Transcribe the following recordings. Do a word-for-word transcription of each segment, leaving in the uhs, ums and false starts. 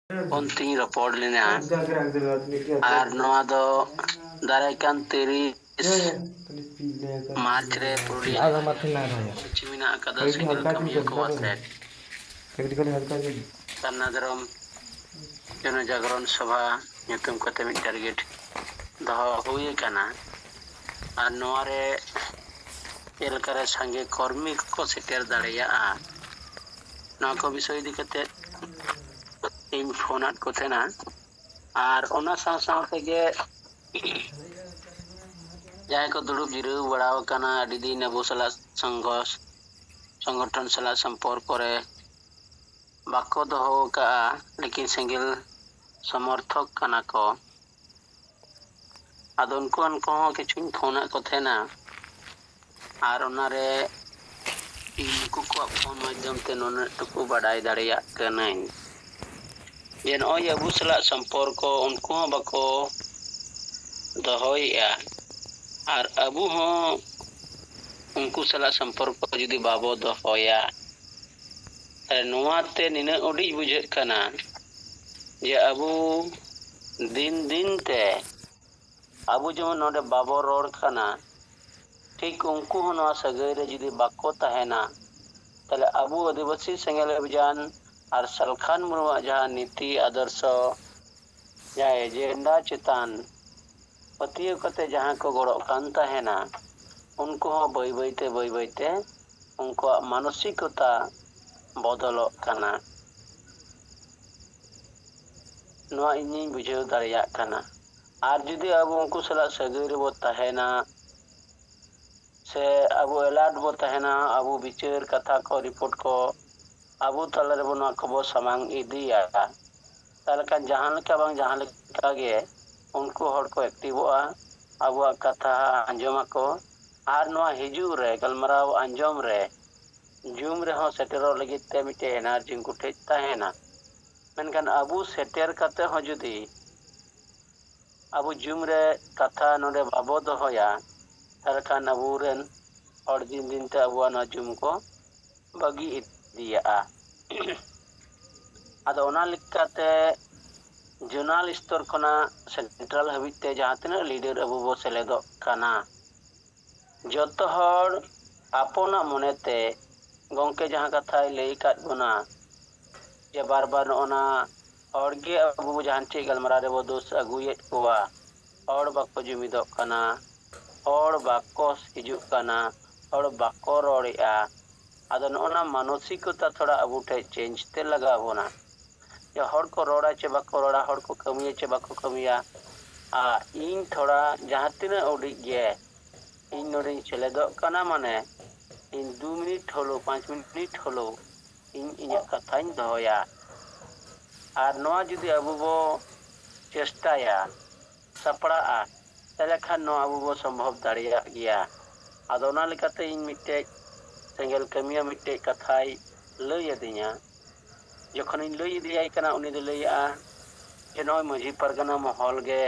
ᱚᱱᱛᱤᱧ ᱨᱚᱯᱚᱲ ᱞᱮᱱᱟ᱾ ᱟᱨ ᱱᱚᱣᱟ ᱫᱚ ᱫᱟᱨᱟᱭ ᱠᱟᱱ ᱛᱤᱨᱤᱥ ᱢᱟᱨᱪ ᱨᱮ ᱯᱩᱨᱩᱞᱤᱭᱟᱹ ᱯᱚᱪᱷᱤᱢ ᱢᱮᱱᱟᱜ ᱟᱠᱟᱫᱟ ᱥᱮᱸᱜᱮᱞ ᱠᱟᱹᱢᱤᱭᱟᱹ ᱠᱚ ᱟᱛᱮ ᱥᱟᱨᱱᱟ ᱫᱷᱚᱨᱚᱢ ᱡᱚᱱᱚ ᱡᱟᱜᱽᱨᱚᱱ ᱥᱚᱵᱷᱟ ᱧᱩᱛᱩᱢ ᱠᱟᱛᱮ ᱢᱤᱫ ᱴᱟᱨᱜᱮᱴ ᱫᱚᱦᱚ ᱦᱩᱭ ᱟᱠᱟᱱᱟ᱾ ᱟᱨ ᱱᱚᱣᱟ ᱨᱮ ᱪᱮᱫ ᱞᱮᱠᱟᱨᱮ ᱥᱟᱸᱜᱮ ᱠᱚᱨᱢᱤ ᱠᱚᱠᱚ ᱥᱮᱴᱮᱨ ᱫᱟᱲᱮᱭᱟᱜᱼᱟ, ᱱᱚᱣᱟ ᱠᱚ ᱵᱤᱥᱚᱭ ᱤᱫᱤ ᱠᱟᱛᱮ ᱤᱧ ᱯᱷᱳᱱ ᱟᱫ ᱠᱚ ᱛᱟᱦᱮᱱᱟ᱾ ᱟᱨ ᱚᱱᱟ ᱥᱟᱶ ᱥᱟᱶ ᱛᱮᱜᱮ ᱡᱟᱦᱟᱸᱭ ᱠᱚ ᱫᱩᱲᱩᱵ ᱡᱤᱨᱟᱹᱣ ᱵᱟᱲᱟ ᱟᱠᱟᱱᱟ, ᱟᱹᱰᱤ ᱫᱤᱱ ᱟᱵᱚ ᱥᱟᱞᱟᱜ ᱥᱚᱝᱜᱷᱚᱥ, ᱥᱚᱝᱜᱚᱴᱷᱚᱱ ᱥᱟᱞᱟᱜ ᱥᱚᱢᱯᱚᱨᱠᱚ ᱨᱮ ᱵᱟᱠᱚ ᱫᱚᱦᱚ ᱟᱠᱟᱫᱼᱟ, ᱞᱮᱠᱤᱱ ᱥᱮᱸᱜᱮᱞ ᱥᱚᱢᱚᱨᱛᱷᱚᱠ ᱠᱟᱱᱟ ᱠᱚ᱾ ᱟᱫᱚ ᱩᱱᱠᱩ, ᱩᱱᱠᱩ ᱦᱚᱸ ᱠᱤᱪᱷᱩᱧ ᱯᱷᱳᱱ ᱟᱫ ᱠᱚ ᱛᱟᱦᱮᱱᱟ, ᱟᱨ ᱚᱱᱟᱨᱮ ᱤᱧ ᱱᱩᱠᱩ ᱠᱚᱣᱟᱜ ᱯᱷᱳᱱ ᱢᱟᱫᱽᱫᱷᱚᱢ ᱛᱮ ᱱᱩᱱᱟᱹᱜ ᱴᱩᱠᱩ ᱵᱟᱰᱟᱭ ᱫᱟᱲᱮᱭᱟᱜ ᱠᱟᱹᱱᱟᱹᱧ ᱡᱮ ᱱᱚᱜᱼᱚᱭ ᱟᱵᱚ ᱥᱟᱞᱟᱜ ᱥᱚᱢᱯᱚᱨᱠᱚ ᱩᱱᱠᱩ ᱦᱚᱸ ᱵᱟᱠᱚ ᱫᱚᱦᱚᱭᱮᱫᱼᱟ, ᱟᱨ ᱟᱵᱚ ᱦᱚᱸ ᱩᱱᱠᱩ ᱥᱟᱞᱟᱜ ᱥᱚᱢᱯᱚᱨᱠᱚ ᱡᱩᱫᱤ ᱵᱟᱵᱚ ᱫᱚᱦᱚᱭᱟ, ᱛᱟᱦᱞᱮ ᱱᱚᱣᱟᱛᱮ ᱱᱤᱱᱟᱹᱜ ᱩᱰᱤᱡ ᱵᱩᱡᱷᱟᱹᱜ ᱠᱟᱱᱟ ᱡᱮ ᱟᱵᱚ ᱫᱤᱱ ᱫᱤᱱ ᱛᱮ ᱟᱵᱚ ᱡᱮᱢᱚᱱ ᱱᱚᱰᱮ ᱵᱟᱵᱚ ᱨᱚᱲ ᱠᱟᱱᱟ, ᱴᱷᱤᱠ ᱩᱱᱠᱩ ᱦᱚᱸ ᱱᱚᱣᱟ ᱥᱟᱹᱜᱟᱹᱭ ᱨᱮ ᱡᱩᱫᱤ ᱵᱟᱠᱚ ᱛᱟᱦᱮᱱᱟ, ᱛᱟᱦᱞᱮ ᱟᱵᱚ ᱟᱹᱫᱤᱵᱟᱹᱥᱤ ᱥᱮᱸᱜᱮᱞ ᱚᱵᱷᱤᱡᱟᱱ ᱟᱨ ᱥᱟᱞᱠᱷᱟᱱ ᱢᱩᱨᱢᱩᱣᱟᱜ ᱡᱟᱦᱟᱸ ᱱᱤᱛᱤ ᱟᱫᱚᱨᱥᱚ, ᱡᱟᱦᱟᱸ ᱮᱡᱮᱱᱰᱟ ᱪᱮᱛᱟᱱ ᱯᱟᱹᱛᱭᱟᱹᱣ ᱠᱟᱛᱮ ᱡᱟᱦᱟᱸ ᱠᱚ ᱜᱚᱲᱚᱜ ᱠᱟᱱ ᱛᱟᱦᱮᱱᱟ, ᱩᱱᱠᱩ ᱦᱚᱸ ᱵᱟᱹᱭ ᱵᱟᱹᱭ ᱛᱮ, ᱵᱟᱹᱭ ᱵᱟᱹᱭ ᱛᱮ ᱩᱱᱠᱩᱣᱟᱜ ᱢᱟᱱᱚᱥᱤᱠᱚᱛᱟ ᱵᱚᱫᱚᱞᱚᱜ ᱠᱟᱱᱟ᱾ ᱱᱚᱣᱟ ᱤᱧᱤᱧ ᱵᱩᱡᱷᱟᱹᱣ ᱫᱟᱲᱮᱭᱟᱜ ᱠᱟᱱᱟ᱾ ᱟᱨ ᱡᱩᱫᱤ ᱟᱵᱚ ᱩᱱᱠᱩ ᱥᱟᱞᱟᱜ ᱥᱟᱹᱜᱟᱹᱭ ᱨᱮᱵᱚ ᱛᱟᱦᱮᱱᱟ, ᱥᱮ ᱟᱵᱚ ᱮᱞᱟᱨᱴ ᱵᱚ ᱛᱟᱦᱮᱱᱟ, ᱟᱵᱚ ᱵᱤᱪᱟᱹᱨ ᱠᱟᱛᱷᱟ ᱠᱚ, ᱨᱤᱯᱳᱨᱴ ᱠᱚ ᱟᱵᱚ ᱛᱟᱞᱟ ᱨᱮᱵᱚ ᱱᱚᱣᱟ ᱠᱚᱵᱚ ᱥᱟᱢᱟᱝ ᱤᱫᱤᱭᱟ, ᱛᱟᱦᱚᱞᱮ ᱠᱷᱟᱱ ᱡᱟᱦᱟᱸ ᱞᱮᱠᱟ ᱵᱟᱝ ᱡᱟᱦᱟᱸ ᱞᱮᱠᱟ ᱜᱮ ᱩᱱᱠᱩ ᱦᱚᱲ ᱠᱚ ᱮᱠᱴᱤᱵᱷᱚᱜᱼᱟ, ᱟᱵᱚᱣᱟᱜ ᱠᱟᱛᱷᱟ ᱟᱸᱡᱚᱢ ᱟᱠᱚ, ᱟᱨ ᱱᱚᱣᱟ ᱦᱤᱡᱩᱜ ᱨᱮ, ᱜᱟᱞᱢᱟᱨᱟᱣ ᱟᱸᱡᱚᱢ ᱨᱮ, ᱡᱩᱢ ᱨᱮᱦᱚᱸ ᱥᱮᱴᱮᱨᱚᱜ ᱞᱟᱹᱜᱤᱫ ᱛᱮ ᱢᱤᱫᱴᱮᱡ ᱮᱱᱟᱨᱡᱤ ᱩᱱᱠᱩ ᱴᱷᱮᱡ ᱛᱟᱦᱮᱱᱟ᱾ ᱢᱮᱱᱠᱷᱟᱱ ᱟᱵᱚ ᱥᱮᱴᱮᱨ ᱠᱟᱛᱮ ᱦᱚᱸ ᱡᱩᱫᱤ ᱟᱵᱚ ᱡᱩᱢ ᱨᱮ ᱠᱟᱛᱷᱟ ᱱᱚᱰᱮ ᱵᱟᱵᱚ ᱫᱚᱦᱚᱭᱟ, ᱛᱟᱦᱚᱞᱮ ᱠᱷᱟᱱ ᱟᱵᱚᱨᱮᱱ ᱦᱚᱲ ᱫᱤᱱ ᱫᱤᱱ ᱛᱮ ᱟᱵᱚᱣᱟᱜ ᱱᱚᱣᱟ ᱡᱩᱢ ᱠᱚ ᱵᱟᱹᱜᱤ ᱤᱫᱤᱭᱟᱜᱼᱟ᱾ ᱟᱫᱚ ᱚᱱᱟ ᱞᱮᱠᱟᱛᱮ ᱡᱳᱱᱟᱞ ᱥᱛᱚᱨ ᱠᱷᱚᱱᱟᱜ ᱥᱮᱱᱴᱨᱟᱞ ᱦᱟᱹᱵᱤᱡ ᱛᱮ ᱡᱟᱦᱟᱸ ᱛᱤᱱᱟᱹᱜ ᱞᱤᱰᱟᱨ ᱟᱵᱚ ᱵᱚ ᱥᱮᱞᱮᱫᱚᱜ ᱠᱟᱱᱟ, ᱡᱚᱛᱚ ᱦᱚᱲ ᱟᱯᱚᱱᱟᱜ ᱢᱚᱱᱮᱛᱮ ᱜᱚᱢᱠᱮ ᱡᱟᱦᱟᱸ ᱠᱟᱛᱷᱟᱭ ᱞᱟᱹᱭ ᱟᱠᱟᱫ ᱵᱚᱱᱟ ᱡᱮ ᱵᱟᱨ ᱵᱟᱨ ᱱᱚᱜᱼᱚ ᱱᱟ ᱦᱚᱲᱜᱮ ᱟᱵᱚ ᱡᱟᱦᱟᱱ ᱪᱮᱫ ᱜᱟᱞᱢᱟᱨᱟᱣ ᱨᱮᱵᱚ ᱫᱳᱥ ᱟᱹᱜᱩᱭᱮᱫ ᱠᱚᱣᱟ, ᱦᱚᱲ ᱵᱟᱠᱚ ᱡᱩᱢᱤᱫᱚᱜ ᱠᱟᱱᱟ, ᱦᱚᱲ ᱵᱟᱠᱚ ᱦᱤᱡᱩᱜ ᱠᱟᱱᱟ, ᱦᱚᱲ ᱵᱟᱠᱚ ᱨᱚᱲᱮᱫᱼᱟ᱾ ᱟᱫᱚ ᱱᱚᱜᱼᱚ ᱱᱟ ᱢᱟᱱᱚᱥᱤᱠᱚᱛᱟ ᱛᱷᱚᱲᱟ ᱟᱵᱚ ᱴᱷᱮᱱ ᱪᱮᱧᱡᱽ ᱛᱮ ᱞᱟᱜᱟᱣ ᱵᱚᱱᱟ᱾ ᱡᱮ ᱦᱚᱲ ᱠᱚ ᱨᱚᱲᱟ ᱪᱮ ᱵᱟᱠᱚ ᱨᱚᱲᱟ, ᱦᱚᱲ ᱠᱚ ᱠᱟᱹᱢᱤᱭᱟ ᱪᱮ ᱵᱟᱠᱚ ᱠᱟᱹᱢᱤᱭᱟ, ᱟᱨ ᱤᱧ ᱛᱷᱚᱲᱟ ᱡᱟᱦᱟᱸ ᱛᱤᱱᱟᱹᱜ ᱩᱰᱤᱡ ᱜᱮ ᱤᱧ ᱱᱚᱰᱮᱧ ᱥᱮᱞᱮᱫᱚᱜ ᱠᱟᱱᱟ, ᱢᱟᱱᱮ ᱤᱧ ᱫᱩ ᱢᱤᱱᱤᱴ ᱦᱚᱞᱳ, ᱯᱟᱸᱪ ᱢᱤᱱᱤᱴ ᱦᱚᱞᱳ ᱤᱧ ᱤᱧᱟᱹᱜ ᱠᱟᱛᱷᱟᱧ ᱫᱚᱦᱚᱭᱟ᱾ ᱟᱨ ᱱᱚᱣᱟ ᱡᱩᱫᱤ ᱟᱵᱚ ᱵᱚ ᱪᱮᱥᱴᱟᱭᱟ, ᱥᱟᱯᱲᱟᱜᱼᱟ, ᱛᱟᱦᱚᱞᱮ ᱠᱷᱟᱱ ᱱᱚᱣᱟ ᱟᱵᱚ ᱵᱚ ᱥᱚᱢᱵᱷᱚᱵ ᱫᱟᱲᱮᱭᱟᱜ ᱜᱮᱭᱟ᱾ ᱟᱫᱚ ᱚᱱᱟ ᱞᱮᱠᱟᱛᱮ ᱤᱧ ᱢᱤᱫᱴᱮᱡ ᱥᱮᱸᱜᱮᱞ ᱠᱟᱹᱢᱤᱭᱟᱹ ᱢᱤᱫᱴᱮᱡ ᱠᱟᱛᱷᱟᱭ ᱞᱟᱹᱭ ᱟᱹᱫᱤᱧᱟ᱾ ᱡᱚᱠᱷᱚᱱᱤᱧ ᱞᱟᱹᱭ ᱤᱫᱤᱭᱟᱭ ᱠᱟᱱᱟ, ᱩᱱᱤ ᱫᱚ ᱞᱟᱹᱭᱮᱜᱼᱟ ᱡᱮ ᱱᱚᱜᱼᱚᱭ ᱢᱟᱹᱡᱷᱤ ᱯᱟᱨᱜᱟᱱᱟ ᱢᱚᱦᱚᱞ ᱜᱮ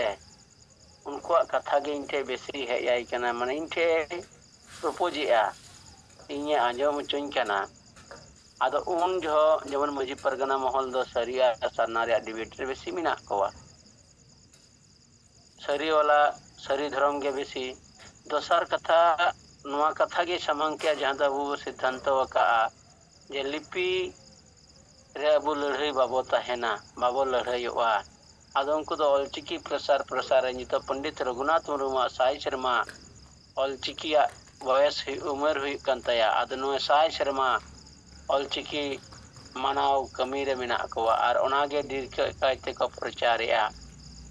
ᱩᱱᱠᱩᱣᱟᱜ ᱠᱟᱛᱷᱟ ᱜᱮ ᱤᱧ ᱴᱷᱮᱡ ᱵᱮᱥᱤ ᱦᱮᱡ ᱟᱭ ᱠᱟᱱᱟ, ᱢᱟᱱᱮ ᱤᱧ ᱴᱷᱮᱡ ᱯᱨᱚᱯᱳᱡᱽ ᱮᱜᱼᱟ, ᱤᱧᱮ ᱟᱸᱡᱚᱢ ᱦᱚᱪᱚᱧ ᱠᱟᱱᱟ᱾ ᱟᱫᱚ ᱩᱱ ᱡᱚᱦᱚᱜ ᱡᱮᱢᱚᱱ ᱢᱟᱹᱡᱷᱤ ᱯᱟᱨᱜᱟᱱᱟ ᱢᱚᱦᱚᱞ ᱫᱚ ᱥᱟᱹᱨᱤ ᱟᱨ ᱥᱟᱨᱱᱟ ᱨᱮᱭᱟᱜ ᱰᱤᱵᱮᱴ ᱨᱮ ᱵᱮᱥᱤ ᱢᱮᱱᱟᱜ ᱠᱚᱣᱟ᱾ ᱥᱟᱹᱨᱤ ᱣᱟᱞᱟ, ᱥᱟᱹᱨᱤ ᱫᱷᱚᱨᱚᱢ ᱜᱮ ᱵᱮᱥᱤ᱾ ᱫᱚᱥᱟᱨ ᱠᱟᱛᱷᱟ, ᱱᱚᱣᱟ ᱠᱟᱛᱷᱟ ᱜᱮ ᱥᱟᱢᱟᱝ ᱠᱮᱜᱼᱟ, ᱡᱟᱦᱟᱸ ᱫᱚ ᱟᱵᱚ ᱵᱚ ᱥᱤᱫᱽᱫᱷᱟᱱᱛᱚ ᱟᱠᱟᱜᱼᱟ ᱡᱮ ᱞᱤᱯᱤ ᱨᱮ ᱟᱵᱚ ᱞᱟᱹᱲᱦᱟᱹᱭ ᱵᱟᱵᱚ ᱛᱟᱦᱮᱱᱟ, ᱵᱟᱵᱚ ᱞᱟᱹᱲᱦᱟᱹᱭᱚᱜᱼᱟ᱾ ᱟᱫᱚ ᱩᱱᱠᱩ ᱫᱚ ᱚᱞᱪᱤᱠᱤ ᱯᱨᱚᱥᱟᱨ ᱯᱨᱚᱥᱟᱨ ᱨᱮ ᱱᱤᱛᱚᱜ ᱯᱚᱱᱰᱤᱛ ᱨᱚᱜᱷᱩᱱᱟᱛᱷ ᱢᱩᱨᱢᱩᱣᱟᱜ ᱥᱟᱭ ᱥᱮᱨᱢᱟ ᱚᱞᱪᱤᱠᱤᱭᱟᱜ ᱵᱚᱭᱮᱥ ᱦᱩᱭᱩᱜ, ᱩᱢᱮᱨ ᱦᱩᱭᱩᱜ ᱠᱟᱱ ᱛᱟᱭᱟ᱾ ᱟᱫᱚ ᱱᱚᱣᱟ ᱥᱟᱭ ᱥᱮᱨᱢᱟ ᱚᱞᱪᱤᱠᱤ ᱢᱟᱱᱟᱣ ᱠᱟᱹᱢᱤ ᱨᱮ ᱢᱮᱱᱟᱜ ᱠᱚᱣᱟ ᱟᱨ ᱚᱱᱟᱜᱮ ᱰᱷᱮᱨ ᱠᱟᱭ ᱛᱮᱠᱚ ᱯᱨᱚᱪᱟᱨᱮᱜᱼᱟ᱾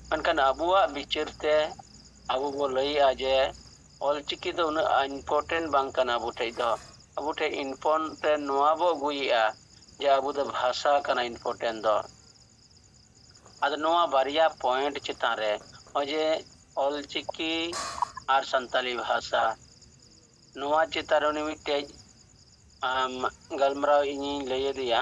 ᱢᱮᱱᱠᱷᱟᱱ ᱟᱵᱚᱣᱟᱜ ᱵᱤᱪᱟᱹᱨ ᱛᱮ ᱟᱵᱚ ᱵᱚ ᱞᱟᱹᱭᱮᱜᱼᱟ ᱡᱮ ᱚᱞᱪᱤᱠᱤ ᱫᱚ ᱩᱱᱟᱹᱜ important ᱵᱟᱝ ᱠᱟᱱᱟ ᱟᱵᱚ ᱴᱷᱮᱡ ᱫᱚ᱾ ᱟᱵᱚ ᱴᱷᱮᱡ important ᱱᱚᱣᱟ ᱵᱚ ᱟᱹᱜᱩᱭᱮᱜᱼᱟ ᱡᱮ ᱟᱵᱚ ᱫᱚ ᱵᱷᱟᱥᱟ ᱠᱟᱱᱟ important ᱫᱚ᱾ ᱟᱫᱚ ᱱᱚᱣᱟ ᱵᱟᱨᱭᱟ point ᱪᱮᱛᱟᱱ ᱨᱮ ᱱᱚᱜᱼᱚᱭ ᱡᱮ ᱚᱞᱪᱤᱠᱤ ᱟᱨ ᱥᱟᱱᱛᱟᱞᱤ ᱵᱷᱟᱥᱟ, ᱱᱚᱣᱟ ᱪᱮᱛᱟᱱ ᱨᱮ ᱩᱱᱤ ᱢᱤᱫᱴᱮᱡ, ᱟᱢ, ᱜᱟᱞᱢᱟᱨᱟᱣ ᱤᱧᱤᱧ ᱞᱟᱹᱭ ᱟᱫᱮᱭᱟ᱾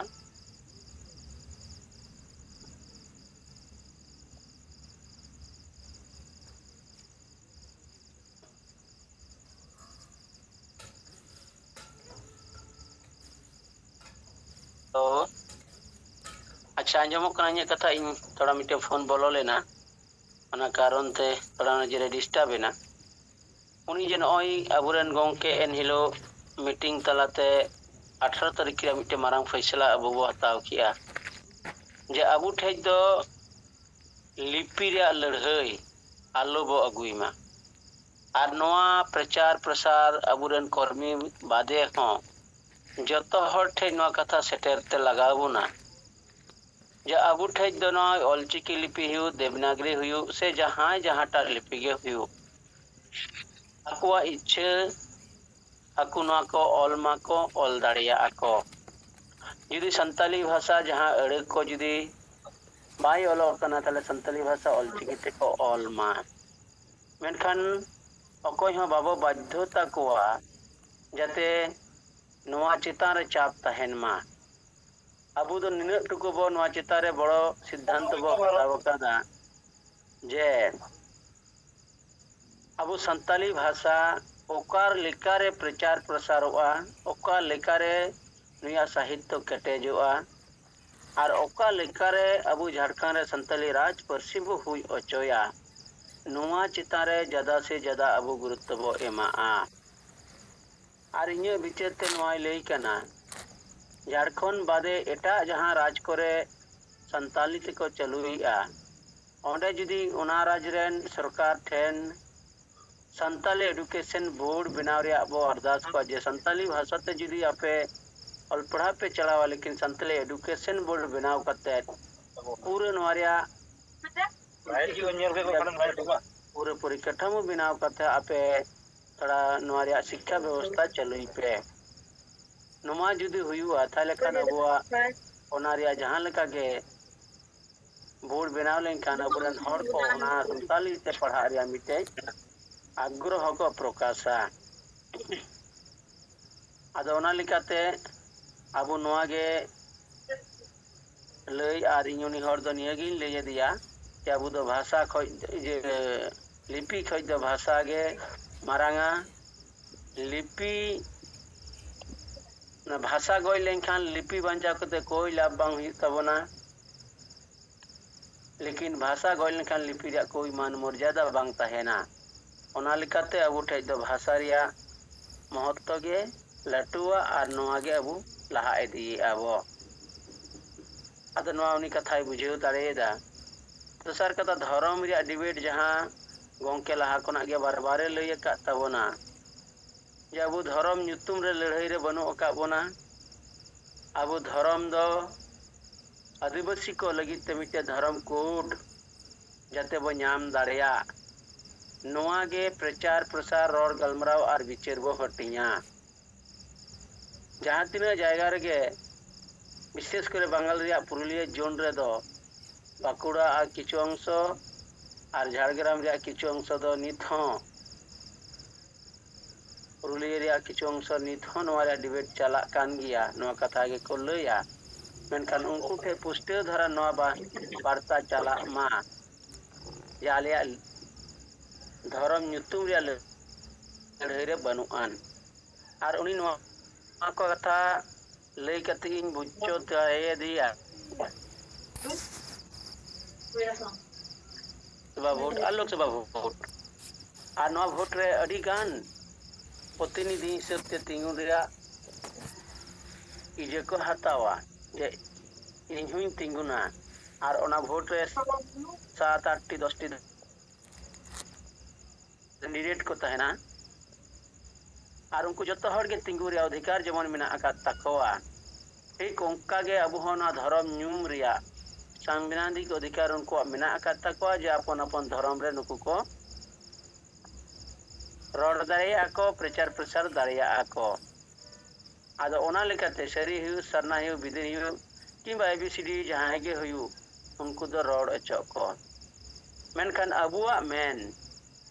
ᱛᱚ, ᱟᱪᱪᱷᱟ, ᱟᱸᱡᱚᱢᱚᱜ ᱠᱟᱱᱟ ᱤᱧᱟᱹᱜ ᱠᱟᱛᱷᱟ? ᱤᱧ ᱛᱷᱚᱲᱟ ᱢᱤᱫᱴᱮᱱ ᱯᱷᱳᱱ ᱵᱚᱞᱚ ᱞᱮᱱᱟ, ᱚᱱᱟ ᱠᱟᱨᱚᱱ ᱛᱮ ᱛᱷᱚᱲᱟ ᱱᱚᱡᱚᱨᱮ ᱰᱤᱥᱴᱟᱵ ᱮᱱᱟ᱾ ᱩᱱᱤ ᱡᱮ ᱱᱚᱜᱼᱚᱭ ᱟᱵᱚᱨᱮᱱ ᱜᱚᱢᱠᱮ ᱮᱱᱦᱤᱞᱳᱜ ᱢᱤᱴᱤᱝ ᱛᱟᱞᱟᱛᱮ ᱟᱴᱷᱨᱚ ᱛᱟᱹᱨᱤᱠᱷ ᱨᱮᱭᱟᱜ ᱢᱤᱫᱴᱮᱱ ᱢᱟᱨᱟᱝ ᱯᱷᱟᱭᱥᱟᱞᱟ ᱟᱵᱚ ᱵᱚ ᱦᱟᱛᱟᱣ ᱠᱮᱜᱼᱟ ᱡᱮ ᱟᱵᱚ ᱴᱷᱮᱡ ᱫᱚ ᱞᱤᱯᱤ ᱨᱮᱭᱟᱜ ᱞᱟᱹᱲᱦᱟᱹᱭ ᱟᱞᱚ ᱵᱚ ᱟᱹᱜᱩᱭ ᱢᱟ᱾ ᱟᱨ ᱱᱚᱣᱟ ᱯᱨᱚᱪᱟᱨ ᱯᱨᱚᱥᱟᱨ ᱟᱵᱚᱨᱮᱱ ᱠᱚᱨᱢᱤ ᱵᱟᱫᱮ ᱦᱚᱸ ᱡᱚᱛᱚ ᱦᱚᱲ ᱴᱷᱮᱡ ᱱᱚᱣᱟ ᱠᱟᱛᱷᱟ ᱥᱮᱴᱮᱨ ᱛᱮ ᱞᱟᱜᱟᱣ ᱵᱚᱱᱟ ᱡᱮ ᱟᱵᱚ ᱴᱷᱮᱡ ᱫᱚ ᱱᱚᱣᱟ ᱚᱞᱪᱤᱠᱤ ᱞᱤᱯᱤ ᱦᱩᱭᱩᱜ, ᱫᱮᱵᱽᱱᱟᱜᱽᱨᱤ ᱦᱩᱭᱩᱜ, ᱥᱮ ᱡᱟᱦᱟᱸᱭ ᱡᱟᱦᱟᱸᱴᱟᱜ ᱞᱤᱯᱤ ᱜᱮ ᱦᱩᱭᱩᱜ, ᱟᱠᱚᱣᱟᱜ ᱤᱪᱪᱷᱟᱹ ᱟᱠᱚ ᱱᱚᱣᱟ ᱠᱚ ᱚᱞ ᱢᱟᱠᱚ, ᱚᱞ ᱫᱟᱲᱮᱭᱟᱜᱼᱟ ᱠᱚ᱾ ᱡᱩᱫᱤ ᱥᱟᱱᱛᱟᱞᱤ ᱵᱷᱟᱥᱟ ᱡᱟᱦᱟᱸ ᱟᱹᱲᱟᱹ ᱠᱚ ᱡᱩᱫᱤ ᱵᱟᱭ ᱚᱞᱚᱜ ᱠᱟᱱᱟ, ᱛᱟᱦᱞᱮ ᱥᱟᱱᱛᱟᱞᱤ ᱵᱷᱟᱥᱟ ᱚᱞᱪᱤᱠᱤ ᱛᱮᱠᱚ ᱚᱞ ᱢᱟ᱾ ᱢᱮᱱᱠᱷᱟᱱ ᱚᱠᱚᱭ ᱦᱚᱸ ᱵᱟᱵᱚ ᱵᱟᱫᱽᱫᱷᱚᱛᱟ ᱠᱚᱣᱟ ᱡᱟᱛᱮ ᱱᱚᱣᱟ ᱪᱮᱛᱟᱱ ᱨᱮ ᱪᱟᱯ ᱛᱟᱦᱮᱱ ᱢᱟ᱾ ᱟᱵᱚ ᱫᱚ ᱱᱤᱱᱟᱹᱜ ᱴᱩᱠᱩ ᱵᱚ ᱱᱚᱣᱟ ᱪᱮᱛᱟᱱ ᱨᱮ ᱵᱚᱲᱚ ᱥᱤᱫᱽᱫᱷᱟᱱᱛᱚ ᱵᱚ ᱦᱟᱛᱟᱣ ᱟᱠᱟᱫᱟ ᱡᱮ ᱟᱵᱚ ᱥᱟᱱᱛᱟᱞᱤ ᱵᱷᱟᱥᱟ ᱚᱠᱟ ᱞᱮᱠᱟᱨᱮ ᱯᱨᱚᱪᱟᱨ ᱯᱨᱚᱥᱟᱨᱚᱜᱼᱟ, ᱚᱠᱟ ᱞᱮᱠᱟᱨᱮ ᱱᱩᱭᱟᱜ ᱥᱟᱦᱤᱛᱛᱚ ᱠᱮᱴᱮᱡᱚᱜᱼᱟ, ᱟᱨ ᱚᱠᱟ ᱞᱮᱠᱟᱨᱮ ᱟᱵᱚ ᱡᱷᱟᱲᱠᱷᱚᱸᱰ ᱨᱮ ᱥᱟᱱᱛᱟᱞᱤ ᱨᱟᱡᱽ ᱯᱟᱹᱨᱥᱤ ᱵᱚ ᱦᱩᱭ ᱦᱚᱪᱚᱭᱟ, ᱱᱚᱣᱟ ᱪᱮᱛᱟᱱ ᱨᱮ ᱡᱟᱫᱟ ᱥᱮ ᱡᱟᱫᱟ ᱟᱵᱚ ᱜᱩᱨᱩᱛᱛᱚ ᱵᱚ ᱮᱢᱟᱜᱼᱟ᱾ ᱟᱨ ᱤᱧᱟᱹᱜ ᱵᱤᱪᱟᱹᱨ ᱛᱮ ᱱᱚᱣᱟᱭ ᱞᱟᱹᱭ ᱠᱟᱱᱟ, ᱡᱷᱟᱲᱠᱷᱚᱸᱰ ᱵᱟᱫᱮ ᱮᱴᱟᱜ ᱡᱟᱦᱟᱸ ᱨᱟᱡᱽ ᱠᱚᱨᱮ ᱥᱟᱱᱛᱟᱞᱤ ᱛᱮᱠᱚ ᱪᱟᱹᱞᱩᱭᱮᱫᱼᱟ, ᱚᱸᱰᱮ ᱡᱩᱫᱤ ᱚᱱᱟ ᱨᱟᱡᱽ ᱨᱮᱱ ᱥᱚᱨᱠᱟᱨ ᱴᱷᱮᱱ ᱥᱟᱱᱛᱟᱞᱤ ᱮᱰᱩᱠᱮᱥᱚᱱ ᱵᱳᱨᱰ ᱵᱮᱱᱟᱣ ᱨᱮᱭᱟᱜ ᱵᱚ ᱟᱨᱫᱟᱥ ᱠᱚᱣᱟ ᱡᱮ ᱥᱟᱱᱛᱟᱞᱤ ᱵᱷᱟᱥᱟ ᱛᱮ ᱡᱩᱫᱤ ᱟᱯᱮ ᱚᱞ ᱯᱟᱲᱦᱟᱣ ᱯᱮ ᱪᱟᱞᱟᱣᱟ, ᱞᱮᱠᱤᱱ ᱥᱟᱱᱛᱟᱞᱤ ᱮᱰᱩᱠᱮᱥᱚᱱ ᱵᱳᱨᱰ ᱵᱮᱱᱟᱣ ᱠᱟᱛᱮ ᱯᱩᱨᱟᱹ ᱱᱚᱣᱟ ᱨᱮᱭᱟᱜ ᱯᱩᱨᱟᱹ ᱯᱚᱨᱤᱠᱟᱴᱷᱟᱢᱳ ᱵᱮᱱᱟᱣ ᱠᱟᱛᱮ ᱟᱯᱮ ᱛᱷᱚᱲᱟ ᱱᱚᱣᱟ ᱨᱮᱭᱟᱜ ᱥᱤᱠᱠᱷᱟ ᱵᱮᱵᱚᱥᱛᱷᱟ ᱪᱟᱹᱞᱩᱭ ᱯᱮ᱾ ᱱᱚᱣᱟ ᱡᱩᱫᱤ ᱦᱩᱭᱩᱜᱼᱟ, ᱛᱟᱦᱞᱮ ᱠᱷᱟᱱ ᱟᱵᱚᱣᱟᱜ ᱚᱱᱟ ᱨᱮᱭᱟᱜ ᱡᱟᱦᱟᱸ ᱞᱮᱠᱟ ᱜᱮ ᱵᱳᱨᱰ ᱵᱮᱱᱟᱣ ᱞᱮᱱᱠᱷᱟᱱ ᱟᱵᱚᱨᱮᱱ ᱦᱚᱲ ᱠᱚ ᱚᱱᱟ ᱥᱟᱱᱛᱟᱞᱤ ᱛᱮ ᱯᱟᱲᱦᱟᱜ ᱨᱮᱭᱟᱜ ᱢᱤᱫᱴᱮᱡ ᱟᱜᱽᱨᱚᱦᱚ ᱠᱚ ᱯᱨᱚᱠᱟᱥᱟ᱾ ᱟᱫᱚ ᱚᱱᱟ ᱞᱮᱠᱟᱛᱮ ᱟᱵᱚ ᱱᱚᱣᱟ ᱜᱮ ᱞᱟᱹᱭ, ᱟᱨ ᱤᱧ ᱩᱱᱤ ᱦᱚᱲ ᱫᱚ ᱱᱤᱭᱟᱹᱜᱤᱧ ᱞᱟᱹᱭ ᱟᱫᱮᱭᱟ ᱡᱮ ᱟᱵᱚ ᱫᱚ ᱵᱷᱟᱥᱟ ᱠᱷᱚᱡ, ᱤᱭᱟᱹ, ᱞᱤᱯᱤ ᱠᱷᱚᱡ ᱫᱚ ᱵᱷᱟᱥᱟ ᱜᱮ ᱢᱟᱨᱟᱝᱟ᱾ ᱞᱤᱯᱤ, ᱚᱱᱟ ᱵᱷᱟᱥᱟ ᱜᱚᱡ ᱞᱮᱱᱠᱷᱟᱱ ᱞᱤᱯᱤ ᱵᱟᱧᱪᱟᱣ ᱠᱟᱛᱮ ᱠᱳᱭ ᱞᱟᱵᱷ ᱵᱟᱝ ᱦᱩᱭᱩᱜ ᱛᱟᱵᱚᱱᱟ᱾ ᱞᱮᱠᱤᱱ ᱵᱷᱟᱥᱟ ᱜᱚᱡ ᱞᱮᱱᱠᱷᱟᱱ ᱞᱤᱯᱤ ᱨᱮᱭᱟᱜ ᱠᱳᱭ ᱢᱟᱱ ᱢᱚᱨᱡᱟᱫᱟ ᱵᱟᱝ ᱛᱟᱦᱮᱱᱟ᱾ ᱚᱱᱟ ᱞᱮᱠᱟᱛᱮ ᱟᱵᱚ ᱴᱷᱮᱡ ᱫᱚ ᱵᱷᱟᱥᱟ ᱨᱮᱭᱟᱜ ᱢᱚᱦᱚᱛᱛᱚ ᱜᱮ ᱞᱟᱹᱴᱩᱣᱟ ᱟᱨ ᱱᱚᱣᱟ ᱜᱮ ᱟᱵᱚ ᱞᱟᱦᱟ ᱤᱫᱤᱭᱮᱫᱼᱟ ᱵᱚ᱾ ᱟᱫᱚ ᱱᱚᱣᱟ ᱩᱱᱤ ᱠᱟᱛᱷᱟᱭ ᱵᱩᱡᱷᱟᱹᱣ ᱫᱟᱲᱮᱭᱟᱫᱟ᱾ ᱫᱚᱥᱟᱨ ᱠᱟᱛᱷᱟ, ᱫᱷᱚᱨᱚᱢ ᱨᱮᱭᱟᱜ ᱰᱤᱵᱮᱴ ᱡᱟᱦᱟᱸ ᱜᱚᱢᱠᱮ ᱞᱟᱦᱟ ᱠᱷᱚᱱᱟᱜ ᱜᱮ ᱵᱟᱨ ᱵᱟᱨᱮ ᱞᱟᱹᱭ ᱟᱠᱟᱫ ᱛᱟᱵᱚᱱᱟ, ᱡᱮ ᱟᱵᱚ ᱫᱷᱚᱨᱚᱢ ᱧᱩᱛᱩᱢ ᱨᱮ ᱞᱟᱹᱲᱦᱟᱹᱭ ᱨᱮ ᱵᱟᱹᱱᱩᱜ ᱟᱠᱟᱫ ᱵᱚᱱᱟ᱾ ᱟᱵᱚ ᱫᱷᱚᱨᱚᱢ ᱫᱚ ᱟᱹᱫᱤᱵᱟᱹᱥᱤ ᱠᱚ ᱞᱟᱹᱜᱤᱫ ᱛᱮ ᱢᱤᱫᱴᱮᱱ ᱫᱷᱚᱨᱚᱢ ᱠᱳᱰ ᱡᱟᱛᱮ ᱵᱚ ᱧᱟᱢ ᱫᱟᱲᱮᱭᱟᱜ, ᱱᱚᱣᱟ ᱜᱮ ᱯᱨᱚᱪᱟᱨ ᱯᱨᱚᱥᱟᱨ, ᱨᱚᱲ ᱜᱟᱞᱢᱟᱨᱟᱣ ᱟᱨ ᱵᱤᱪᱟᱹᱨ ᱵᱚ ᱦᱟᱹᱴᱤᱧᱟ᱾ ᱡᱟᱦᱟᱸ ᱛᱤᱱᱟᱹᱜ ᱡᱟᱭᱜᱟ ᱨᱮᱜᱮ, ᱵᱤᱥᱮᱥ ᱠᱚᱨᱮ ᱵᱟᱝᱜᱟᱞ ᱨᱮᱭᱟᱜ ᱯᱩᱨᱩᱞᱤᱭᱟᱹ ᱡᱳᱱ ᱨᱮᱫᱚ ᱵᱟᱸᱠᱩᱲᱟ ᱟᱨ ᱠᱤᱪᱷᱩ ᱚᱝᱥᱚ ᱟᱨ ᱡᱷᱟᱲᱜᱨᱟᱢ ᱨᱮᱭᱟᱜ ᱠᱤᱪᱷᱩ ᱚᱝᱥᱚ ᱫᱚ ᱱᱤᱛ ᱦᱚᱸ ᱯᱩᱨᱩᱞᱤᱭᱟᱹ ᱨᱮᱭᱟᱜ ᱠᱤᱪᱷᱩ ᱚᱝᱥᱚ ᱱᱤᱛ ᱦᱚᱸ ᱱᱚᱣᱟ ᱨᱮᱭᱟᱜ ᱰᱤᱵᱮᱴ ᱪᱟᱞᱟᱜ ᱠᱟᱱ ᱜᱮᱭᱟ, ᱱᱚᱣᱟ ᱠᱟᱛᱷᱟ ᱜᱮᱠᱚ ᱞᱟᱹᱭᱟ᱾ ᱢᱮᱱᱠᱷᱟᱱ ᱩᱱᱠᱩ ᱴᱷᱮᱱ ᱯᱩᱥᱴᱟᱹᱣ ᱫᱷᱟᱨᱟ ᱱᱚᱣᱟ ᱵᱟ-, ᱵᱟᱨᱛᱟ ᱪᱟᱞᱟᱜ ᱢᱟ ᱡᱮ ᱟᱞᱮᱭᱟᱜ ᱫᱷᱚᱨᱚᱢ ᱧᱩᱛᱩᱢ ᱨᱮᱭᱟᱜ ᱞᱟᱹᱲᱦᱟᱹᱭ ᱨᱮ ᱵᱟᱹᱱᱩᱜ ᱟᱱ᱾ ᱟᱨ ᱩᱱᱤ ᱱᱚᱣᱟ ᱠᱚ ᱠᱟᱛᱷᱟ ᱞᱟᱹᱭ ᱠᱟᱛᱮ ᱤᱧ ᱵᱩᱡᱷᱟᱹᱣ ᱫᱟᱲᱮᱭᱟᱫᱮᱭᱟ᱾ ᱥᱚᱵᱷᱟ ᱵᱷᱳᱴ ᱟᱨ ᱞᱳᱠᱥᱚᱵᱷᱟ ᱵᱷᱳᱴ, ᱟᱨ ᱱᱚᱣᱟ ᱵᱷᱳᱴ ᱨᱮ ᱟᱹᱰᱤ ᱜᱟᱱ ᱯᱨᱚᱛᱤᱱᱤᱫᱷᱤ ᱦᱤᱥᱟᱹᱵ ᱛᱮ ᱛᱤᱸᱜᱩᱱ ᱨᱮᱭᱟᱜ ᱤᱭᱟᱹ ᱠᱚ ᱦᱟᱛᱟᱣᱟ, ᱡᱮ ᱤᱧ ᱦᱚᱧ ᱛᱤᱸᱜᱩᱱᱟ᱾ ᱟᱨ ᱚᱱᱟ ᱵᱷᱳᱴ ᱨᱮ ᱥᱟᱛ ᱟᱴ ᱴᱤ ᱫᱚᱥ ᱴᱤ ᱠᱮᱱᱰᱤᱰᱮᱴ ᱠᱚ ᱛᱟᱦᱮᱱᱟ᱾ ᱟᱨ ᱩᱱᱠᱩ ᱡᱚᱛᱚ ᱦᱚᱲ ᱜᱮ ᱛᱤᱸᱜᱩ ᱨᱮᱭᱟᱜ ᱚᱫᱷᱤᱠᱟᱨ ᱡᱮᱢᱚᱱ ᱢᱮᱱᱟᱜ ᱟᱠᱟᱫ ᱛᱟᱠᱚᱣᱟ, ᱴᱷᱤᱠ ᱚᱱᱠᱟ ᱜᱮ ᱟᱵᱚ ᱦᱚᱸ ᱱᱚᱣᱟ ᱫᱷᱚᱨᱚᱢ ᱧᱩᱢ ᱨᱮᱭᱟᱜ ᱥᱟᱝᱵᱤᱫᱷᱟᱱᱤᱠ ᱚᱫᱷᱤᱠᱟᱨ ᱩᱱᱠᱩᱣᱟᱜ ᱢᱮᱱᱟᱜ ᱟᱠᱟᱫ ᱛᱟᱠᱚᱣᱟ, ᱡᱮ ᱟᱯᱚᱱ ᱟᱯᱚᱱ ᱫᱷᱚᱨᱚᱢ ᱨᱮ ᱱᱩᱠᱩ ᱠᱚ ᱨᱚᱲ ᱫᱟᱲᱮᱭᱟᱜᱼᱟ ᱠᱚ, ᱯᱨᱚᱪᱟᱨ ᱯᱨᱚᱥᱟᱨ ᱫᱟᱲᱮᱭᱟᱜᱼᱟ ᱠᱚ᱾ ᱟᱫᱚ ᱚᱱᱟ ᱞᱮᱠᱟᱛᱮ ᱥᱟᱹᱨᱤ ᱦᱩᱭᱩᱜ, ᱥᱟᱨᱱᱟ ᱦᱩᱭᱩᱜ, ᱵᱤᱫᱤᱱ ᱦᱩᱭᱩᱜ, ᱠᱤᱝᱵᱟ ᱮ ᱵᱤ ᱥᱤ ᱰᱤ ᱡᱟᱦᱟᱸᱭ ᱜᱮ ᱦᱩᱭᱩᱜ, ᱩᱱᱠᱩ ᱫᱚ ᱨᱚᱲ ᱚᱪᱚᱜ ᱠᱚ᱾ ᱢᱮᱱᱠᱷᱟᱱ ᱟᱵᱚᱣᱟᱜ ᱢᱮᱱ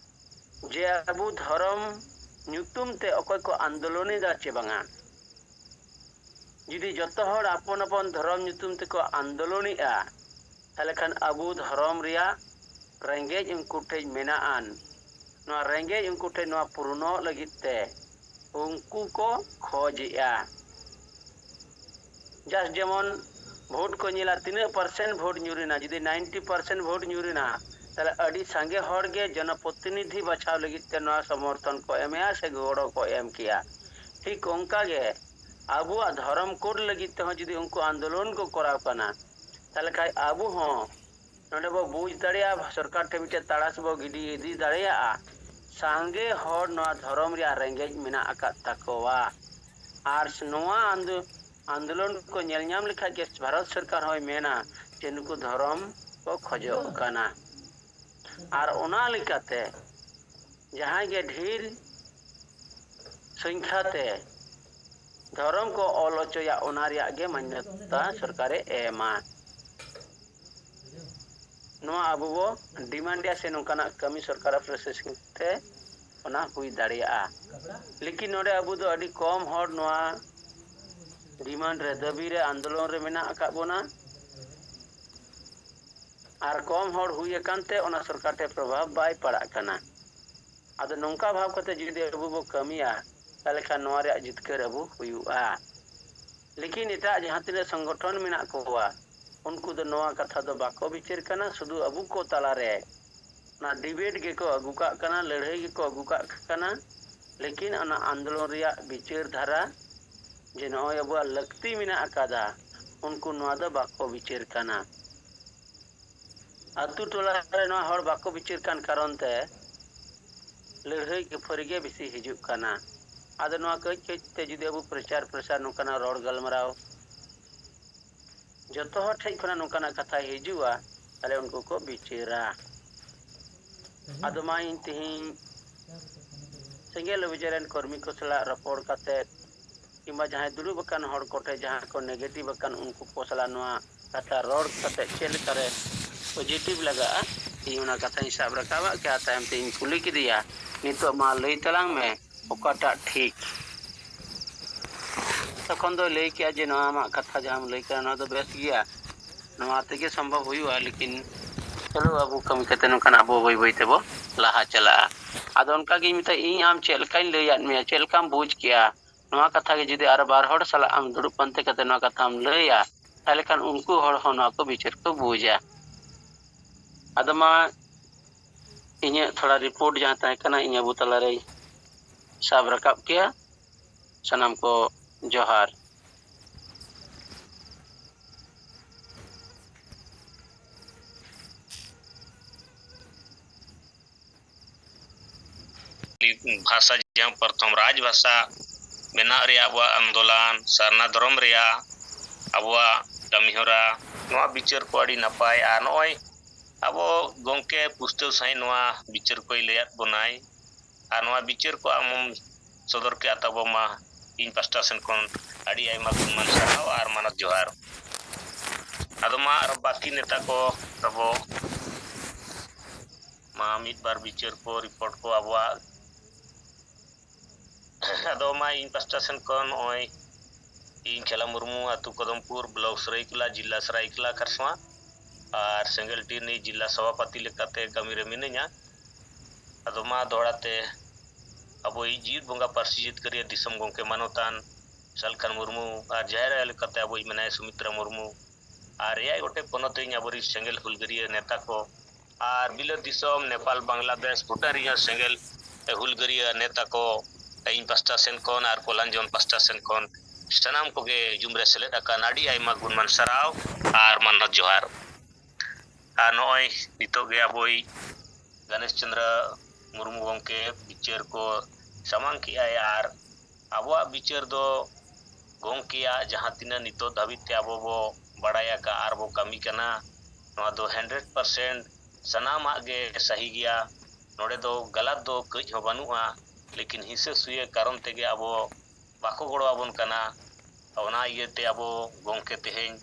ᱡᱮ ᱟᱵᱚ ᱫᱷᱚᱨᱚᱢ ᱧᱩᱛᱩᱢ ᱛᱮ ᱚᱠᱚᱭ ᱠᱚ ᱟᱱᱫᱳᱞᱚᱱ ᱮᱫᱟ ᱪᱮ ᱵᱟᱝᱟ, ᱡᱩᱫᱤ ᱡᱚᱛᱚ ᱦᱚᱲ ᱟᱯᱚᱱ ᱟᱯᱚᱱ ᱫᱷᱚᱨᱚᱢ ᱧᱩᱛᱩᱢ ᱛᱮᱠᱚ ᱟᱱᱫᱳᱞᱚᱱᱮᱜᱼᱟ, ᱛᱟᱦᱚᱞᱮ ᱠᱷᱟᱱ ᱟᱵᱚ ᱫᱷᱚᱨᱚᱢ ᱨᱮᱭᱟᱜ ᱨᱮᱸᱜᱮᱡ ᱩᱱᱠᱩ ᱴᱷᱮᱡ ᱢᱮᱱᱟᱜ ᱟᱱ, ᱱᱚᱣᱟ ᱨᱮᱸᱜᱮᱡ ᱩᱱᱠᱩ ᱴᱷᱮᱡ ᱱᱚᱣᱟ ᱯᱩᱨᱩᱱᱚᱜ ᱞᱟᱹᱜᱤᱫ ᱛᱮ ᱩᱱᱠᱩ ᱠᱚ ᱠᱷᱚᱡᱮᱜᱼᱟ᱾ ᱡᱟᱥ ᱡᱮᱢᱚᱱ ᱵᱷᱳᱴ ᱠᱚ ᱧᱮᱞᱟ, ᱛᱤᱱᱟᱹᱜ ᱯᱟᱨᱥᱮᱱᱴ ᱵᱷᱳᱴ ᱧᱩᱨ ᱮᱱᱟ᱾ ᱡᱩᱫᱤ ᱱᱟᱭᱤᱱᱴᱤ ᱯᱟᱨᱥᱮᱱᱴ ᱵᱷᱳᱴ ᱧᱩᱨ ᱮᱱᱟ, ᱛᱟᱦᱞᱮ ᱟᱹᱰᱤ ᱥᱟᱸᱜᱮ ᱦᱚᱲ ᱜᱮ ᱡᱚᱱᱚᱯᱨᱚᱛᱤᱱᱤᱫᱷᱤ ᱵᱟᱪᱷᱟᱣ ᱞᱟᱹᱜᱤᱫ ᱛᱮ ᱱᱚᱣᱟ ᱥᱚᱢᱚᱨᱛᱷᱚᱱ ᱠᱚ ᱮᱢᱮᱜᱼᱟ ᱥᱮ ᱜᱚᱲᱚ ᱠᱚ ᱮᱢ ᱠᱮᱜᱼᱟ᱾ ᱴᱷᱤᱠ ᱚᱱᱠᱟ ᱜᱮ ᱟᱵᱚᱣᱟᱜ ᱫᱷᱚᱨᱚᱢ ᱠᱳᱰ ᱞᱟᱹᱜᱤᱫ ᱛᱮᱦᱚᱸ ᱡᱩᱫᱤ ᱩᱱᱠᱩ ᱟᱱᱫᱳᱞᱚᱱ ᱠᱚ ᱠᱚᱨᱟᱣ ᱠᱟᱱᱟ, ᱛᱟᱦᱞᱮ ᱠᱷᱟᱱ ᱟᱵᱚ ᱦᱚᱸ ᱱᱚᱰᱮ ᱵᱚ ᱵᱩᱡᱽ ᱫᱟᱲᱮᱭᱟᱜᱼᱟ, ᱥᱚᱨᱠᱟᱨ ᱴᱷᱮᱱ ᱢᱤᱫᱴᱮᱱ ᱛᱟᱲᱟᱥ ᱵᱚ ᱜᱤᱰᱤ ᱤᱫᱤ ᱫᱟᱲᱮᱭᱟᱜᱼᱟ᱾ ᱥᱟᱸᱜᱮ ᱦᱚᱲ ᱱᱚᱣᱟ ᱫᱷᱚᱨᱚᱢ ᱨᱮᱭᱟᱜ ᱨᱮᱸᱜᱮᱡ ᱢᱮᱱᱟᱜ ᱟᱠᱟᱫ ᱛᱟᱠᱚᱣᱟ, ᱟᱨ ᱱᱚᱣᱟ ᱟᱱᱫᱳ-, ᱟᱱᱫᱳᱞᱚᱱ ᱠᱚ ᱧᱮᱞ ᱧᱟᱢ ᱞᱮᱠᱷᱟᱡ ᱜᱮ ᱵᱷᱟᱨᱚᱛ ᱥᱚᱨᱠᱟᱨ ᱦᱚᱸᱭ ᱢᱮᱱᱟ ᱡᱮ ᱱᱩᱠᱩ ᱫᱷᱚᱨᱚᱢ ᱠᱚ ᱠᱷᱚᱡᱚᱜ ᱠᱟᱱᱟ᱾ ᱟᱨ ᱚᱱᱟ ᱞᱮᱠᱟᱛᱮ ᱡᱟᱦᱟᱸᱭ ᱜᱮ ᱰᱷᱮᱨ ᱥᱚᱝᱠᱷᱟ ᱛᱮ ᱫᱷᱚᱨᱚᱢ ᱠᱚ ᱚᱞ ᱦᱚᱪᱚᱭᱟ, ᱚᱱᱟ ᱨᱮᱭᱟᱜ ᱜᱮ ᱢᱟᱱᱱᱚᱛᱟ ᱥᱚᱨᱠᱟᱨᱮ ᱮᱢᱟ᱾ ᱱᱚᱣᱟ ᱟᱵᱚ ᱵᱚ ᱰᱤᱢᱟᱱᱰ ᱮᱫᱟ ᱥᱮ ᱱᱚᱝᱠᱟᱱᱟᱜ ᱠᱟᱹᱢᱤ ᱥᱚᱨᱠᱟᱨᱟᱜ ᱯᱨᱚᱥᱮᱥᱤᱝ ᱛᱮ ᱚᱱᱟ ᱦᱩᱭ ᱫᱟᱲᱮᱭᱟᱜᱼᱟ᱾ ᱞᱮᱠᱤᱱ ᱱᱚᱰᱮ ᱟᱵᱚ ᱫᱚ ᱟᱹᱰᱤ ᱠᱚᱢ ᱦᱚᱲ ᱱᱚᱣᱟ ᱰᱤᱢᱟᱱᱰ ᱨᱮ, ᱫᱟᱹᱵᱤ ᱨᱮ, ᱟᱱᱫᱳᱞᱚᱱ ᱨᱮ ᱢᱮᱱᱟᱜ ᱟᱠᱟᱫ ᱵᱚᱱᱟ᱾ ᱟᱨ ᱠᱚᱢ ᱦᱚᱲ ᱦᱩᱭ ᱟᱠᱟᱱ ᱛᱮ ᱚᱱᱟ ᱥᱚᱨᱠᱟᱨ ᱴᱷᱮᱱ ᱯᱨᱚᱵᱷᱟᱵᱽ ᱵᱟᱭ ᱯᱟᱲᱟᱜ ᱠᱟᱱᱟ᱾ ᱟᱫᱚ ᱱᱚᱝᱠᱟ ᱵᱷᱟᱵᱽ ᱠᱟᱛᱮ ᱡᱩᱫᱤ ᱟᱵᱚ ᱵᱚ ᱠᱟᱹᱢᱤᱭᱟ, ᱛᱟᱦᱚᱞᱮ ᱠᱷᱟᱱ ᱱᱚᱣᱟ ᱨᱮᱭᱟᱜ ᱡᱤᱛᱠᱟᱹᱨ ᱟᱵᱚ ᱦᱩᱭᱩᱜᱼᱟ᱾ ᱞᱮᱠᱤᱱ ᱮᱴᱟᱜ ᱡᱟᱦᱟᱸ ᱛᱤᱱᱟᱹᱜ ᱥᱚᱝᱜᱚᱴᱷᱚᱱ ᱢᱮᱱᱟᱜ ᱠᱚᱣᱟ, ᱩᱱᱠᱩ ᱫᱚ ᱱᱚᱣᱟ ᱠᱟᱛᱷᱟ ᱫᱚ ᱵᱟᱠᱚ ᱵᱤᱪᱟᱹᱨ ᱠᱟᱱᱟ᱾ ᱥᱩᱫᱷᱩ ᱟᱵᱚ ᱠᱚ ᱛᱟᱞᱟᱨᱮ ᱚᱱᱟ ᱰᱤᱵᱮᱴ ᱜᱮᱠᱚ ᱟᱹᱜᱩ ᱠᱟᱜ ᱠᱟᱱᱟ, ᱞᱟᱹᱲᱦᱟᱹᱭ ᱜᱮᱠᱚ ᱟᱹᱜᱩ ᱠᱟᱜ ᱠᱟᱱᱟ᱾ ᱞᱮᱠᱤᱱ ᱚᱱᱟ ᱟᱱᱫᱳᱞᱚᱱ ᱨᱮᱭᱟᱜ ᱵᱤᱪᱟᱹᱨ ᱫᱷᱟᱨᱟ ᱡᱮ ᱱᱚᱜᱼᱚᱭ ᱟᱵᱚᱣᱟᱜ ᱞᱟᱹᱠᱛᱤ ᱢᱮᱱᱟᱜ ᱟᱠᱟᱫᱟ, ᱩᱱᱠᱩ ᱱᱚᱣᱟ ᱫᱚ ᱵᱟᱠᱚ ᱵᱤᱪᱟᱹᱨ ᱠᱟᱱᱟ᱾ ᱟᱛᱳ ᱴᱚᱞᱟ ᱨᱮ ᱱᱚᱣᱟ ᱦᱚᱲ ᱵᱟᱠᱚ ᱵᱤᱪᱟᱹᱨ ᱠᱟᱱ ᱠᱟᱨᱚᱱ ᱛᱮ ᱞᱟᱹᱲᱦᱟᱹᱭ ᱠᱷᱟᱹᱯᱟᱹᱨᱤ ᱜᱮ ᱵᱮᱥᱤ ᱦᱤᱡᱩᱜ ᱠᱟᱱᱟ᱾ ᱟᱫᱚ ᱱᱚᱣᱟ ᱠᱟᱹᱡ ᱠᱟᱹᱡ ᱛᱮ ᱡᱩᱫᱤ ᱟᱵᱚ ᱯᱨᱚᱪᱟᱨ ᱯᱨᱚᱥᱟᱨ ᱱᱚᱝᱠᱟᱱᱟᱜ ᱨᱚᱲ ᱜᱟᱞᱢᱟᱨᱟᱣ ᱡᱚᱛᱚ ᱦᱚᱲ ᱴᱷᱮᱡ ᱠᱷᱚᱱᱟᱜ ᱱᱚᱝᱠᱟᱱᱟᱜ ᱠᱟᱛᱷᱟ ᱦᱤᱡᱩᱜᱼᱟ, ᱛᱟᱦᱞᱮ ᱩᱱᱠᱩ ᱠᱚ ᱵᱤᱪᱟᱹᱨᱟ᱾ ᱟᱫᱚ ᱢᱟ ᱤᱧ ᱛᱮᱦᱮᱧ ᱥᱮᱸᱜᱮᱞ ᱚᱵᱷᱤᱡᱟᱱ ᱨᱮᱱ ᱠᱚᱨᱢᱤ ᱠᱚ ᱥᱟᱞᱟᱜ ᱨᱚᱯᱚᱲ ᱠᱟᱛᱮ ᱠᱤᱝᱵᱟ ᱡᱟᱦᱟᱸᱭ ᱫᱩᱲᱩᱵ ᱟᱠᱟᱱ ᱦᱚᱲ ᱠᱚᱴᱷᱮᱱ ᱡᱟᱦᱟᱸ ᱠᱚ ᱱᱮᱜᱮᱴᱤᱵᱷ ᱟᱠᱟᱱ ᱩᱱᱠᱩ ᱠᱚ ᱥᱟᱞᱟᱜ ᱱᱚᱣᱟ ᱠᱟᱛᱷᱟ ᱨᱚᱲ ᱠᱟᱛᱮ ᱪᱮᱫ ᱞᱮᱠᱟᱨᱮ ᱯᱚᱡᱤᱴᱤᱵᱷ ᱞᱟᱜᱟᱜᱼᱟ, ᱤᱧ ᱚᱱᱟ ᱠᱟᱛᱷᱟᱧ ᱥᱟᱵ ᱨᱟᱠᱟᱵᱟ᱾ ᱠᱮᱭᱟ ᱛᱟᱭᱚᱢ ᱛᱮ ᱤᱧ ᱠᱩᱞᱤ ᱠᱮᱫᱮᱭᱟ, "ᱱᱤᱛᱚᱜ ᱢᱟ ᱞᱟᱹᱭ ᱛᱟᱞᱟᱝ ᱢᱮ ᱚᱠᱟᱴᱟᱜ ᱴᱷᱤᱠ?" ᱛᱚᱠᱷᱚᱱ ᱫᱚᱭ ᱞᱟᱹᱭ ᱠᱮᱜᱼᱟ ᱡᱮ, "ᱱᱚᱣᱟ ᱟᱢᱟᱜ ᱠᱟᱛᱷᱟ ᱡᱟᱦᱟᱸᱢ ᱞᱟᱹᱭ ᱠᱮᱜᱼᱟ ᱱᱚᱣᱟ ᱫᱚ ᱵᱮᱥ ᱜᱮᱭᱟ, ᱱᱚᱣᱟ ᱛᱮᱜᱮ ᱥᱚᱢᱵᱷᱚᱵ ᱦᱩᱭᱩᱜᱼᱟ, ᱞᱮᱠᱤᱱ ᱪᱚᱞᱚ ᱟᱵᱚ ᱠᱟᱹᱢᱤ ᱠᱟᱛᱮ ᱱᱚᱝᱠᱟᱱᱟᱜ ᱟᱵᱚ ᱵᱟᱹᱭ ᱵᱟᱹᱭ ᱛᱮᱵᱚ ᱞᱟᱦᱟ ᱪᱟᱞᱟᱜᱼᱟ᱾" ᱟᱫᱚ ᱚᱱᱠᱟ ᱜᱤᱧ ᱢᱮᱛᱟᱭᱟ, "ᱤᱧ ᱟᱢ ᱪᱮᱫ ᱞᱮᱠᱟᱧ ᱞᱟᱹᱭᱟᱫ ᱢᱮᱭᱟ, ᱪᱮᱫ ᱞᱮᱠᱟᱢ ᱵᱩᱡᱽ ᱠᱮᱜᱼᱟ, ᱱᱚᱣᱟ ᱠᱟᱛᱷᱟ ᱜᱮ ᱡᱩᱫᱤ ᱟᱨ ᱵᱟᱨ ᱦᱚᱲ ᱥᱟᱞᱟᱜ ᱟᱢ ᱫᱩᱲᱩᱵ ᱯᱟᱱᱛᱮ ᱠᱟᱛᱮ ᱱᱚᱣᱟ ᱠᱟᱛᱷᱟᱢ ᱞᱟᱹᱭᱟ, ᱛᱟᱦᱚᱞᱮ ᱠᱷᱟᱱ ᱩᱱᱠᱩ ᱦᱚᱲ ᱦᱚᱸ ᱱᱚᱣᱟ ᱠᱚ ᱵᱤᱪᱟᱹᱨ ᱠᱚ ᱵᱩᱡᱟ᱾ ᱟᱫᱚ ᱢᱟ ᱤᱧᱟᱹᱜ ᱛᱷᱚᱲᱟ ᱨᱤᱯᱳᱨᱴ ᱡᱟᱦᱟᱸ ᱛᱟᱦᱮᱸ ᱠᱟᱱᱟ, ᱤᱧ ᱟᱵᱚ ᱛᱟᱞᱟᱨᱮᱧ ᱥᱟᱵ ᱨᱟᱠᱟᱵ ᱠᱮᱭᱟ᱾ ᱥᱟᱱᱟᱢ ᱠᱚ ᱡᱚᱦᱟᱨ᱾ ᱵᱷᱟᱥᱟ ᱡᱟᱦᱟᱸ ᱯᱨᱚᱛᱷᱚᱢ ᱨᱟᱡᱽ ᱵᱷᱟᱥᱟ ᱵᱮᱱᱟᱜ ᱨᱮᱭᱟᱜ ᱟᱵᱚᱣᱟᱜ ᱟᱱᱫᱳᱞᱚᱱ, ᱥᱟᱨᱱᱟ ᱫᱷᱚᱨᱚᱢ ᱨᱮᱭᱟᱜ ᱟᱵᱚᱣᱟᱜ ᱠᱟᱹᱢᱤᱦᱚᱨᱟ, ᱱᱚᱣᱟ ᱵᱤᱪᱟᱹᱨ ᱠᱚ ᱟᱹᱰᱤ ᱱᱟᱯᱟᱭ᱾ ᱟᱨ ᱱᱚᱜᱼᱚᱭ ᱟᱵᱚ ᱜᱚᱢᱠᱮ ᱯᱩᱥᱴᱟᱹᱣ ᱥᱟᱺᱦᱤᱡ ᱱᱚᱣᱟ ᱵᱤᱪᱟᱹᱨ ᱠᱚᱭ ᱞᱟᱹᱭᱟᱫ ᱵᱚᱱᱟᱭ᱾ ᱟᱨ ᱱᱚᱣᱟ ᱵᱤᱪᱟᱹᱨ ᱠᱚ ᱟᱢᱮᱢ ᱥᱚᱫᱚᱨ ᱠᱮᱫ ᱛᱟᱵᱚ ᱢᱟ, ᱤᱧ ᱯᱟᱥᱴᱟ ᱥᱮᱱ ᱠᱷᱚᱱ ᱟᱹᱰᱤ ᱟᱭᱢᱟ ᱜᱩᱱᱢᱟᱱ ᱥᱟᱨᱦᱟᱣ ᱟᱨ ᱢᱟᱱᱚᱛ ᱡᱚᱦᱟᱨ᱾ ᱟᱫᱚ ᱢᱟ ᱟᱨ ᱵᱟᱹᱠᱤ ᱱᱮᱛᱟ ᱠᱚ ᱛᱟᱵᱚ ᱢᱟ ᱢᱤᱫ ᱵᱟᱨ ᱵᱤᱪᱟᱹᱨ ᱠᱚ, ᱨᱤᱯᱳᱨᱴ ᱠᱚ ᱟᱵᱚᱣᱟᱜ᱾ ᱟᱫᱚ ᱢᱟ ᱤᱧ ᱯᱟᱥᱴᱟ ᱥᱮᱱ ᱠᱷᱚᱱ ᱱᱚᱜᱼᱚᱭ ᱤᱧ ᱠᱷᱮᱞᱟ ᱢᱩᱨᱢᱩ, ᱟᱹᱛᱩ ᱠᱚᱫᱚᱢᱯᱩᱨ, ᱵᱞᱚᱠ ᱥᱟᱹᱨᱟᱹᱭᱠᱮᱞᱟ, ᱡᱤᱞᱟ ᱥᱟᱹᱨᱟᱹᱭᱠᱮᱞᱟ ᱠᱷᱟᱨᱥᱚᱶᱟ ᱟᱨ ᱥᱮᱸᱜᱮᱞ ᱴᱤ ᱨᱤᱱᱤᱡ ᱡᱤᱞᱟ ᱥᱚᱵᱷᱟᱯᱟᱹᱛᱤ ᱞᱮᱠᱟᱛᱮ ᱠᱟᱹᱢᱤ ᱨᱮ ᱢᱤᱱᱟᱹᱧᱟ᱾ ᱟᱫᱚ ᱢᱟ ᱫᱚᱦᱲᱟ ᱛᱮ ᱟᱵᱚᱭᱤᱡ ᱡᱤᱣᱤᱫ ᱵᱚᱸᱜᱟ ᱯᱟᱹᱨᱥᱤ ᱡᱤᱛᱠᱟᱹᱨᱤᱭᱟᱹ ᱫᱤᱥᱚᱢ ᱜᱚᱢᱠᱮ ᱢᱟᱱᱚᱛᱟᱱ ᱥᱟᱞᱠᱷᱟᱱ ᱢᱩᱨᱢᱩ ᱟᱨ ᱡᱟᱦᱮᱨ ᱟᱭᱳ ᱞᱮᱠᱟᱛᱮ ᱟᱵᱚᱭᱤᱡ ᱢᱮᱱᱟᱭᱟ ᱥᱩᱢᱤᱛᱨᱟ ᱢᱩᱨᱢᱩ ᱟᱨ ᱮᱭᱟᱭ ᱜᱚᱴᱮᱡ ᱯᱚᱱᱚᱛ ᱨᱮᱱ ᱟᱵᱚᱨᱤᱡ ᱥᱮᱸᱜᱮᱞ ᱦᱩᱞᱜᱟᱹᱨᱤᱭᱟᱹ ᱱᱮᱛᱟ ᱠᱚ ᱟᱨ ᱵᱤᱞᱟᱹᱛ ᱫᱤᱥᱚᱢ ᱱᱮᱯᱟᱞ, ᱵᱟᱝᱞᱟᱫᱮᱥ, ᱵᱷᱩᱴᱟᱱ ᱨᱮᱱ ᱦᱚᱸ ᱥᱮᱸᱜᱮᱞ ᱦᱩᱞᱜᱟᱹᱨᱤᱭᱟᱹ ᱱᱮᱛᱟ ᱠᱚ ᱤᱧ ᱯᱟᱥᱴᱟ ᱥᱮᱱ ᱠᱷᱚᱱ ᱟᱨ ᱠᱚᱞᱟᱧᱡᱚᱱ ᱯᱟᱥᱴᱟ ᱥᱮᱱ ᱠᱷᱚᱱ ᱥᱟᱱᱟᱢ ᱠᱚᱜᱮ ᱦᱤᱡᱩᱢ ᱨᱮ ᱥᱮᱞᱮᱫ ᱟᱠᱟᱱ ᱟᱹᱰᱤ ᱟᱭᱢᱟ ᱜᱩᱱᱢᱟᱱ ᱥᱟᱨᱦᱟᱣ ᱟᱨ ᱢᱟᱱᱚᱛ ᱡᱚᱦᱟᱨ᱾ ᱟᱨ ᱱᱚᱜᱼᱚᱭ ᱱᱤᱛᱚᱜ ᱜᱮ ᱟᱵᱚᱭᱤᱡ ᱜᱚᱱᱮᱥ ᱪᱚᱸᱫᱽᱨᱚ ᱢᱩᱨᱢᱩ ᱜᱚᱢᱠᱮ ᱵᱤᱪᱟᱹᱨ ᱠᱚ ᱥᱟᱢᱟᱝ ᱠᱮᱜᱼᱟᱭ ᱟᱨ ᱟᱵᱚᱣᱟᱜ ᱵᱤᱪᱟᱹᱨ ᱫᱚ ᱜᱚᱢᱠᱮᱭᱟᱜ ᱡᱟᱦᱟᱸ ᱛᱤᱱᱟᱹᱜ ᱱᱤᱛᱚᱜ ᱫᱷᱟᱹᱵᱤᱡ ᱛᱮ ᱟᱵᱚ ᱵᱚ ᱵᱟᱲᱟᱭ ᱟᱠᱟᱫ ᱟᱨ ᱵᱚ ᱠᱟᱹᱢᱤ ᱠᱟᱱᱟ, ᱱᱚᱣᱟ ᱫᱚ ᱦᱟᱱᱰᱨᱮᱰ ᱯᱟᱨᱥᱮᱱᱴ ᱥᱟᱱᱟᱢᱟᱜ ᱜᱮ ᱥᱟᱹᱦᱤ ᱜᱮᱭᱟ᱾ ᱱᱚᱰᱮ ᱫᱚ ᱜᱟᱞᱟᱛ ᱫᱚ ᱠᱟᱹᱡ ᱦᱚᱸ ᱵᱟᱹᱱᱩᱜᱼᱟ, ᱞᱮᱠᱤᱱ ᱦᱤᱥᱟᱹ ᱥᱩᱭᱟᱹ ᱠᱟᱨᱚᱱ ᱛᱮᱜᱮ ᱟᱵᱚ ᱵᱟᱠᱚ ᱜᱚᱲᱚ ᱟᱵᱚᱱ ᱠᱟᱱᱟ᱾ ᱚᱱᱟ ᱤᱭᱟᱹᱛᱮ ᱟᱵᱚ ᱜᱚᱢᱠᱮ ᱛᱮᱦᱮᱧ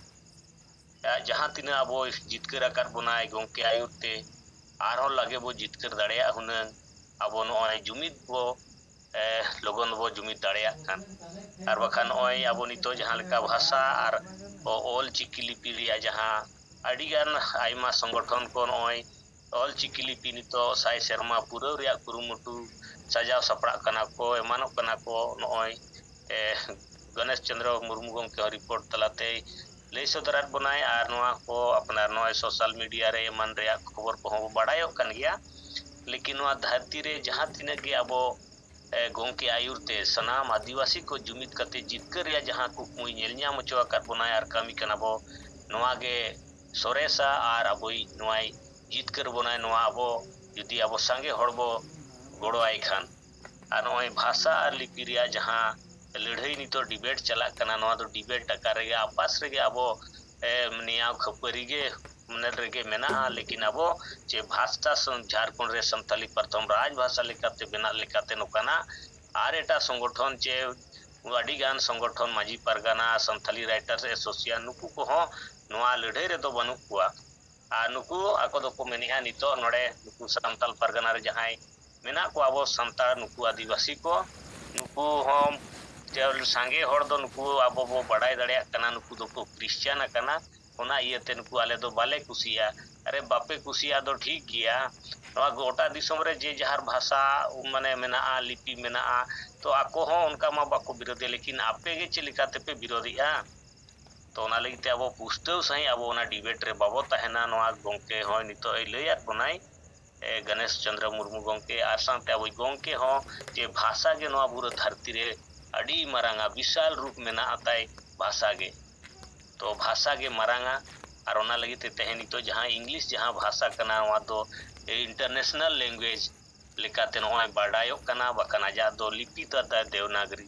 ᱡᱟᱦᱟᱸ ᱛᱤᱱᱟᱹᱜ ᱟᱵᱚ ᱡᱤᱛᱠᱟᱹᱨ ᱟᱠᱟᱫ ᱵᱚᱱᱟᱭ ᱜᱚᱢᱠᱮ ᱟᱹᱭᱩᱨ ᱛᱮ, ᱟᱨᱦᱚᱸ ᱞᱟᱜᱮ ᱵᱚ ᱡᱤᱛᱠᱟᱹᱨ ᱫᱟᱲᱮᱭᱟᱜ ᱦᱩᱱᱟᱹᱝ᱾ ᱟᱵᱚ ᱱᱚᱜᱼᱚᱭ ᱡᱩᱢᱤᱫ ᱵᱚ, ᱮ, ᱞᱚᱜᱚᱱ ᱵᱚ ᱡᱩᱢᱤᱫ ᱫᱟᱲᱮᱭᱟᱜ ᱠᱟᱱ᱾ ᱟᱨ ᱵᱟᱠᱷᱟᱱ ᱱᱚᱜᱼᱚᱭ ᱟᱵᱚ ᱱᱤᱛᱚᱜ ᱡᱟᱦᱟᱸ ᱞᱮᱠᱟ ᱵᱷᱟᱥᱟ ᱟᱨ ᱚ-, ᱚᱞ ᱪᱤᱠᱤ ᱞᱤᱯᱤ ᱨᱮᱭᱟᱜ ᱡᱟᱦᱟᱸ ᱟᱹᱰᱤᱜᱟᱱ ᱟᱭᱢᱟ ᱥᱚᱝᱜᱚᱴᱷᱚᱱ ᱠᱚ ᱱᱚᱜᱼᱚᱭ ᱚᱞ ᱪᱤᱠᱤ ᱞᱤᱯᱤ ᱱᱤᱛᱚᱜ ᱥᱟᱭ ᱥᱮᱨᱢᱟ ᱯᱩᱨᱟᱹᱣ ᱨᱮᱭᱟᱜ ᱠᱩᱨᱩᱢᱩᱴᱩ ᱥᱟᱡᱟᱣ ᱥᱟᱯᱲᱟᱜ ᱠᱟᱱᱟ ᱠᱚ, ᱮᱢᱟᱱᱚᱜ ᱠᱟᱱᱟ ᱠᱚ᱾ ᱱᱚᱜᱼᱚᱭ, ᱮ, ᱜᱚᱱᱮᱥ ᱪᱚᱸᱫᱽᱨᱚ ᱢᱩᱨᱢᱩ ᱜᱚᱢᱠᱮ ᱦᱚᱸ ᱨᱤᱯᱳᱨᱴ ᱛᱟᱞᱟᱛᱮᱭ ᱞᱟᱹᱭ ᱥᱚᱫᱚᱨᱟᱫ ᱵᱚᱱᱟᱭ, ᱟᱨ ᱱᱚᱣᱟ ᱠᱚ ᱟᱯᱱᱟᱨ ᱱᱚᱜᱼᱚᱭ social media ᱨᱮ ᱮᱢᱟᱱ ᱨᱮᱭᱟᱜ ᱠᱷᱚᱵᱚᱨ ᱠᱚᱦᱚᱸ ᱵᱚ ᱵᱟᱲᱟᱭᱚᱜ ᱠᱟᱱ ᱜᱮᱭᱟ᱾ ᱞᱮᱠᱤᱱ ᱱᱚᱣᱟ ᱫᱷᱟᱹᱨᱛᱤ ᱨᱮ ᱡᱟᱦᱟᱸ ᱛᱤᱱᱟᱹᱜ ᱜᱮ ᱟᱵᱚ, ᱮ, ᱜᱚᱢᱠᱮ ᱟᱹᱭᱩᱨ ᱛᱮ ᱥᱟᱱᱟᱢ ᱟᱹᱫᱤᱵᱟᱹᱥᱤ ᱠᱚ ᱡᱩᱢᱤᱫ ᱠᱟᱛᱮ ᱡᱤᱛᱠᱟᱹᱨ ᱨᱮᱭᱟᱜ ᱡᱟᱦᱟᱸ ᱠᱩᱠᱢᱩᱭ ᱧᱮᱞ ᱧᱟᱢ ᱦᱚᱪᱚ ᱟᱠᱟᱫ ᱵᱚᱱᱟᱭ ᱟᱨ ᱠᱟᱹᱢᱤ ᱠᱟᱱᱟ ᱵᱚ, ᱱᱚᱣᱟ ᱜᱮ ᱥᱚᱨᱮᱥᱟ ᱟᱨ ᱟᱵᱚᱭ ᱱᱚᱣᱟᱭ ᱡᱤᱛᱠᱟᱹᱨ ᱵᱚᱱᱟᱭ, ᱱᱚᱣᱟ ᱟᱵᱚ ᱡᱩᱫᱤ ᱟᱵᱚ ᱥᱟᱸᱜᱮ ᱦᱚᱲ ᱵᱚ ᱜᱚᱲᱚᱣᱟᱭ ᱠᱷᱟᱱ᱾ ᱟᱨ ᱱᱚᱜᱼᱚᱭ ᱵᱷᱟᱥᱟ ᱟᱨ ᱞᱤᱯᱤ ᱨᱮᱭᱟᱜ ᱡᱟᱦᱟᱸ ᱞᱟᱹᱲᱦᱟᱹᱭ ᱱᱤᱛᱚᱜ debate ᱪᱟᱞᱟᱜ ᱠᱟᱱᱟ, ᱱᱚᱣᱟ ᱫᱚ debate ᱟᱠᱟᱨ ᱨᱮᱜᱮ, ᱟᱯᱟᱥ ᱨᱮᱜᱮ ᱟᱵᱚ, ᱮ, ᱱᱮᱭᱟᱣ ᱠᱷᱟᱹᱯᱟᱹᱨᱤ ᱜᱮ ᱢᱚᱱᱮ ᱨᱮᱜᱮ ᱢᱮᱱᱟᱜᱼᱟ᱾ ᱞᱮᱠᱤᱱ ᱟᱵᱚ ᱡᱮ ᱵᱷᱟᱥᱟ ᱥᱚᱝ-, ᱡᱷᱟᱲᱠᱷᱚᱸᱰ ᱨᱮ ᱥᱟᱱᱛᱟᱞᱤ ᱯᱨᱚᱛᱷᱚᱢ ᱨᱟᱡᱽ ᱵᱷᱟᱥᱟ ᱞᱮᱠᱟᱛᱮ ᱵᱮᱱᱟᱜ ᱞᱮᱠᱟᱛᱮ ᱱᱚᱝᱠᱟᱱᱟᱜ ᱟᱨ ᱮᱴᱟᱜ ᱥᱚᱝᱜᱚᱴᱷᱚᱱ ᱪᱮ ᱟᱹᱰᱤ ᱜᱟᱱ ᱥᱚᱝᱜᱚᱴᱷᱚᱱ, ᱢᱟᱹᱡᱷᱤ ᱯᱟᱨᱜᱟᱱᱟ, ᱥᱟᱱᱛᱟᱞᱤ Writers Association, ᱱᱩᱠᱩ ᱠᱚᱦᱚᱸ ᱱᱚᱣᱟ ᱞᱟᱹᱲᱦᱟᱹᱭ ᱨᱮᱫᱚ ᱵᱟᱹᱱᱩᱜ ᱠᱚᱣᱟ᱾ ᱟᱨ ᱱᱩᱠᱩ ᱟᱠᱚ ᱫᱚᱠᱚ ᱢᱮᱱᱮᱜᱼᱟ, ᱱᱤᱛᱚᱜ ᱱᱚᱰᱮ ᱱᱩᱠᱩ ᱥᱟᱱᱛᱟᱞ ᱯᱟᱨᱜᱟᱱᱟ ᱨᱮ ᱡᱟᱦᱟᱸᱭ ᱢᱮᱱᱟᱜ ᱠᱚᱣᱟ ᱟᱵᱚ ᱥᱟᱱᱛᱟᱲ, ᱱᱩᱠᱩ ᱟᱹᱫᱤᱵᱟᱹᱥᱤ ᱠᱚ, ᱱᱩᱠᱩ ᱦᱚᱸ ᱡᱮ ᱥᱟᱸᱜᱮ ᱦᱚᱲ ᱫᱚ ᱱᱩᱠᱩ ᱟᱵᱚ ᱵᱚ ᱵᱟᱰᱟᱭ ᱫᱟᱲᱮᱭᱟᱜ ᱠᱟᱱᱟ, ᱱᱩᱠᱩ ᱫᱚᱠᱚ Christian ᱟᱠᱟᱱᱟ᱾ ᱚᱱᱟ ᱤᱭᱟᱹᱛᱮ ᱱᱩᱠᱩ ᱟᱞᱮ ᱫᱚ ᱵᱟᱞᱮ ᱠᱩᱥᱤᱭᱟᱜᱼᱟ᱾ ᱟᱨᱮ, ᱵᱟᱯᱮ ᱠᱩᱥᱤᱭᱟᱜ ᱫᱚ ᱴᱷᱤᱠ ᱜᱮᱭᱟ, ᱱᱚᱣᱟ ᱜᱚᱴᱟ ᱫᱤᱥᱚᱢ ᱨᱮ ᱡᱮ ᱡᱟᱦᱟᱨ ᱵᱷᱟᱥᱟ ᱢᱟᱱᱮ ᱢᱮᱱᱟᱜᱼᱟ, ᱞᱤᱯᱤ ᱢᱮᱱᱟᱜᱼᱟ, ᱛᱚ ᱟᱠᱚ ᱦᱚᱸ ᱚᱱᱠᱟ ᱢᱟ ᱵᱟᱠᱚ ᱵᱤᱨᱳᱫᱮ, ᱞᱮᱠᱤᱱ ᱟᱯᱮ ᱜᱮ ᱪᱮᱫ ᱞᱮᱠᱟ ᱛᱮᱯᱮ ᱵᱤᱨᱳᱫᱮᱜᱼᱟ? ᱛᱚ ᱚᱱᱟ ᱞᱟᱹᱜᱤᱫ ᱛᱮ ᱟᱵᱚ ᱯᱩᱥᱴᱟᱹᱣ ᱥᱟᱺᱦᱤᱡ ᱟᱵᱚ ᱚᱱᱟ debate ᱨᱮ ᱵᱟᱵᱚ ᱛᱟᱦᱮᱱᱟ᱾ ᱱᱚᱣᱟ ᱜᱚᱢᱠᱮ ᱦᱚᱸ ᱱᱤᱛᱚᱜ ᱮ ᱞᱟᱹᱭᱟᱫ ᱵᱚᱱᱟᱭ, ᱮ, ᱜᱚᱱᱮᱥ ᱪᱚᱸᱫᱽᱨᱚ ᱢᱩᱨᱢᱩ ᱜᱚᱢᱠᱮ, ᱟᱨ ᱥᱟᱶᱛᱮ ᱟᱵᱚ ᱜᱚᱢᱠᱮ ᱦᱚᱸ, ᱡᱮ ᱵᱷᱟᱥᱟ ᱜᱮ ᱱᱚᱣᱟ ᱯᱩᱨᱟᱹ ᱫᱷᱟᱹᱨᱛᱤ ᱨᱮ ᱟᱹᱰᱤ ᱢᱟᱨᱟᱝᱟ, ᱵᱤᱥᱟᱞ ᱨᱩᱯ ᱢᱮᱱᱟᱜᱼᱟ ᱛᱟᱭ ᱵᱷᱟᱥᱟ ᱜᱮ᱾ ᱛᱚ ᱵᱷᱟᱥᱟ ᱜᱮ ᱢᱟᱨᱟᱝᱟ, ᱟᱨ ᱚᱱᱟ ᱞᱟᱹᱜᱤᱫ ᱛᱮ ᱛᱮᱦᱮᱧ ᱱᱤᱛᱚᱜ ᱡᱟᱦᱟᱸ English ᱡᱟᱦᱟᱸ ᱵᱷᱟᱥᱟ ᱠᱟᱱᱟ, ᱱᱚᱣᱟ ᱫᱚ international language ᱞᱮᱠᱟᱛᱮ ᱱᱚᱜᱼᱚᱭ ᱵᱟᱰᱟᱭᱚᱜ ᱠᱟᱱᱟ, ᱵᱟᱠᱷᱟᱱ ᱟᱡᱟᱜ ᱫᱚ ᱞᱤᱯᱤ ᱫᱚ ᱛᱟᱭ ᱫᱮᱣᱱᱟᱜᱽᱨᱤ,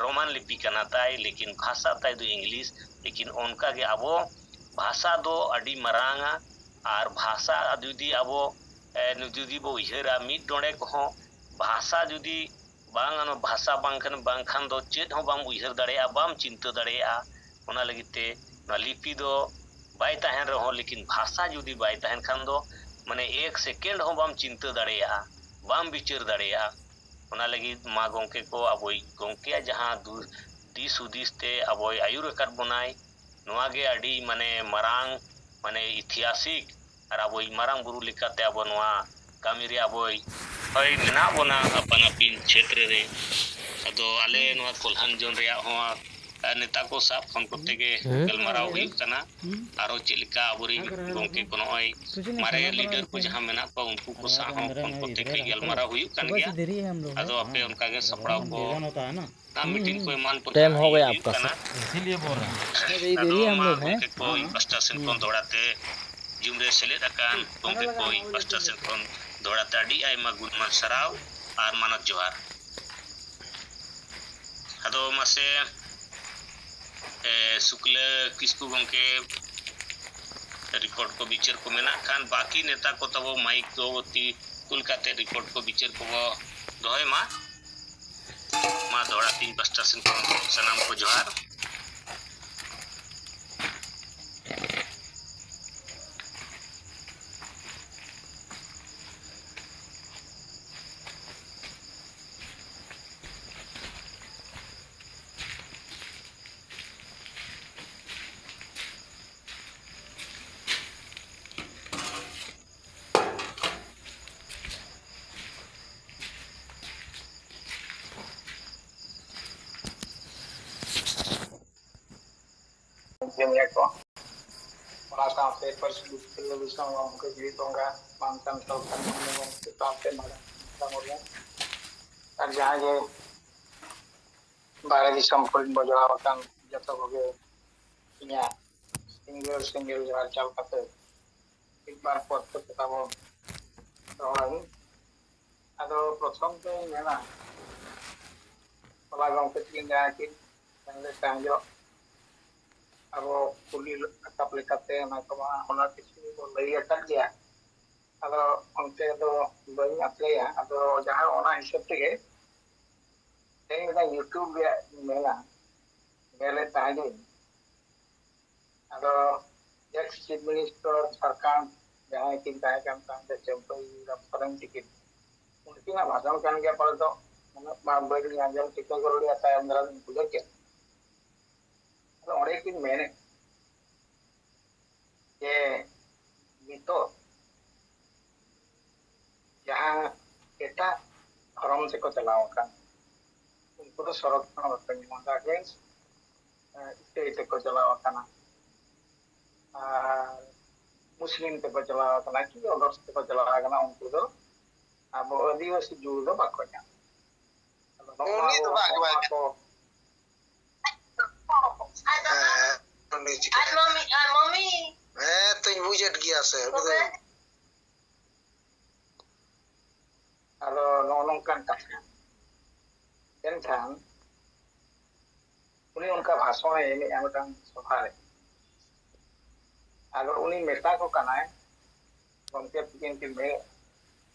ᱨᱳᱢᱟᱱ ᱞᱤᱯᱤ ᱠᱟᱱᱟ ᱛᱟᱭ, ᱞᱮᱠᱤᱱ ᱵᱷᱟᱥᱟ ᱛᱟᱭ ᱫᱚ English᱾ ᱞᱮᱠᱤᱱ ᱚᱱᱠᱟ ᱜᱮ ᱟᱵᱚ ᱵᱷᱟᱥᱟ ᱫᱚ ᱟᱹᱰᱤ ᱢᱟᱨᱟᱝᱟ, ᱟᱨ ᱵᱷᱟᱥᱟ ᱡᱩᱫᱤ ᱟᱵᱚ, ᱮ, ᱡᱩᱫᱤ ᱵᱚ ᱩᱭᱦᱟᱹᱨᱟ ᱢᱤᱫ ᱰᱚᱸᱰᱮ ᱠᱚᱦᱚᱸ, ᱵᱷᱟᱥᱟ ᱡᱩᱫᱤ ᱵᱟᱝ, ᱚᱱᱟ ᱵᱷᱟᱥᱟ ᱵᱟᱝ ᱠᱷᱟᱱ, ᱵᱟᱝᱠᱷᱟᱱ ᱫᱚ ᱪᱮᱫ ᱦᱚᱸ ᱵᱟᱢ ᱩᱭᱦᱟᱹᱨ ᱫᱟᱲᱮᱭᱟᱜᱼᱟ, ᱵᱟᱢ ᱪᱤᱱᱛᱟᱹ ᱫᱟᱲᱮᱭᱟᱜᱼᱟ᱾ ᱚᱱᱟ ᱞᱟᱹᱜᱤᱫ ᱛᱮ ᱱᱚᱣᱟ ᱞᱤᱯᱤ ᱫᱚ ᱵᱟᱭ ᱛᱟᱦᱮᱱ ᱨᱮᱦᱚᱸ, ᱞᱮᱠᱤᱱ ᱵᱷᱟᱥᱟ ᱡᱩᱫᱤ ᱵᱟᱭ ᱛᱟᱦᱮᱱ ᱠᱷᱟᱱ ᱫᱚ, ᱢᱟᱱᱮ, ᱮᱠ second ᱦᱚᱸ ᱵᱟᱢ ᱪᱤᱱᱛᱟᱹ ᱫᱟᱲᱮᱭᱟᱜᱼᱟ, ᱵᱟᱢ ᱵᱤᱪᱟᱹᱨ ᱫᱟᱲᱮᱭᱟᱜᱼᱟ᱾ ᱚᱱᱟ ᱞᱟᱹᱜᱤᱫ ᱢᱟ ᱜᱚᱢᱠᱮ ᱠᱚ, ᱟᱵᱚᱭᱤᱡ ᱜᱚᱢᱠᱮᱭᱟᱜ ᱡᱟᱦᱟᱸ ᱫᱩ-, ᱫᱤᱥ ᱦᱩᱫᱤᱥ ᱛᱮ ᱟᱵᱚᱭ ᱟᱹᱭᱩᱨ ᱟᱠᱟᱫ ᱵᱚᱱᱟᱭ, ᱱᱚᱣᱟ ᱜᱮ ᱟᱹᱰᱤ, ᱢᱟᱱᱮ, ᱢᱟᱨᱟᱝ, ᱢᱟᱱᱮ, ᱤᱛᱤᱦᱟᱥᱤᱠ ᱟᱨ ᱟᱵᱚᱭᱤᱡ ᱢᱟᱨᱟᱝ ᱵᱩᱨᱩ ᱞᱮᱠᱟᱛᱮ ᱟᱵᱚ ᱱᱚᱣᱟ ᱠᱟᱹᱢᱤ ᱨᱮ ᱟᱵᱚᱭ, ᱦᱳᱭ, ᱢᱮᱱᱟᱜ ᱵᱚᱱᱟ ᱟᱯᱟᱱ ᱟᱹᱯᱤᱱ ᱪᱷᱮᱛᱨᱚ ᱨᱮ᱾ ᱟᱫᱚ ᱟᱞᱮ ᱱᱚᱣᱟ ᱠᱚᱞᱦᱟᱱ ᱡᱳᱱ ᱨᱮᱭᱟᱜ ᱦᱚᱸ ᱟᱨ ᱱᱮᱛᱟ ᱠᱚ ᱥᱟᱶ ᱯᱷᱳᱱ ᱠᱚᱛᱮ ᱜᱮ ᱜᱟᱞᱢᱟᱨᱟᱣ ᱦᱩᱭᱩᱜ ᱠᱟᱱᱟ᱾ ᱟᱨᱚ ᱪᱮᱫ ᱞᱮᱠᱟ ᱟᱵᱚᱨᱮᱱ ᱜᱚᱢᱠᱮ ᱠᱚ ᱱᱚᱜᱼᱚᱭ ᱢᱟᱨᱮ ᱞᱤᱰᱟᱨ ᱠᱚ ᱡᱟᱦᱟᱸ ᱢᱮᱱᱟᱜ ᱠᱚᱣᱟ, ᱩᱱᱠᱩ ᱠᱚ ᱥᱟᱶ ᱦᱚᱸ ᱯᱷᱳᱱ ᱠᱚᱛᱮ ᱜᱮ ᱜᱟᱞᱢᱟᱨᱟᱣ ᱦᱩᱭᱩᱜ ᱠᱟᱱ ᱜᱮᱭᱟ᱾ ᱟᱫᱚ ᱟᱯᱮ ᱚᱱᱠᱟ ᱜᱮ ᱥᱟᱯᱲᱟᱣ ᱠᱚ ᱟᱨ ᱢᱤᱴᱤᱝ ᱠᱚ ᱮᱢᱟᱱ ᱠᱚ ᱴᱟᱭᱤᱢ ᱦᱚ ᱜᱚᱭᱟ ᱟᱯᱠᱟ ᱥᱟᱨ᱾ ᱟᱫᱚ ᱢᱟ ᱜᱚᱢᱠᱮ ᱠᱚ ᱤᱧ ᱯᱟᱥᱴᱟ ᱥᱮᱱ ᱠᱷᱚᱱ ᱫᱚᱦᱲᱟ ᱛᱮ ᱡᱩᱢ ᱨᱮ ᱥᱮᱞᱮᱫ ᱟᱠᱟᱱ ᱜᱚᱢᱠᱮ ᱠᱚ ᱤᱧ ᱯᱟᱥᱴᱟ ᱥᱮᱱ ᱠᱷᱚᱱ ᱫᱚᱦᱲᱟ ᱛᱮ ᱟᱹᱰᱤ ᱟᱭᱢᱟ ᱜᱩᱱᱢᱟᱱ ᱥᱟᱨᱦᱟᱣ ᱟᱨ ᱢᱟᱱᱚᱛ ᱡᱚᱦᱟᱨ᱾ ᱟᱫᱚ ᱢᱟᱥᱮ, ᱮ, ᱥᱩᱠᱞᱟᱹ ᱠᱤᱥᱠᱩ ᱜᱚᱢᱠᱮ, ᱨᱮᱠᱚᱨᱰ ᱠᱚ ᱵᱤᱪᱟᱹᱨ ᱠᱚ ᱢᱮᱱᱟᱜ ᱠᱷᱟᱱ, ᱵᱟᱹᱠᱤ ᱱᱮᱛᱟ ᱠᱚ ᱛᱟᱵᱚ ᱢᱟᱭᱤᱠ ᱠᱚ ᱛᱤ ᱠᱩᱞ ᱠᱟᱛᱮ ᱨᱮᱠᱚᱨᱰ ᱠᱚ ᱵᱤᱪᱟᱹᱨ ᱠᱚᱵᱚ ᱫᱚᱦᱚᱭ ᱢᱟ᱾ ᱢᱟ ᱫᱚᱦᱲᱟ ᱛᱤᱧ ᱯᱟᱥᱴᱟ ᱥᱮᱱ ᱠᱷᱚᱱ ᱥᱟᱱᱟᱢ ᱠᱚ ᱡᱚᱦᱟᱨ᱾ ᱧᱮᱞ ᱠᱚ᱾ ᱚᱱᱟ ᱥᱟᱶᱛᱮ ᱯᱟᱹᱨᱥᱤ ᱵᱤᱪᱟᱹᱨ ᱫᱤᱥᱚᱢ ᱜᱚᱢᱠᱮ ᱡᱤᱣᱤ ᱵᱚᱸᱜᱟ ᱢᱟᱱ ᱥᱟᱱᱛᱟᱲ ᱠᱟᱹᱢᱤ ᱜᱚᱢᱠᱮ ᱥᱟᱶᱛᱮ ᱢᱟᱨᱟᱝ ᱢᱩᱨᱢᱩ ᱟᱨ ᱡᱟᱦᱟᱸᱭ ᱜᱮ ᱵᱟᱦᱨᱮ ᱫᱤᱥᱚᱢ ᱠᱚᱨᱮ ᱵᱚ ᱡᱚᱲᱟᱣ ᱟᱠᱟᱱ ᱡᱚᱛᱚ ᱠᱚᱜᱮ ᱤᱧᱟᱹᱜ ᱥᱤᱸᱜᱟᱹᱲ ᱥᱤᱸᱜᱟᱹᱲ ᱡᱚᱦᱟᱨ ᱪᱟᱞ ᱠᱟᱛᱮ ᱢᱤᱫ ᱵᱟᱨ ᱯᱚᱫ ᱠᱚ ᱛᱟᱵᱚᱱ ᱨᱚᱲᱟᱹᱧ᱾ ᱟᱫᱚ ᱯᱨᱚᱛᱷᱚᱢ ᱛᱮᱧ ᱢᱮᱱᱟ, ᱦᱚᱞᱟ ᱜᱚᱢᱠᱮ ᱛᱟᱹᱠᱤᱱ ᱡᱟᱦᱟᱸ ᱠᱤᱱ ᱢᱮᱱ ᱞᱮᱫ ᱛᱟᱦᱮᱸ ᱡᱚᱜ, ᱟᱵᱚ ᱠᱩᱞᱤ ᱨᱟᱠᱟᱵ ᱞᱮᱠᱟᱛᱮ ᱚᱱᱟ ᱠᱚᱢᱟ ᱚᱱᱟ ᱠᱤᱪᱷᱩ ᱵᱚᱱ ᱞᱟᱹᱭ ᱟᱠᱟᱫ ᱜᱮᱭᱟ᱾ ᱟᱫᱚ ᱚᱱᱛᱮ ᱫᱚ ᱵᱟᱹᱧ ᱟᱯᱞᱟᱭᱟ᱾ ᱟᱫᱚ ᱡᱟᱦᱟᱸ ᱚᱱᱟ ᱦᱤᱥᱟᱹᱵ ᱛᱮᱜᱮ ᱛᱮᱦᱮᱧ ᱢᱤᱫᱴᱟᱝ YouTube ᱨᱮᱭᱟᱜ ᱤᱧ ᱢᱮᱱᱟ, ᱧᱮᱞᱮᱫ ᱛᱟᱦᱮᱸᱫᱟᱹᱧ᱾ ᱟᱫᱚ ex Chief Minister ᱡᱷᱟᱲᱠᱷᱚᱸᱰ ᱡᱟᱦᱟᱸᱭ ᱠᱤᱱ ᱛᱟᱦᱮᱸ ᱠᱟᱱ ᱛᱟᱦᱮᱸᱫ ᱪᱟᱹᱢᱯᱟᱹᱭ ᱨᱟᱢ ᱥᱚᱨᱮᱱ ᱛᱤᱠᱤᱱ, ᱩᱱᱠᱤᱱᱟᱜ ᱵᱷᱟᱥᱚᱱ ᱠᱟᱱ ᱜᱮᱭᱟ ᱯᱟᱞᱮ ᱫᱚ, ᱩᱱᱟᱹᱜ ᱢᱟ ᱵᱟᱹᱧ ᱟᱸᱡᱚᱢ ᱴᱷᱤᱠᱟᱹ ᱜᱚᱫ ᱞᱮᱫᱟ, ᱛᱟᱭᱚᱢ ᱫᱟᱨᱟᱢ ᱤᱧ ᱵᱩᱡᱷᱟᱹᱣ ᱠᱮᱫ᱾ ᱟᱫᱚ ᱚᱸᱰᱮ ᱠᱤᱱ ᱢᱮᱱᱮᱫ ᱡᱮ ᱱᱤᱛᱚᱜ ᱡᱟᱦᱟᱸ ᱮᱴᱟᱜ ᱫᱷᱚᱨᱚᱢ ᱛᱮᱠᱚ ᱪᱟᱞᱟᱣ ᱟᱠᱟᱱ, ᱩᱱᱠᱩ ᱫᱚ ᱥᱚᱨᱚᱛ ᱠᱷᱚᱱ ᱵᱟᱠᱚ ᱧᱟᱢᱟ᱾ Against ᱤᱛᱟᱹᱭ ᱛᱮᱠᱚ ᱪᱟᱞᱟᱣ ᱟᱠᱟᱱᱟ, ᱟᱨ ᱢᱩᱥᱞᱤᱢ ᱛᱮᱠᱚ ᱪᱟᱞᱟᱣ ᱟᱠᱟᱱᱟ, ᱠᱤ ᱚᱫᱚᱨᱥ ᱛᱮᱠᱚ ᱪᱟᱞᱟᱣ ᱟᱠᱟᱱᱟ, ᱩᱱᱠᱩ ᱫᱚ ᱟᱵᱚ ᱟᱹᱫᱤᱵᱟᱹᱥᱤ ᱡᱩᱲᱩ ᱫᱚ ᱵᱟᱠᱚ ᱧᱟᱢ᱾ ᱟᱫᱚ ᱱᱚᱜᱼᱚ ᱩᱱᱤ ᱫᱚ ᱱᱚᱣᱟ ᱵᱟᱝ ᱠᱚ, ᱵᱟᱭ ᱱᱚᱣᱟ ᱠᱚ ᱦᱮᱸ, ᱩᱱᱤ ᱪᱤᱠᱟᱹ ᱟᱨ ᱢᱟᱢᱤ, ᱟᱨ ᱢᱟᱢᱤ᱾ ᱦᱮᱸ, ᱛᱚᱧ ᱵᱩᱡᱮᱫ ᱜᱮᱭᱟ ᱥᱮ, ᱩᱱᱤ ᱫᱚ ᱛᱚᱵᱮ? ᱟᱫᱚ ᱱᱚᱜᱼᱚ ᱱᱚᱝᱠᱟᱱ ᱠᱟᱛᱷᱟ᱾ ᱮᱱᱠᱷᱟᱱ ᱩᱱᱤ ᱚᱱᱠᱟ ᱵᱷᱟᱥᱚᱬᱮ ᱮᱢᱮᱜᱼᱟ ᱢᱤᱫᱴᱟᱝ ᱥᱚᱵᱷᱟ ᱨᱮ᱾ ᱟᱫᱚ ᱩᱱᱤ ᱢᱮᱛᱟ ᱠᱚ ᱠᱟᱱᱟᱭ, ᱜᱚᱢᱠᱮ ᱛᱤᱠᱤᱱ ᱠᱤᱱ ᱞᱟᱹᱭᱮᱫ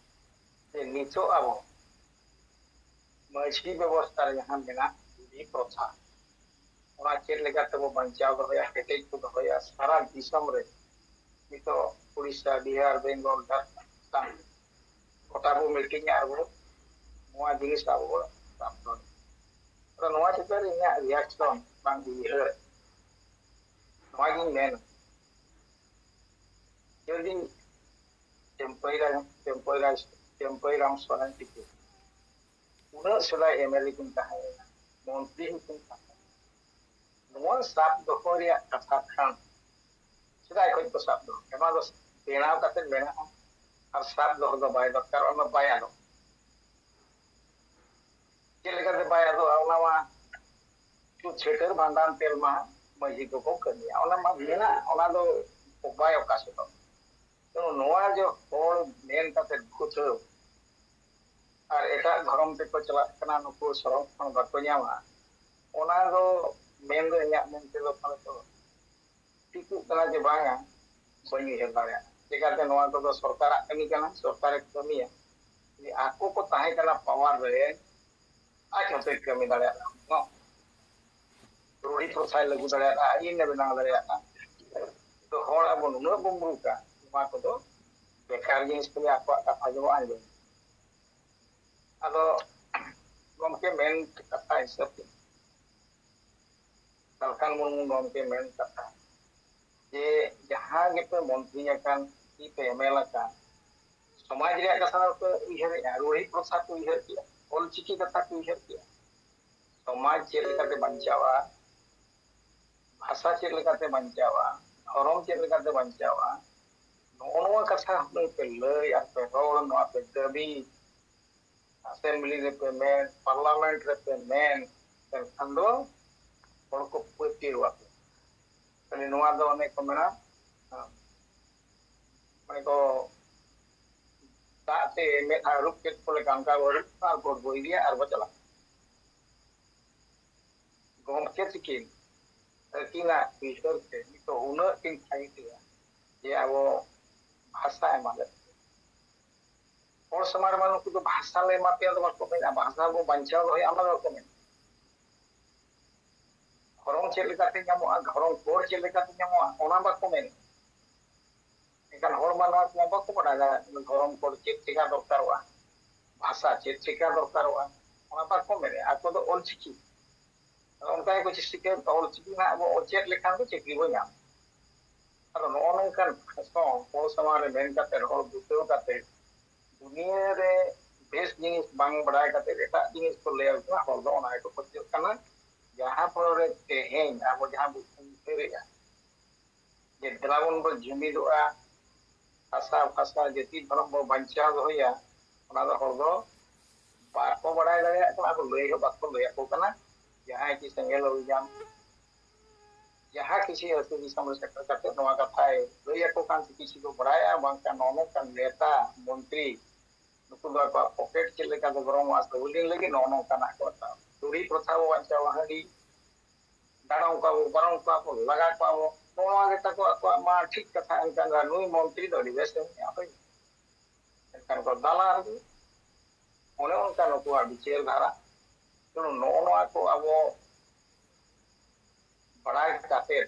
ᱡᱮ ᱱᱤᱛᱚᱜ ᱟᱵᱚ ᱢᱟᱹᱡᱷᱤ ᱵᱮᱵᱚᱥᱛᱷᱟ ᱨᱮ ᱡᱟᱦᱟᱸ ᱢᱮᱱᱟᱜ ᱨᱩᱲᱦᱤ ᱯᱨᱚᱛᱷᱟ, ᱚᱱᱟ ᱪᱮᱫ ᱞᱮᱠᱟ ᱛᱮᱵᱚ ᱵᱟᱧᱪᱟᱣ ᱫᱚᱦᱚᱭᱟ, ᱠᱮᱴᱮᱡ ᱵᱚ ᱫᱚᱦᱚᱭᱟ? ᱥᱟᱨᱟ ᱫᱤᱥᱚᱢ ᱨᱮ ᱱᱤᱛᱚᱜ ᱩᱲᱤᱥᱥᱟ, ᱵᱤᱦᱟᱨ, ᱵᱮᱝᱜᱚᱞ, ᱡᱷᱟᱲᱠᱷᱚᱸᱰ, ᱜᱚᱴᱟ ᱵᱚ ᱢᱤᱴᱤᱝᱟ ᱟᱨ ᱵᱚ ᱱᱚᱣᱟ ᱡᱤᱱᱤᱥ ᱟᱵᱚ ᱵᱚ ᱥᱟᱵ ᱫᱚᱦᱚᱭᱟ᱾ ᱟᱫᱚ ᱱᱚᱣᱟ ᱪᱮᱛᱟᱱ ᱨᱮ ᱤᱧᱟᱹᱜ reaction ᱵᱟᱝ ᱩᱭᱦᱟᱹᱨ, ᱱᱚᱣᱟ ᱜᱤᱧ ᱢᱮᱱᱟ, ᱡᱩᱫᱤ ᱪᱟᱹᱢᱯᱟᱹᱭ ᱨᱟᱭ, ᱪᱟᱹᱢᱯᱟᱹᱭ ᱨᱟᱭ, ᱪᱟᱹᱢᱯᱟᱹᱭ ᱨᱟᱢ ᱥᱚᱨᱮᱱ ᱛᱤᱠᱤᱱ ᱩᱱᱟᱹᱜ ᱥᱮᱫᱟᱭ ᱮᱢ ᱮᱞ ᱮ ᱠᱤᱱ ᱛᱟᱦᱮᱸ ᱞᱮᱱᱟ, ᱢᱚᱱᱛᱨᱤ ᱦᱚᱸᱠᱤᱱ ᱛᱟᱦᱮᱸ ᱞᱮᱱᱟ, ᱱᱚᱣᱟ ᱥᱟᱵ ᱫᱚᱦᱚ ᱨᱮᱭᱟᱜ ᱠᱟᱛᱷᱟ ᱠᱷᱟᱱ ᱥᱮᱫᱟᱭ ᱠᱷᱚᱱ ᱠᱚ ᱥᱟᱵ ᱫᱚᱦᱚ ᱠᱮᱫᱟ᱾ ᱱᱚᱣᱟ ᱫᱚ ᱵᱮᱱᱟᱣ ᱠᱟᱛᱮ ᱢᱮᱱᱟᱜᱼᱟ, ᱟᱨ ᱥᱟᱵ ᱫᱚᱦᱚ ᱫᱚ ᱵᱟᱭ ᱫᱚᱨᱠᱟᱨ, ᱚᱱᱟ ᱵᱟᱭ ᱟᱫᱚᱜ᱾ ᱪᱮᱫ ᱞᱮᱠᱟᱛᱮ ᱵᱟᱭ ᱟᱫᱚᱜᱼᱟ? ᱚᱱᱟ ᱢᱟ ᱪᱷᱩᱛ ᱪᱷᱟᱹᱴᱭᱟᱹᱨ ᱵᱷᱟᱸᱰᱟᱱ ᱛᱮᱞ ᱢᱟ ᱢᱟᱹᱡᱷᱤ ᱠᱚᱠᱚ ᱠᱟᱹᱢᱤᱭᱟ, ᱚᱱᱟ ᱢᱟ ᱢᱮᱱᱟᱜ, ᱚᱱᱟ ᱫᱚ ᱵᱟᱭ ᱚᱠᱟᱥᱮᱫᱚᱜ᱾ ᱛᱚ ᱱᱚᱣᱟ ᱡᱮ ᱦᱚᱲ ᱢᱮᱱ ᱠᱟᱛᱮ ᱜᱩᱛᱷᱟᱹᱣ ᱟᱨ ᱮᱴᱟᱜ ᱫᱷᱚᱨᱚᱢ ᱛᱮᱠᱚ ᱪᱟᱞᱟᱜ ᱠᱟᱱᱟ, ᱱᱩᱠᱩ ᱥᱚᱨᱚᱱ ᱠᱷᱚᱱ ᱵᱟᱠᱚ ᱧᱟᱢᱟ, ᱚᱱᱟ ᱫᱚ ᱢᱮᱱ ᱫᱚ ᱤᱧᱟᱹᱜ ᱢᱮᱱ ᱛᱮᱫᱚ ᱯᱟᱞᱮ ᱫᱚ ᱴᱷᱤᱠᱚᱜ ᱠᱟᱱᱟ ᱡᱮ ᱵᱟᱝᱟ, ᱵᱟᱹᱧ ᱩᱭᱦᱟᱹᱨ ᱫᱟᱲᱮᱭᱟᱜᱼᱟ᱾ ᱪᱮᱠᱟᱛᱮ ᱱᱚᱣᱟ ᱠᱚᱫᱚ ᱥᱚᱨᱠᱟᱨᱟᱜ ᱠᱟᱹᱢᱤ ᱠᱟᱱᱟ, ᱥᱚᱨᱠᱟᱨᱮ ᱠᱟᱹᱢᱤᱭᱟ᱾ ᱟᱠᱚ ᱠᱚ ᱛᱟᱦᱮᱸ ᱠᱟᱱᱟ ᱯᱟᱣᱟᱨ ᱨᱮ, ᱟᱡ ᱦᱚᱸᱛᱚᱭ ᱠᱟᱹᱢᱤ ᱫᱟᱲᱮᱭᱟᱜᱼᱟ᱾ ᱱᱚᱣᱟ ᱨᱩᱲᱦᱤ ᱯᱨᱚᱛᱷᱟᱭ ᱞᱟᱹᱜᱩ ᱫᱟᱲᱮᱭᱟᱜᱼᱟ, ᱟᱹᱭᱤᱱ ᱮ ᱵᱮᱱᱟᱣ ᱫᱟᱲᱮᱭᱟᱜᱼᱟ᱾ ᱛᱚ ᱦᱚᱲ ᱟᱵᱚ ᱱᱩᱱᱟᱹᱜ ᱵᱚᱱ ᱢᱩᱨᱩᱠᱟ, ᱱᱚᱣᱟ ᱠᱚᱫᱚ ᱵᱮᱠᱟᱨ ᱡᱤᱱᱤᱥ ᱠᱚᱜᱮ, ᱟᱠᱚᱣᱟᱜ ᱠᱟᱛᱷᱟ ᱜᱮᱵᱚᱱ ᱟᱸᱡᱚᱢᱟ᱾ ᱟᱫᱚ ᱜᱚᱢᱠᱮ ᱢᱮᱱ ᱠᱟᱛᱷᱟ ᱦᱤᱥᱟᱹᱵ ᱛᱮ, ᱥᱟᱞᱠᱷᱟᱱ ᱢᱩᱨᱢᱩ ᱜᱚᱢᱠᱮ ᱢᱮᱱ ᱠᱟᱛᱷᱟ ᱡᱮ ᱡᱟᱦᱟᱸ ᱜᱮᱯᱮ ᱢᱚᱱᱛᱨᱤ ᱟᱠᱟᱱ, ᱠᱤ ᱯᱮ ᱮᱢ ᱮᱞ ᱟᱠᱟᱱ, ᱥᱚᱢᱟᱡᱽ ᱨᱮᱭᱟᱜ ᱠᱟᱛᱷᱟ ᱫᱚᱯᱮ ᱩᱭᱦᱟᱹᱨᱮᱜᱼᱟ, ᱨᱩᱲᱦᱤ ᱯᱨᱚᱛᱷᱟ ᱯᱮ ᱩᱭᱦᱟᱹᱨ ᱠᱮᱜᱼᱟ, ᱚᱞᱪᱤᱠᱤ ᱠᱟᱛᱷᱟ ᱯᱮ ᱩᱭᱦᱟᱹᱨ ᱠᱮᱜᱼᱟ, ᱥᱚᱢᱟᱡᱽ ᱪᱮᱫ ᱞᱮᱠᱟᱛᱮ ᱵᱟᱧᱪᱟᱣᱟ, ᱵᱷᱟᱥᱟ ᱪᱮᱫ ᱞᱮᱠᱟᱛᱮ ᱵᱟᱧᱪᱟᱣᱼᱟ, ᱫᱷᱚᱨᱚᱢ ᱪᱮᱫ ᱞᱮᱠᱟᱛᱮ ᱵᱟᱧᱪᱟᱣᱼᱟ, ᱱᱚᱜᱼᱚ ᱱᱚᱣᱟ ᱠᱟᱛᱷᱟ ᱦᱩᱱᱟᱹᱝ ᱯᱮ ᱞᱟᱹᱭ ᱟᱨ ᱯᱮ ᱨᱚᱲ, ᱱᱚᱣᱟ ᱯᱮ ᱫᱟᱹᱵᱤ, ᱟᱥᱮᱢᱵᱞᱤ ᱨᱮᱯᱮ ᱢᱮᱱ, ᱯᱟᱨᱞᱟᱢᱮᱱᱴ ᱨᱮᱯᱮ ᱢᱮᱱ, ᱮᱱᱠᱷᱟᱱ ᱫᱚ ᱦᱚᱲ ᱠᱚ ᱯᱟᱹᱛᱭᱟᱹᱣ ᱟᱯᱮ᱾ ᱛᱟᱦᱞᱮ ᱱᱚᱣᱟ ᱫᱚ ᱚᱱᱮ ᱠᱚ ᱢᱮᱱᱟ, ᱢᱟᱱᱮ ᱠᱚ ᱫᱟᱜ ᱛᱮ ᱢᱮᱫᱦᱟ ᱟᱹᱨᱩᱵ ᱠᱮᱫ ᱠᱚ ᱞᱮᱠᱟ, ᱚᱱᱠᱟ ᱵᱚ ᱟᱹᱨᱩᱵ ᱟᱨ ᱵᱷᱳᱴ ᱵᱚ ᱤᱫᱤᱭᱟ ᱟᱨ ᱵᱚ ᱪᱟᱞᱟᱜᱼᱟ᱾ ᱜᱚᱢᱠᱮ ᱛᱤᱠᱤᱱ ᱟᱹᱠᱤᱱᱟᱜ ᱩᱭᱦᱟᱹᱨ ᱛᱮ ᱱᱤᱛᱚᱜ ᱩᱱᱟᱹᱜ ᱠᱤᱱ ᱯᱷᱟᱭᱤᱴ ᱮᱫᱟ ᱡᱮ ᱟᱵᱚ ᱵᱷᱟᱥᱟ ᱮᱢᱟ ᱞᱮ ᱯᱮ᱾ ᱦᱚᱲ ᱥᱚᱢᱟᱡᱽ ᱨᱮᱢᱟ ᱱᱩᱠᱩ ᱫᱚ ᱵᱷᱟᱥᱟ ᱞᱮ ᱮᱢᱟ ᱯᱮᱭᱟ ᱫᱚ ᱵᱟᱠᱚ ᱢᱮᱱᱟ, ᱵᱷᱟᱥᱟ ᱵᱚ ᱵᱟᱧᱪᱟᱣ ᱫᱚᱦᱚᱭᱟ ᱚᱱᱟ ᱫᱚ ᱵᱟᱠᱚ ᱢᱮᱱᱟ᱾ ᱫᱷᱚᱨᱚᱢ ᱪᱮᱫ ᱞᱮᱠᱟᱛᱮ ᱧᱟᱢᱚᱜᱼᱟ, ᱫᱷᱚᱨᱚᱢ ᱠᱳᱰ ᱪᱮᱫ ᱞᱮᱠᱟᱛᱮ ᱧᱟᱢᱚᱜᱼᱟ, ᱚᱱᱟ ᱵᱟᱠᱚ ᱢᱮᱱᱟ᱾ ᱮᱱᱠᱷᱟᱱ ᱦᱚᱲ ᱢᱟ ᱱᱚᱣᱟ ᱠᱚᱢᱟ ᱵᱟᱠᱚ ᱵᱟᱰᱟᱭᱟ, ᱫᱷᱚᱨᱚᱢ ᱠᱳᱰ ᱪᱮᱫ ᱪᱮᱠᱟ ᱫᱚᱨᱠᱟᱨᱚᱜᱼᱟ, ᱵᱷᱟᱥᱟ ᱪᱮᱫ ᱪᱮᱠᱟ ᱫᱚᱨᱠᱟᱨᱚᱜᱼᱟ, ᱚᱱᱟ ᱵᱟᱠᱚ ᱢᱮᱱᱟ᱾ ᱟᱠᱚ ᱫᱚ ᱚᱞᱪᱤᱠᱤ, ᱟᱫᱚ ᱚᱱᱠᱟ ᱜᱮᱠᱚ ᱪᱮᱥᱴᱤᱠᱟᱭᱟ, ᱚᱞᱪᱤᱠᱤ ᱱᱟᱦᱟᱜ ᱵᱚ ᱚᱪᱮᱫ ᱞᱮᱠᱷᱟᱱ ᱫᱚ ᱪᱟᱹᱠᱨᱤ ᱵᱚ ᱧᱟᱢᱟ᱾ ᱟᱫᱚ ᱱᱚᱜᱼᱚ ᱱᱚᱝᱠᱟᱱ ᱯᱷᱮᱥᱚᱱ ᱦᱚᱲ ᱥᱟᱢᱟᱝ ᱨᱮ ᱢᱮᱱ ᱠᱟᱛᱮ, ᱦᱚᱲ ᱵᱩᱡᱷᱟᱹᱣ ᱠᱟᱛᱮ, ᱫᱩᱱᱤᱭᱟᱹ ᱨᱮ ᱵᱮᱥ ᱡᱤᱱᱤᱥ ᱵᱟᱝ ᱵᱟᱰᱟᱭ ᱠᱟᱛᱮ ᱮᱴᱟᱜ ᱡᱤᱱᱤᱥ ᱠᱚ ᱞᱟᱹᱭ ᱟᱵᱚᱱᱟ, ᱦᱚᱲ ᱫᱚ ᱚᱱᱟ ᱜᱮᱠᱚ ᱯᱟᱹᱛᱭᱟᱹᱜ ᱠᱟᱱᱟ᱾ ᱡᱟᱦᱟᱸ ᱯᱷᱚᱞ ᱨᱮ ᱛᱮᱦᱮᱧ ᱟᱵᱚ ᱡᱟᱦᱟᱸ ᱵᱚ ᱩᱭᱦᱟᱹᱨᱮᱜᱼᱟ ᱡᱮ ᱫᱮᱞᱟ ᱵᱚᱱ ᱵᱚ ᱡᱩᱢᱤᱫᱚᱜᱼᱟ, ᱵᱷᱟᱥᱟ ᱵᱷᱟᱥᱟ ᱡᱟᱹᱛᱤ ᱫᱷᱚᱨᱚᱢ ᱵᱚ ᱵᱟᱧᱪᱟᱣ ᱫᱚᱦᱚᱭᱟ, ᱚᱱᱟ ᱫᱚ ᱦᱚᱲ ᱫᱚ ᱵᱟᱠᱚ ᱵᱟᱲᱟᱭ ᱫᱟᱲᱮᱭᱟᱜ ᱠᱟᱱᱟ, ᱟᱫᱚ ᱞᱟᱹᱭ ᱦᱚᱸ ᱵᱟᱠᱚ ᱞᱟᱹᱭ ᱟᱠᱚ ᱠᱟᱱᱟ᱾ ᱡᱟᱦᱟᱸᱭ ᱠᱤ ᱥᱮᱸᱜᱮᱞ ᱚᱵᱷᱤᱡᱟᱱ, ᱡᱟᱦᱟᱸ ᱠᱤᱪᱷᱩ ᱟᱹᱛᱩ ᱫᱤᱥᱚᱢ ᱨᱮ ᱥᱮᱴᱮᱨ ᱠᱟᱛᱮ ᱱᱚᱣᱟ ᱠᱟᱛᱷᱟᱭ ᱞᱟᱹᱭ ᱟᱠᱚ ᱠᱟᱱ ᱛᱮ ᱠᱤᱪᱷᱩ ᱠᱚ ᱵᱟᱲᱟᱭᱟ, ᱵᱟᱝᱠᱷᱟᱱ ᱱᱚᱜᱼᱚ ᱱᱚᱝᱠᱟᱱ ᱱᱮᱛᱟ ᱢᱚᱱᱛᱨᱤ ᱱᱩᱠᱩ ᱫᱚ ᱟᱠᱚᱣᱟᱜ ᱯᱚᱠᱮᱴ ᱪᱮᱫ ᱞᱮᱠᱟ ᱠᱚ ᱜᱚᱨᱚᱢᱚᱜᱼᱟ, ᱥᱟᱹᱦᱩᱞᱤᱱ ᱞᱟᱹᱜᱤᱫ ᱱᱚᱜᱼᱚ ᱱᱚᱝᱠᱟᱱᱟᱜ ᱠᱚ ᱦᱟᱛᱟᱣᱟ᱾ ᱪᱩᱲᱤ ᱯᱨᱚᱛᱷᱟ ᱵᱚ ᱵᱟᱧᱪᱟᱣᱟ, ᱦᱟᱺᱰᱤ ᱰᱟᱲᱚᱢ ᱠᱚᱣᱟ ᱵᱚ, ᱵᱟᱨᱚᱱ ᱠᱚᱣᱟ ᱵᱚ, ᱞᱟᱜᱟ ᱠᱚᱣᱟ ᱵᱚ, ᱱᱚᱣᱟ ᱜᱮ ᱛᱟᱠᱚ ᱟᱠᱚᱣᱟᱜ ᱢᱟ ᱴᱷᱤᱠ ᱠᱟᱛᱷᱟ᱾ ᱮᱱᱠᱷᱟᱱ ᱫᱚ ᱱᱩᱭ ᱢᱚᱱᱛᱨᱤ ᱫᱚ ᱟᱹᱰᱤ ᱵᱮᱥ ᱮ ᱢᱮᱱᱟᱜᱼᱟ ᱦᱳᱭ᱾ ᱮᱱᱠᱷᱟᱱ ᱠᱚ ᱫᱟᱞᱟᱞ ᱜᱮ᱾ ᱚᱱᱮ ᱚᱱᱠᱟ ᱱᱩᱠᱩᱣᱟᱜ ᱵᱤᱪᱟᱹᱨ ᱫᱷᱟᱨᱟ᱾ ᱛᱮᱱᱩ ᱱᱚᱜᱼᱚ ᱱᱚᱣᱟ ᱠᱚ ᱟᱵᱚ ᱵᱟᱲᱟᱭ ᱠᱟᱛᱮ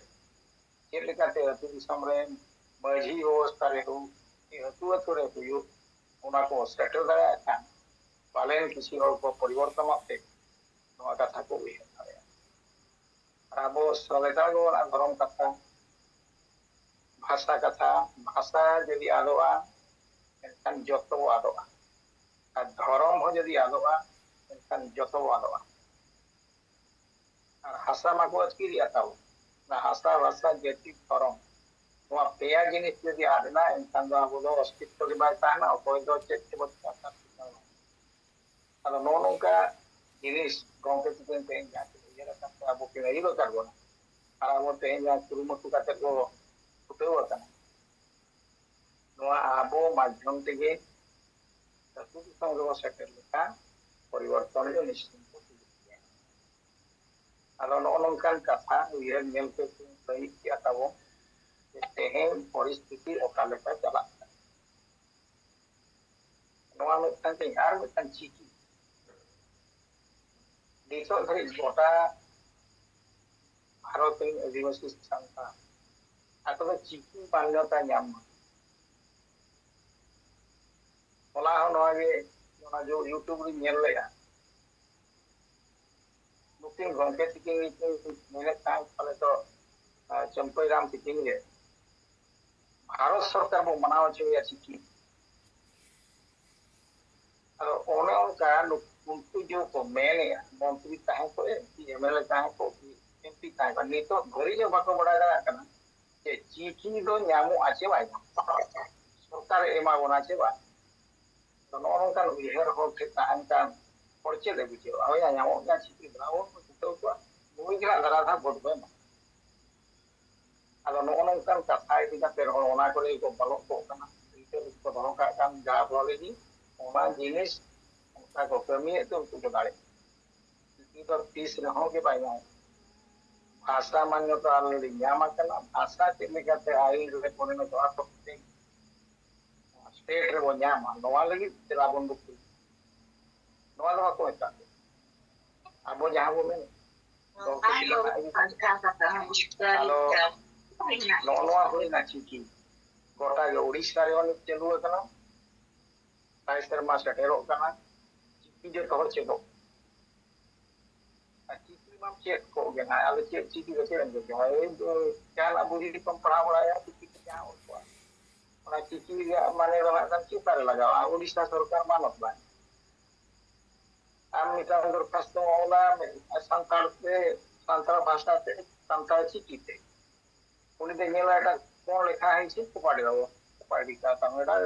ᱪᱮᱫ ᱞᱮᱠᱟᱛᱮ ᱟᱹᱛᱩ ᱫᱤᱥᱚᱢ ᱨᱮ ᱢᱟᱹᱡᱷᱤ ᱵᱮᱵᱚᱥᱛᱷᱟ ᱨᱮ ᱦᱩᱭᱩᱜ, ᱟᱹᱛᱩ ᱟᱹᱛᱩ ᱨᱮ ᱦᱩᱭᱩᱜ, ᱚᱱᱟ ᱠᱚ ᱥᱮᱴᱮᱨ ᱫᱟᱲᱮᱭᱟᱜ ᱠᱷᱟᱱ ᱯᱟᱞᱮᱱ ᱠᱤᱪᱷᱩ ᱦᱚᱲ ᱠᱚ ᱯᱚᱨᱤᱵᱚᱨᱛᱚᱱᱚᱜ ᱛᱮ ᱱᱚᱣᱟ ᱠᱟᱛᱷᱟ ᱠᱚ ᱩᱭᱦᱟᱹᱨ ᱫᱟᱲᱮᱭᱟᱜᱼᱟ᱾ ᱟᱨ ᱟᱵᱚ ᱥᱟᱱᱛᱟᱲ ᱠᱚᱣᱟᱜ ᱫᱷᱚᱨᱚᱢ ᱠᱟᱛᱷᱟ, ᱵᱷᱟᱥᱟ ᱠᱟᱛᱷᱟ, ᱵᱷᱟᱥᱟ ᱡᱩᱫᱤ ᱟᱫᱚᱜᱼᱟ, ᱮᱱᱠᱷᱟᱱ ᱡᱚᱛᱚ ᱵᱚ ᱟᱫᱚᱜᱼᱟ᱾ ᱟᱨ ᱫᱷᱚᱨᱚᱢ ᱦᱚᱸ ᱡᱩᱫᱤ ᱟᱫᱚᱜᱼᱟ, ᱮᱱᱠᱷᱟᱱ ᱡᱚᱛᱚ ᱵᱚ ᱟᱫᱚᱜᱼᱟ᱾ ᱟᱨ ᱦᱟᱥᱟ ᱢᱟᱠᱚ ᱟᱹᱛᱠᱤᱨᱮᱜᱼᱟ ᱛᱟᱵᱚ, ᱚᱱᱟ ᱦᱟᱥᱟ, ᱵᱷᱟᱥᱟ, ᱡᱟᱹᱛᱤ, ᱫᱷᱚᱨᱚᱢ, ᱱᱚᱣᱟ ᱯᱮᱭᱟ ᱡᱤᱱᱤᱥ ᱡᱩᱫᱤ ᱟᱫ ᱮᱱᱟ, ᱮᱱᱠᱷᱟᱱ ᱫᱚ ᱟᱵᱚ ᱫᱚ ᱚᱥᱛᱤᱛᱛᱚ ᱜᱮ ᱵᱟᱭ ᱛᱟᱦᱮᱱᱟ, ᱚᱠᱚᱭ ᱫᱚ ᱪᱮᱫ ᱛᱮᱵᱚ ᱪᱤᱠᱟᱹᱜᱼᱟ᱾ ᱟᱫᱚ ᱱᱚᱜᱼᱚ ᱱᱚᱝᱠᱟ ᱡᱤᱱᱤᱥ ᱜᱚᱢᱠᱮ ᱛᱤᱠᱤᱱ ᱛᱮᱦᱮᱧ ᱡᱟᱦᱟᱸ ᱠᱤᱱ ᱩᱭᱦᱟᱹᱨ ᱟᱠᱟᱫ ᱛᱮ ᱟᱵᱚ ᱠᱤᱱ ᱟᱹᱭᱩᱨ ᱟᱠᱟᱫ ᱵᱚᱱᱟ, ᱟᱨ ᱟᱵᱚ ᱛᱮᱦᱮᱧ ᱡᱟᱦᱟᱸ ᱠᱩᱨᱩᱢᱩᱴᱩ ᱠᱟᱛᱮ ᱵᱚ ᱪᱷᱩᱴᱟᱹᱣ ᱟᱠᱟᱱᱟ, ᱱᱚᱣᱟ ᱟᱵᱚ ᱢᱟᱫᱽᱫᱷᱚᱢ ᱛᱮᱜᱮ ᱟᱹᱛᱩ ᱫᱤᱥᱚᱢ ᱨᱮᱵᱚ ᱥᱮᱴᱮᱨ ᱞᱮᱠᱷᱟᱱ ᱯᱚᱨᱤᱵᱚᱨᱛᱚᱱ ᱫᱚ ᱱᱤᱥᱪᱤᱛ ᱦᱩᱭᱩᱜ ᱜᱮᱭᱟ᱾ ᱟᱫᱚ ᱱᱚᱜᱼᱚ ᱱᱚᱝᱠᱟᱱ ᱠᱟᱛᱷᱟ ᱩᱭᱦᱟᱹᱨ ᱧᱮᱞ ᱛᱮ ᱞᱟᱹᱭ ᱠᱮᱜᱼᱟ ᱛᱟᱵᱚᱱ ᱡᱮ ᱛᱮᱦᱮᱧ ᱯᱚᱨᱤᱥᱛᱷᱤᱛᱤ ᱚᱠᱟ ᱞᱮᱠᱟ ᱪᱟᱞᱟᱜ ᱠᱟᱱᱟ᱾ ᱱᱚᱣᱟ ᱢᱤᱫᱴᱟᱝ ᱛᱮ ᱟᱨ ᱢᱤᱫᱴᱟᱝ ᱪᱤᱠᱤ ᱱᱤᱛᱚᱜ ᱫᱷᱟᱹᱨᱤᱡ ᱜᱚᱴᱟ ᱵᱷᱟᱨᱚᱛ ᱨᱮᱱ ᱟᱹᱫᱤᱵᱟᱹᱥᱤ ᱥᱟᱱᱛᱟᱲ ᱟᱠᱚ ᱫᱚ ᱪᱤᱠᱤ ᱢᱟᱱᱱᱚᱛᱟ ᱧᱟᱢ ᱢᱟ᱾ ᱦᱚᱞᱟ ᱦᱚᱸ ᱱᱚᱣᱟ ᱜᱮ, ᱚᱱᱟ ᱡᱚ-, YouTube ᱨᱤᱧ ᱧᱮᱞ ᱞᱮᱫᱼᱟ᱾ ᱱᱩᱠᱤᱱ ᱜᱚᱢᱠᱮ ᱛᱤᱠᱤᱱ ᱜᱮᱠᱤᱱ ᱢᱮᱱᱮᱫ ᱛᱟᱦᱮᱸᱫ, ᱯᱟᱞᱮ ᱫᱚ, ᱟᱨ ᱪᱟᱹᱢᱯᱟᱹᱭ ᱨᱟᱢ ᱛᱤᱠᱤᱱ ᱜᱮ ᱵᱷᱟᱨᱚᱛ ᱥᱚᱨᱠᱟᱨ ᱵᱚ ᱢᱟᱱᱟᱣ ᱦᱚᱪᱚᱭᱟ ᱪᱤᱠᱤ᱾ ᱟᱫᱚ ᱚᱱᱮ ᱚᱱᱠᱟ ᱱᱩᱠ-, ᱩᱱᱠᱩ ᱡᱮ ᱠᱚ ᱢᱮᱱᱮᱜᱼᱟ, ᱢᱚᱱᱛᱨᱤ ᱛᱟᱦᱮᱸ ᱠᱚᱜ ᱮᱢ ᱠᱤ, MLA ᱛᱟᱦᱮᱸ ᱠᱚᱜ ᱠᱤ, MP ᱛᱟᱦᱮᱸ ᱠᱚᱜ, ᱱᱤᱛᱚᱜ ᱫᱷᱟᱹᱨᱤᱡ ᱦᱚᱸ ᱵᱟᱠᱚ ᱵᱟᱲᱟᱭ ᱫᱟᱲᱮᱭᱟᱜ ᱠᱟᱱᱟ ᱡᱮ ᱪᱤᱠᱤ ᱫᱚ ᱧᱟᱢᱚᱜᱼᱟ ᱪᱮ ᱵᱟᱭ ᱧᱟᱢᱚᱜᱼᱟ᱾ ᱥᱚᱨᱠᱟᱨᱮ ᱮᱢᱟ ᱵᱚᱱᱟ ᱪᱮ ᱵᱟᱝ? ᱛᱚ ᱱᱚᱜᱼᱚ ᱱᱚᱝᱠᱟᱱ ᱩᱭᱦᱟᱹᱨ ᱦᱚᱲ ᱴᱷᱮᱱ ᱛᱟᱦᱮᱱ ᱠᱷᱟᱱ ᱦᱚᱲ ᱪᱮᱫ ᱮ ᱵᱩᱡᱷᱟᱹᱣᱟ? ᱦᱳᱭ, ᱧᱟᱢᱚᱜ ᱜᱮᱭᱟ, ᱪᱤᱠᱤ ᱵᱮᱱᱟᱣ ᱵᱚᱱ ᱪᱷᱩᱴᱟᱹᱣ ᱠᱚᱣᱟ, ᱱᱩᱭ ᱜᱮ ᱦᱟᱸᱜ ᱫᱟᱨᱟ ᱫᱷᱟᱨ ᱵᱷᱳᱴ ᱵᱚᱱ ᱮᱢᱟ᱾ ᱟᱫᱚ ᱱᱚᱜᱼᱚ ᱱᱚᱝᱠᱟᱱ ᱠᱟᱛᱷᱟ ᱤᱫᱤ ᱠᱟᱛᱮ ᱦᱚᱲ ᱚᱱᱟ ᱠᱚᱨᱮ ᱜᱮᱠᱚ ᱵᱚᱞᱚᱜ ᱠᱚᱜ ᱠᱟᱱᱟ, ᱤᱱᱠᱟᱹ ᱠᱚ ᱫᱚᱦᱚ ᱠᱟᱜ ᱠᱟᱱ, ᱡᱟᱦᱟᱸ ᱯᱷᱚᱞ ᱨᱮᱜᱮ ᱚᱱᱟ ᱡᱤᱱᱤᱥ ᱚᱱᱠᱟ ᱠᱚ ᱠᱟᱹᱢᱤᱭᱮᱫ ᱛᱮ ᱩᱱᱠᱩ ᱠᱚ ᱫᱟᱲᱮᱜ ᱠᱟᱱᱟ᱾ ᱪᱤᱠᱤ ᱫᱚ ᱛᱤᱥ ᱨᱮᱦᱚᱸ ᱜᱮ ᱵᱟᱭ ᱧᱟᱢᱚᱜᱼᱟ᱾ ᱵᱷᱟᱥᱟ ᱢᱟᱱᱭᱚᱛᱟ already ᱧᱟᱢ ᱟᱠᱟᱱᱟ, ᱵᱷᱟᱥᱟ ᱪᱮᱫ ᱞᱮᱠᱟᱛᱮ ᱟᱹᱭᱤᱱ ᱨᱮ ᱯᱚᱨᱤᱱᱚᱛᱚᱜᱼᱟ, ᱯᱨᱚᱛᱮᱠ ᱥᱴᱮᱴ ᱨᱮᱵᱚ ᱧᱟᱢᱟ, ᱱᱚᱣᱟ ᱞᱟᱹᱜᱤᱫ ᱛᱮᱞᱟ ᱵᱚᱱ ᱫᱩᱯᱲᱩᱵ᱾ ᱱᱚᱣᱟ ᱫᱚ ᱵᱟᱠᱚ ᱢᱮᱛᱟᱜ ᱠᱚ᱾ ᱟᱵᱚ ᱡᱟᱦᱟᱸ ᱵᱚ ᱢᱮᱱ, ᱫᱚ ᱠᱚ ᱪᱮᱫ ᱞᱮᱠᱟ ᱟᱹᱜᱩ ᱠᱟᱜᱼᱟ? ᱟᱫᱚ ᱱᱚᱜᱼᱚ ᱱᱚᱣᱟ ᱦᱩᱭᱱᱟ ᱪᱤᱠᱤ᱾ ᱜᱚᱴᱟ ᱜᱮ ᱩᱲᱤᱥᱥᱟ ᱨᱮᱦᱚᱸ ᱱᱤᱛ ᱪᱟᱹᱞᱩ ᱟᱠᱟᱱᱟ, ᱥᱟᱭ ᱥᱮᱨᱢᱟ ᱥᱮᱴᱮᱨᱚᱜ ᱠᱟᱱᱟ, ᱪᱤᱠᱤ ᱡᱚᱛᱚ ᱦᱚᱲ ᱪᱮᱫᱚᱜ᱾ ᱟᱨ ᱪᱤᱠᱤ ᱢᱟᱢ ᱪᱮᱫ ᱠᱚᱜ ᱜᱮ ᱱᱟᱦᱟᱜ, ᱟᱫᱚ ᱪᱮᱫ ᱪᱤᱠᱤ ᱫᱚ ᱪᱮᱫ ᱮᱢ ᱪᱮᱫᱚᱜᱼᱟ? ᱮᱭ ᱫᱚ ᱡᱟᱦᱟᱱᱟᱜ ᱵᱩᱦᱤ ᱠᱚᱢ ᱯᱟᱲᱦᱟᱣ ᱵᱟᱲᱟᱭᱟ, ᱪᱤᱠᱤ ᱛᱮ ᱡᱟᱦᱟᱸ ᱚᱞ ᱠᱚᱜᱼᱟ, ᱚᱱᱟ ᱪᱤᱠᱤ ᱨᱮᱭᱟᱜ ᱢᱟᱱᱮ ᱫᱚ ᱱᱟᱜ ᱠᱷᱟᱱ ᱪᱮᱫ ᱚᱠᱟᱨᱮ ᱞᱟᱜᱟᱣᱟ? ᱩᱲᱤᱥᱥᱟ ᱥᱚᱨᱠᱟᱨ ᱢᱟᱱᱚᱛ ᱵᱟᱭ᱾ ᱟᱢ ᱢᱤᱫᱴᱟᱝ ᱫᱚᱨᱠᱷᱟᱥᱛᱚ ᱚᱞᱟ, ᱥᱟᱱᱛᱟᱲ ᱛᱮ, ᱥᱟᱱᱛᱟᱲ ᱵᱷᱟᱥᱟ ᱛᱮ, ᱥᱟᱱᱛᱟᱲ ᱪᱤᱠᱤ ᱛᱮ᱾ ᱩᱱᱤ ᱫᱚ ᱧᱮᱞᱟ ᱮᱴᱟᱜ ᱠᱚ ᱞᱮᱠᱷᱟ ᱦᱮᱸ ᱪᱮᱫ ᱠᱚ ᱯᱟᱲᱦᱟᱣ ᱠᱚ ᱯᱟᱲᱦᱟᱣ ᱠᱟᱜ ᱛᱟᱢ ᱮᱴᱟᱜ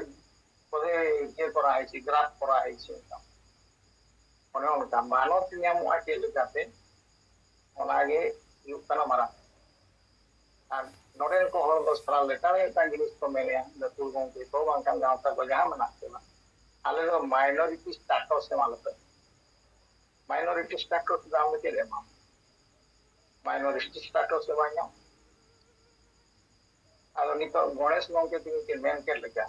ᱠᱚᱫᱮ ᱤᱭᱟᱹ ᱠᱚᱨᱟᱣ ᱦᱮᱸ ᱪᱮᱫ ᱜᱨᱟᱯ ᱠᱚᱨᱟᱣ ᱦᱮᱸ ᱪᱮᱫ ᱚᱱᱮ ᱚᱱᱠᱟ ᱢᱟᱱᱚᱛ ᱧᱟᱢᱚᱜᱼᱟ ᱪᱮᱫ ᱞᱮᱠᱟᱛᱮ, ᱚᱱᱟᱜᱮ ᱦᱩᱭᱩᱜ ᱠᱟᱱᱟ ᱢᱟᱨᱟᱝ᱾ ᱟᱨ ᱱᱚᱰᱮᱱ ᱠᱚ ᱦᱚᱲ ᱫᱚ ᱥᱟᱨᱟ ᱞᱮᱠᱟᱨᱮ ᱢᱤᱫᱴᱟᱝ ᱡᱤᱱᱤᱥ ᱠᱚ ᱢᱮᱱᱮᱜᱼᱟ, ᱞᱟᱹᱴᱩ ᱜᱚᱢᱠᱮ ᱠᱚ ᱵᱟᱝᱠᱷᱟᱱ ᱜᱟᱶᱛᱟ ᱠᱚ ᱡᱟᱦᱟᱸ ᱢᱮᱱᱟᱜ ᱠᱚᱣᱟ, ᱟᱞᱮ ᱫᱚ ᱢᱟᱭᱱᱚᱨᱤᱴᱤ ᱥᱴᱟᱴᱟᱥ ᱮᱢᱟ ᱞᱮᱯᱮ᱾ ᱢᱟᱭᱱᱚᱨᱤᱴᱤ ᱥᱴᱟᱴᱟᱥ ᱫᱚ ᱟᱢ ᱫᱚ ᱪᱮᱫ ᱮᱢᱟ? ᱢᱟᱭᱱᱚᱨᱤᱴᱤ ᱥᱴᱟᱴᱟᱥ ᱮᱢᱟ ᱧᱟᱢ᱾ ᱟᱫᱚ ᱱᱤᱛᱚᱜ ᱜᱚᱬᱮᱥ ᱜᱚᱢᱠᱮ ᱛᱤᱧ ᱢᱮᱱ ᱠᱮᱫ ᱞᱮᱠᱟ,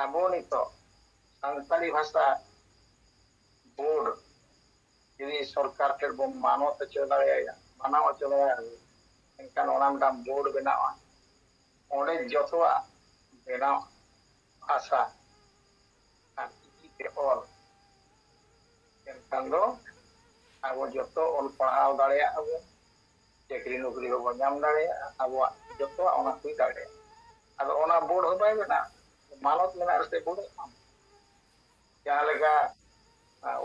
ᱟᱵᱚ ᱱᱤᱛᱚᱜ ᱥᱟᱱᱛᱟᱲᱤ ᱵᱷᱟᱥᱟ ᱵᱳᱨᱰ ᱡᱩᱫᱤ ᱥᱚᱨᱠᱟᱨ ᱴᱷᱮᱱ ᱵᱚᱱ ᱢᱟᱱᱚᱛ ᱦᱚᱪᱚ ᱫᱟᱲᱮᱭᱟᱭᱟ, ᱢᱟᱱᱟᱣ ᱦᱚᱪᱚ ᱫᱟᱲᱮᱭᱟᱜᱼᱟ, ᱮᱱᱠᱷᱟᱱ ᱚᱱᱟ ᱢᱤᱫᱴᱟᱝ ᱵᱳᱨᱰ ᱵᱮᱱᱟᱜᱼᱟ᱾ ᱚᱸᱰᱮ ᱡᱚᱛᱚᱣᱟᱜ ᱵᱮᱱᱟᱣ ᱵᱷᱟᱥᱟ ᱟᱨ ᱪᱤᱠᱤ ᱛᱮ ᱚᱞ, ᱮᱱᱠᱷᱟᱱ ᱫᱚ ᱟᱵᱚ ᱡᱚᱛᱚ ᱚᱞ ᱯᱟᱲᱦᱟᱣ ᱫᱟᱲᱮᱭᱟᱜᱼᱟ ᱵᱚᱱ, ᱪᱟᱹᱠᱨᱤ ᱱᱚᱠᱨᱤ ᱦᱚᱸᱵᱚᱱ ᱧᱟᱢ ᱫᱟᱲᱮᱭᱟᱜᱼᱟ, ᱟᱵᱚᱣᱟᱜ ᱡᱚᱛᱚᱣᱟᱜ ᱚᱱᱟ ᱦᱩᱭ ᱫᱟᱲᱮᱭᱟᱜᱼᱟ᱾ ᱟᱫᱚ ᱚᱱᱟ ᱵᱳᱨᱰ ᱦᱚᱸ ᱵᱟᱭ ᱢᱮᱱᱟᱜᱼᱟ, ᱢᱟᱱᱚᱛ ᱢᱮᱱᱟᱜ ᱨᱮᱥᱮ ᱵᱳᱨᱰ ᱮ ᱮᱢᱟᱢ᱾ ᱡᱟᱦᱟᱸ ᱞᱮᱠᱟ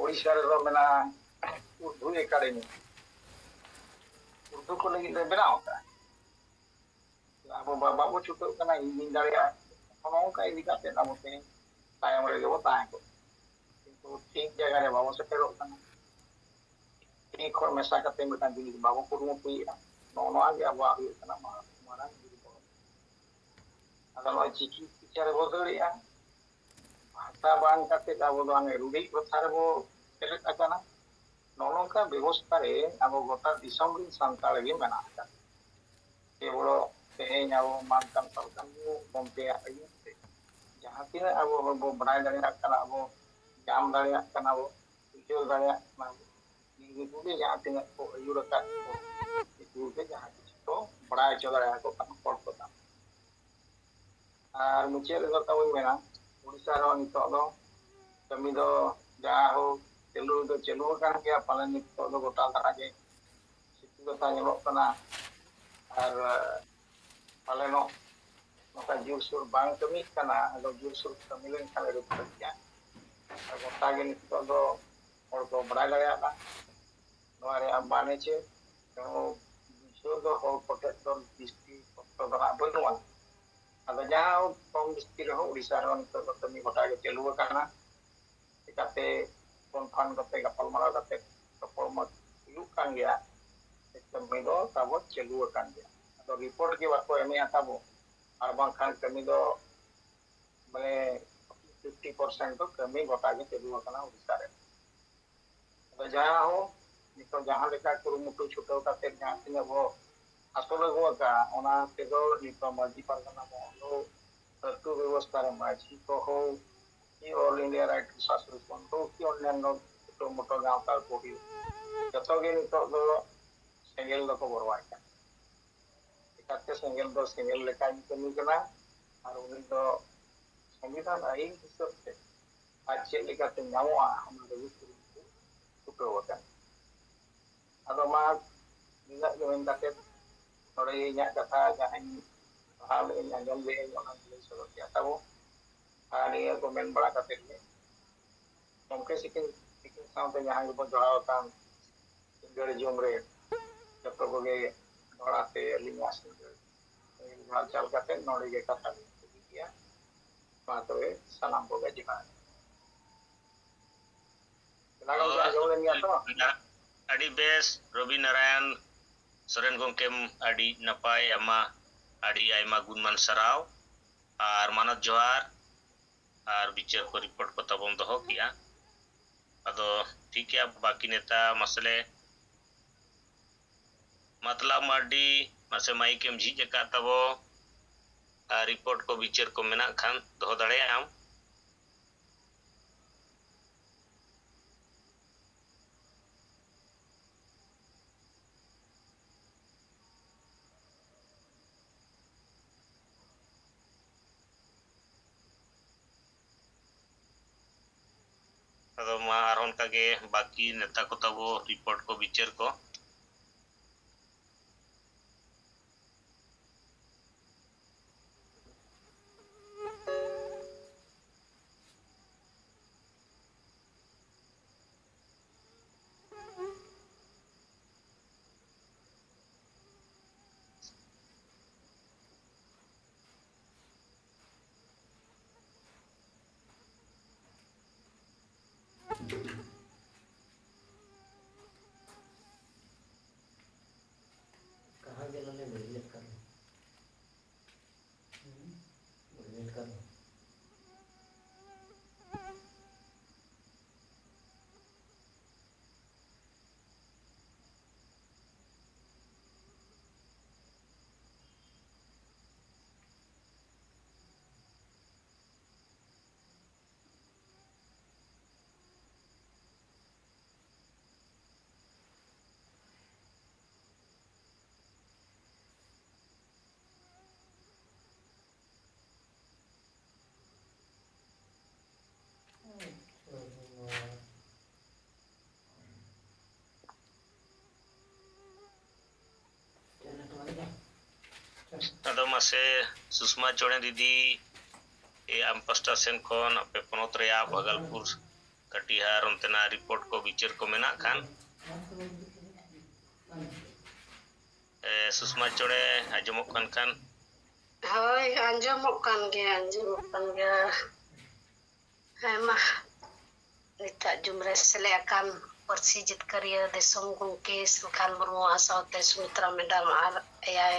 ᱳᱲᱤᱥᱥᱟ ᱨᱮᱫᱚ ᱢᱮᱱᱟᱜᱼᱟ ᱩᱨᱫᱩ ᱮᱠᱟᱰᱮᱢᱤ, ᱩᱨᱫᱩ ᱠᱚ ᱞᱟᱹᱜᱤᱫ ᱞᱮ ᱵᱮᱱᱟᱣ ᱟᱠᱟᱫᱼᱟ᱾ ᱟᱵᱚ ᱵᱟ- ᱵᱟᱵᱚ ᱪᱷᱩᱴᱟᱹᱜ ᱠᱟᱱᱟ, ᱤᱧ ᱫᱩᱧ ᱫᱟᱲᱮᱭᱟᱜᱼᱟ, ᱱᱚᱜᱼᱚ ᱱᱚᱝᱠᱟ ᱤᱫᱤ ᱠᱟᱛᱮ ᱟᱵᱚ ᱛᱮᱦᱮᱧ ᱛᱟᱭᱚᱢ ᱨᱮᱜᱮ ᱵᱚ ᱛᱟᱦᱮᱸ ᱠᱚᱜᱼᱟ᱾ ᱠᱤᱱᱛᱩ ᱴᱷᱤᱠ ᱡᱟᱭᱜᱟ ᱨᱮ ᱵᱟᱵᱚ ᱥᱮᱴᱮᱨᱚᱜ ᱠᱟᱱᱟ᱾ ᱴᱷᱤᱠ ᱦᱚᱲ ᱢᱮᱥᱟ ᱠᱟᱛᱮ ᱢᱤᱫᱴᱟᱝ ᱡᱤᱱᱤᱥ ᱵᱟᱵᱚ ᱠᱩᱨᱩᱢᱩᱴᱩᱭᱮᱫᱼᱟ, ᱱᱚᱜᱼᱚ ᱱᱚᱣᱟ ᱜᱮ ᱟᱵᱚᱣᱟᱜ ᱦᱩᱭᱩᱜ ᱠᱟᱱᱟ ᱢᱟᱨᱟᱝ ᱢᱟᱨᱟᱝ ᱵᱤᱨᱵᱚᱦᱚ᱾ ᱟᱫᱚ ᱱᱚᱜᱼᱚᱭ ᱪᱤᱠᱤ ᱯᱤᱪᱷᱟᱹ ᱨᱮᱵᱚ ᱫᱟᱹᱲᱮᱜᱼᱟ, ᱵᱷᱟᱥᱟ ᱵᱟᱝ ᱠᱟᱛᱮ ᱟᱵᱚ ᱫᱚ ᱦᱟᱱᱮ ᱨᱩᱰᱤ ᱯᱨᱚᱛᱷᱟ ᱨᱮᱵᱚ ᱥᱮᱞᱮᱫ ᱟᱠᱟᱱᱟ᱾ ᱱᱚᱜᱼᱚ ᱱᱚᱝᱠᱟ ᱵᱮᱵᱚᱥᱛᱷᱟ ᱨᱮ ᱟᱵᱚ ᱜᱚᱴᱟ ᱫᱤᱥᱚᱢ ᱨᱮᱱ ᱥᱟᱱᱛᱟᱲ ᱜᱮ ᱢᱮᱱᱟᱜ ᱟᱠᱟᱫ ᱠᱮᱵᱚᱞ ᱛᱮᱦᱮᱧ ᱟᱵᱚ ᱢᱟᱱ ᱥᱟᱱᱛᱟᱲ ᱠᱟᱱ ᱜᱚᱢᱠᱮᱭᱟᱜ ᱟᱹᱭᱩᱨ ᱛᱮ ᱡᱟᱦᱟᱸ ᱛᱤᱱᱟᱹᱜ ᱟᱵᱚ ᱦᱚᱲ ᱵᱚ ᱵᱟᱲᱟᱭ ᱫᱟᱲᱮᱭᱟᱜ ᱠᱟᱱᱟ, ᱟᱵᱚ ᱧᱟᱢ ᱫᱟᱲᱮᱭᱟᱜ ᱠᱟᱱᱟ ᱵᱚ, ᱵᱩᱡᱷᱟᱹᱣ ᱫᱟᱲᱮᱭᱟᱜ ᱠᱟᱱᱟ ᱵᱚ, ᱱᱤᱭᱟᱹ ᱠᱚᱜᱮ ᱡᱟᱦᱟᱸ ᱛᱤᱱᱟᱹᱜ ᱠᱚ ᱟᱹᱭᱩᱨ ᱟᱠᱟᱫ ᱠᱚ, ᱩᱱᱠᱩ ᱜᱮ ᱡᱟᱦᱟᱸ ᱠᱤᱪᱷᱩ ᱠᱚ ᱵᱟᱲᱟᱭ ᱦᱚᱪᱚ ᱫᱟᱲᱮᱭᱟᱠᱚ ᱠᱟᱱᱟ ᱦᱚᱲ ᱠᱚ ᱛᱟᱢ᱾ ᱟᱨ ᱢᱩᱪᱟᱹᱫ ᱨᱮᱫᱚ ᱛᱟᱵᱚᱧ ᱢᱮᱱᱟ, ᱩᱲᱤᱥᱥᱟ ᱨᱮᱦᱚᱸ ᱱᱤᱛᱚᱜ ᱫᱚ ᱠᱟᱹᱢᱤ ᱫᱚ ᱡᱟᱦᱟᱸ ᱦᱳᱠ ᱪᱟᱹᱞᱩ ᱫᱚ ᱪᱟᱹᱞᱩ ᱟᱠᱟᱱ ᱜᱮᱭᱟ, ᱯᱟᱞᱮ ᱱᱤᱛᱚᱜ ᱫᱚ ᱜᱚᱴᱟ ᱫᱷᱟᱨᱟ ᱜᱮ ᱥᱤᱛᱩᱝ ᱠᱟᱛᱷᱟ ᱧᱮᱞᱚᱜ ᱠᱟᱱᱟ᱾ ᱟᱨ ᱯᱟᱞᱮᱱᱚᱜ ᱱᱚᱝᱠᱟ ᱡᱳᱨᱥᱳᱨ ᱵᱟᱝ ᱠᱟᱹᱢᱤᱜ ᱠᱟᱱᱟ, ᱟᱫᱚ ᱡᱳᱨᱥᱳᱨ ᱠᱟᱹᱢᱤ ᱞᱮᱱᱠᱷᱟᱱ ᱟᱹᱰᱤ ᱵᱷᱟᱹᱜᱤᱜᱼᱟ᱾ ᱟᱨ ᱜᱚᱴᱟ ᱜᱮ ᱱᱤᱛᱚᱜ ᱫᱚ ᱦᱚᱲ ᱠᱚ ᱵᱟᱲᱟᱭ ᱫᱟᱲᱮᱭᱟᱜᱼᱟ ᱱᱚᱣᱟ ᱨᱮᱭᱟᱜ ᱢᱟᱱᱮ ᱪᱮᱫ᱾ ᱛᱚ ᱵᱩᱡᱷᱟᱹᱣ ᱫᱚ ᱦᱚᱲ ᱠᱚᱴᱷᱮᱱ ᱫᱚ ᱵᱤᱥᱛᱤ ᱚᱠᱛᱚ ᱫᱚ ᱱᱟᱜ ᱵᱟᱹᱱᱩᱜᱼᱟ᱾ ᱟᱫᱚ ᱡᱟᱦᱟᱸ ᱠᱚᱢ ᱵᱤᱥᱛᱤ ᱨᱮᱦᱚᱸ ᱩᱲᱤᱥᱥᱟ ᱨᱮᱦᱚᱸ ᱱᱤᱛᱚᱜ ᱫᱚ ᱠᱟᱹᱢᱤ ᱜᱚᱴᱟ ᱜᱮ ᱪᱟᱹᱞᱩ ᱟᱠᱟᱱᱟ᱾ ᱪᱤᱠᱟᱛᱮ ᱠᱚᱱᱯᱷᱟᱨᱢ ᱠᱟᱛᱮ ᱜᱟᱯᱟᱞᱢᱟᱨᱟᱣ ᱠᱟᱛᱮ ᱨᱚᱯᱚᱲ ᱢᱟ ᱦᱩᱭᱩᱜ ᱠᱟᱱ ᱜᱮᱭᱟ, ᱠᱟᱹᱢᱤ ᱫᱚ ᱛᱟᱵᱚ ᱪᱟᱹᱞᱩ ᱟᱠᱟᱱ ᱜᱮᱭᱟ᱾ ᱟᱫᱚ ᱨᱤᱯᱳᱨᱴ ᱜᱮ ᱵᱟᱠᱚ ᱮᱢᱮᱜᱼᱟ ᱛᱟᱵᱚ, ᱟᱨ ᱵᱟᱝᱠᱷᱟᱱ ᱠᱟᱹᱢᱤ ᱫᱚ ᱢᱟᱱᱮ ᱯᱷᱤᱯᱴᱤ ᱯᱟᱨᱥᱮᱱᱴ ᱫᱚ ᱠᱟᱹᱢᱤ ᱜᱚᱴᱟ ᱜᱮ ᱪᱟᱹᱞᱩ ᱟᱠᱟᱱᱟ ᱩᱲᱤᱥᱥᱟ ᱨᱮ᱾ ᱟᱫᱚ ᱡᱟᱦᱟᱸ ᱦᱳ, ᱱᱤᱛᱚᱜ ᱡᱟᱦᱟᱸ ᱞᱮᱠᱟ ᱠᱩᱨᱩᱢᱩᱴᱩ ᱪᱷᱩᱴᱟᱹᱣ ᱠᱟᱛᱮ ᱡᱟᱦᱟᱸ ᱛᱤᱱᱟᱹᱜ ᱵᱚ ᱟᱥᱚᱞ ᱟᱹᱜᱩ ᱟᱠᱟᱫᱼᱟ, ᱚᱱᱟ ᱛᱮᱫᱚ ᱱᱤᱛᱚᱜ ᱢᱟᱹᱡᱷᱤ ᱯᱟᱨᱜᱟᱱᱟ ᱢᱚᱦᱚᱞ ᱦᱳ, ᱟᱹᱛᱩ ᱵᱮᱵᱚᱥᱛᱷᱟ ᱨᱮ ᱢᱟᱹᱡᱷᱤ ᱠᱚ ᱦᱳ, ᱠᱤ All India Right Association ᱦᱳ, ᱠᱤ ᱚᱱᱱᱟᱱᱱᱚ ᱪᱷᱳᱴᱳ ᱢᱳᱴᱳ ᱜᱟᱶᱛᱟ ᱠᱚ ᱦᱩᱭᱩᱜ, ᱡᱚᱛᱚ ᱜᱮ ᱱᱤᱛᱚᱜ ᱫᱚ ᱥᱮᱸᱜᱮᱞ ᱫᱚᱠᱚ ᱵᱚᱨᱣᱟᱭ ᱠᱟᱱᱟ᱾ ᱪᱤᱠᱟᱹᱛᱮ ᱥᱮᱸᱜᱮᱞ ᱫᱚ ᱥᱮᱸᱜᱮᱞ ᱞᱮᱠᱟᱧ ᱠᱟᱹᱢᱤ ᱠᱟᱱᱟ, ᱟᱨ ᱩᱱᱤ ᱫᱚ ᱥᱚᱝᱵᱤᱫᱷᱟᱱ ᱟᱹᱭᱤᱱ ᱦᱤᱥᱟᱹᱵ ᱛᱮ ᱟᱡ ᱪᱮᱫ ᱞᱮᱠᱟᱛᱮ ᱧᱟᱢᱚᱜᱼᱟ, ᱚᱱᱟ ᱞᱟᱹᱜᱤᱫ ᱠᱩᱨᱩᱢᱩᱴᱩ ᱪᱷᱩᱴᱟᱹᱣ ᱟᱠᱟᱱᱟ᱾ ᱟᱫᱚ ᱢᱟ ᱱᱤᱱᱟᱹᱜ ᱜᱮ ᱢᱮᱱ ᱠᱟᱛᱮ ᱱᱚᱰᱮ ᱤᱧᱟᱹᱜ ᱠᱟᱛᱷᱟ ᱡᱟᱦᱟᱸᱧ ᱯᱟᱲᱦᱟᱣ ᱞᱮᱫᱟᱹᱧ, ᱟᱸᱡᱚᱢ ᱞᱮᱫᱟᱹᱧ, ᱚᱱᱟᱧ ᱞᱟᱹᱭ ᱥᱚᱫᱚᱨ ᱠᱮᱫᱟ ᱛᱟᱵᱚ᱾ ᱟᱨ ᱱᱤᱭᱟᱹ ᱠᱚ ᱢᱮᱱ ᱵᱟᱲᱟ ᱠᱟᱛᱮ ᱜᱮ ᱜᱚᱢᱠᱮ ᱛᱤᱠᱤᱱ, ᱛᱤᱠᱤᱱ ᱥᱟᱶᱛᱮ ᱡᱟᱦᱟᱸ ᱜᱮᱵᱚᱱ ᱡᱚᱲᱟᱣ ᱟᱠᱟᱱ ᱥᱤᱸᱜᱟᱹᱲ ᱡᱚᱢ ᱨᱮ ᱡᱚᱛᱚ ᱠᱚᱜᱮ ᱫᱚᱦᱲᱟ ᱛᱮ ᱟᱹᱞᱤᱧᱟᱜ ᱥᱤᱸᱜᱟᱹᱲ ᱡᱚᱦᱟᱨ ᱪᱟᱞ ᱠᱟᱛᱮ ᱱᱚᱰᱮ ᱜᱮ ᱠᱟᱛᱷᱟ ᱞᱤᱧ ᱢᱩᱪᱟᱹᱫ ᱜᱮᱭᱟ᱾ ᱢᱟ ᱛᱚᱵᱮ ᱥᱟᱱᱟᱢ ᱠᱚᱜᱮ ᱡᱚᱦᱟᱨ᱾ ᱚᱱᱟ ᱜᱚᱢᱠᱮ ᱟᱸᱡᱚᱢ ᱞᱮᱱ ᱜᱮᱭᱟ ᱛᱚ? ᱟᱹᱰᱤ ᱵᱮᱥ, ᱨᱚᱵᱤ ᱱᱟᱨᱟᱭᱚᱱ ᱥᱚᱨᱮᱱ ᱜᱚᱢᱠᱮᱢ, ᱟᱹᱰᱤ ᱱᱟᱯᱟᱭ ᱟᱢᱟ, ᱟᱹᱰᱤ ᱟᱭᱢᱟ ᱜᱩᱱᱢᱟᱱ ᱥᱟᱨᱦᱟᱣ ᱟᱨ ᱢᱟᱱᱚᱛ ᱡᱚᱦᱟᱨ᱾ ᱟᱨ ᱵᱤᱪᱟᱹᱨ ᱠᱚ ᱨᱤᱯᱳᱨᱴ ᱠᱚ ᱛᱟᱵᱚᱱ ᱫᱚᱦᱚ ᱠᱮᱜᱼᱟ᱾ ᱟᱫᱚ ᱴᱷᱤᱠ ᱜᱮᱭᱟ, ᱵᱟᱹᱠᱤ ᱱᱮᱛᱟ ᱢᱟᱥᱮᱞᱮ ᱢᱟᱛᱞᱟᱵ ᱢᱟᱨᱰᱤ, ᱢᱟᱥᱮ ᱢᱟᱭᱤᱠ ᱮᱢ ᱡᱷᱤᱡ ᱟᱠᱟᱫ ᱛᱟᱵᱚ, ᱟᱨ ᱨᱤᱯᱳᱨᱴ ᱠᱚ ᱵᱤᱪᱟᱹᱨ ᱠᱚ ᱢᱮᱱᱟᱜ ᱠᱷᱟᱱ ᱫᱚᱦᱚ ᱫᱟᱲᱮᱭᱟᱜ ᱟᱢ᱾ ᱟᱫᱚ ᱢᱟ ᱟᱨᱦᱚᱸ ᱚᱱᱠᱟ ᱜᱮ ᱵᱟᱹᱠᱤ ᱱᱮᱛᱟ ᱠᱚ ᱛᱟᱵᱚ ᱨᱤᱯᱳᱨᱴ ᱠᱚ ᱵᱤᱪᱟᱹᱨ ᱠᱚ᱾ ᱥᱮ ᱥᱩᱥᱢᱟ ᱪᱚᱬᱮ ᱫᱤᱫᱤ, ᱮ, ᱟᱢ ᱯᱟᱥᱴᱟ ᱥᱮᱱ ᱠᱷᱚᱱ ᱟᱯᱮ ᱯᱚᱱᱚᱛ ᱨᱮᱭᱟᱜ ᱵᱷᱟᱜᱟᱞᱯᱩᱨ, ᱠᱟᱴᱤᱦᱟᱨ ᱚᱱᱛᱮᱱᱟᱜ ᱨᱤᱯᱳᱨᱴ ᱠᱚ, ᱵᱤᱪᱟᱹᱨ ᱠᱚ ᱢᱮᱱᱟᱜ ᱠᱷᱟᱱ, ᱮ, ᱥᱩᱥᱢᱟ ᱪᱚᱬᱮ ᱟᱸᱡᱚᱢᱚᱜ ᱠᱟᱱ ᱠᱷᱟᱱ᱾ ᱦᱳᱭ, ᱟᱸᱡᱚᱢᱚᱜ ᱠᱟᱱ ᱜᱮᱭᱟ, ᱟᱸᱡᱚᱢᱚᱜ ᱠᱟᱱ ᱜᱮᱭᱟ᱾ ᱦᱮᱸ ᱢᱟ, ᱱᱤᱛᱟᱜ ᱡᱩᱢ ᱨᱮ ᱥᱮᱞᱮᱫ ᱟᱠᱟᱱ ᱯᱟᱹᱨᱥᱤ ᱡᱤᱛᱠᱟᱹᱨᱤᱭᱟᱹ ᱫᱤᱥᱚᱢ ᱜᱚᱢᱠᱮ ᱥᱤᱞᱠᱷᱟᱱ ᱢᱩᱨᱢᱩ ᱥᱟᱶᱛᱮ ᱥᱩᱢᱤᱛᱨᱟ ᱢᱮᱰᱟᱢ ᱟᱨ ᱮᱭᱟᱭ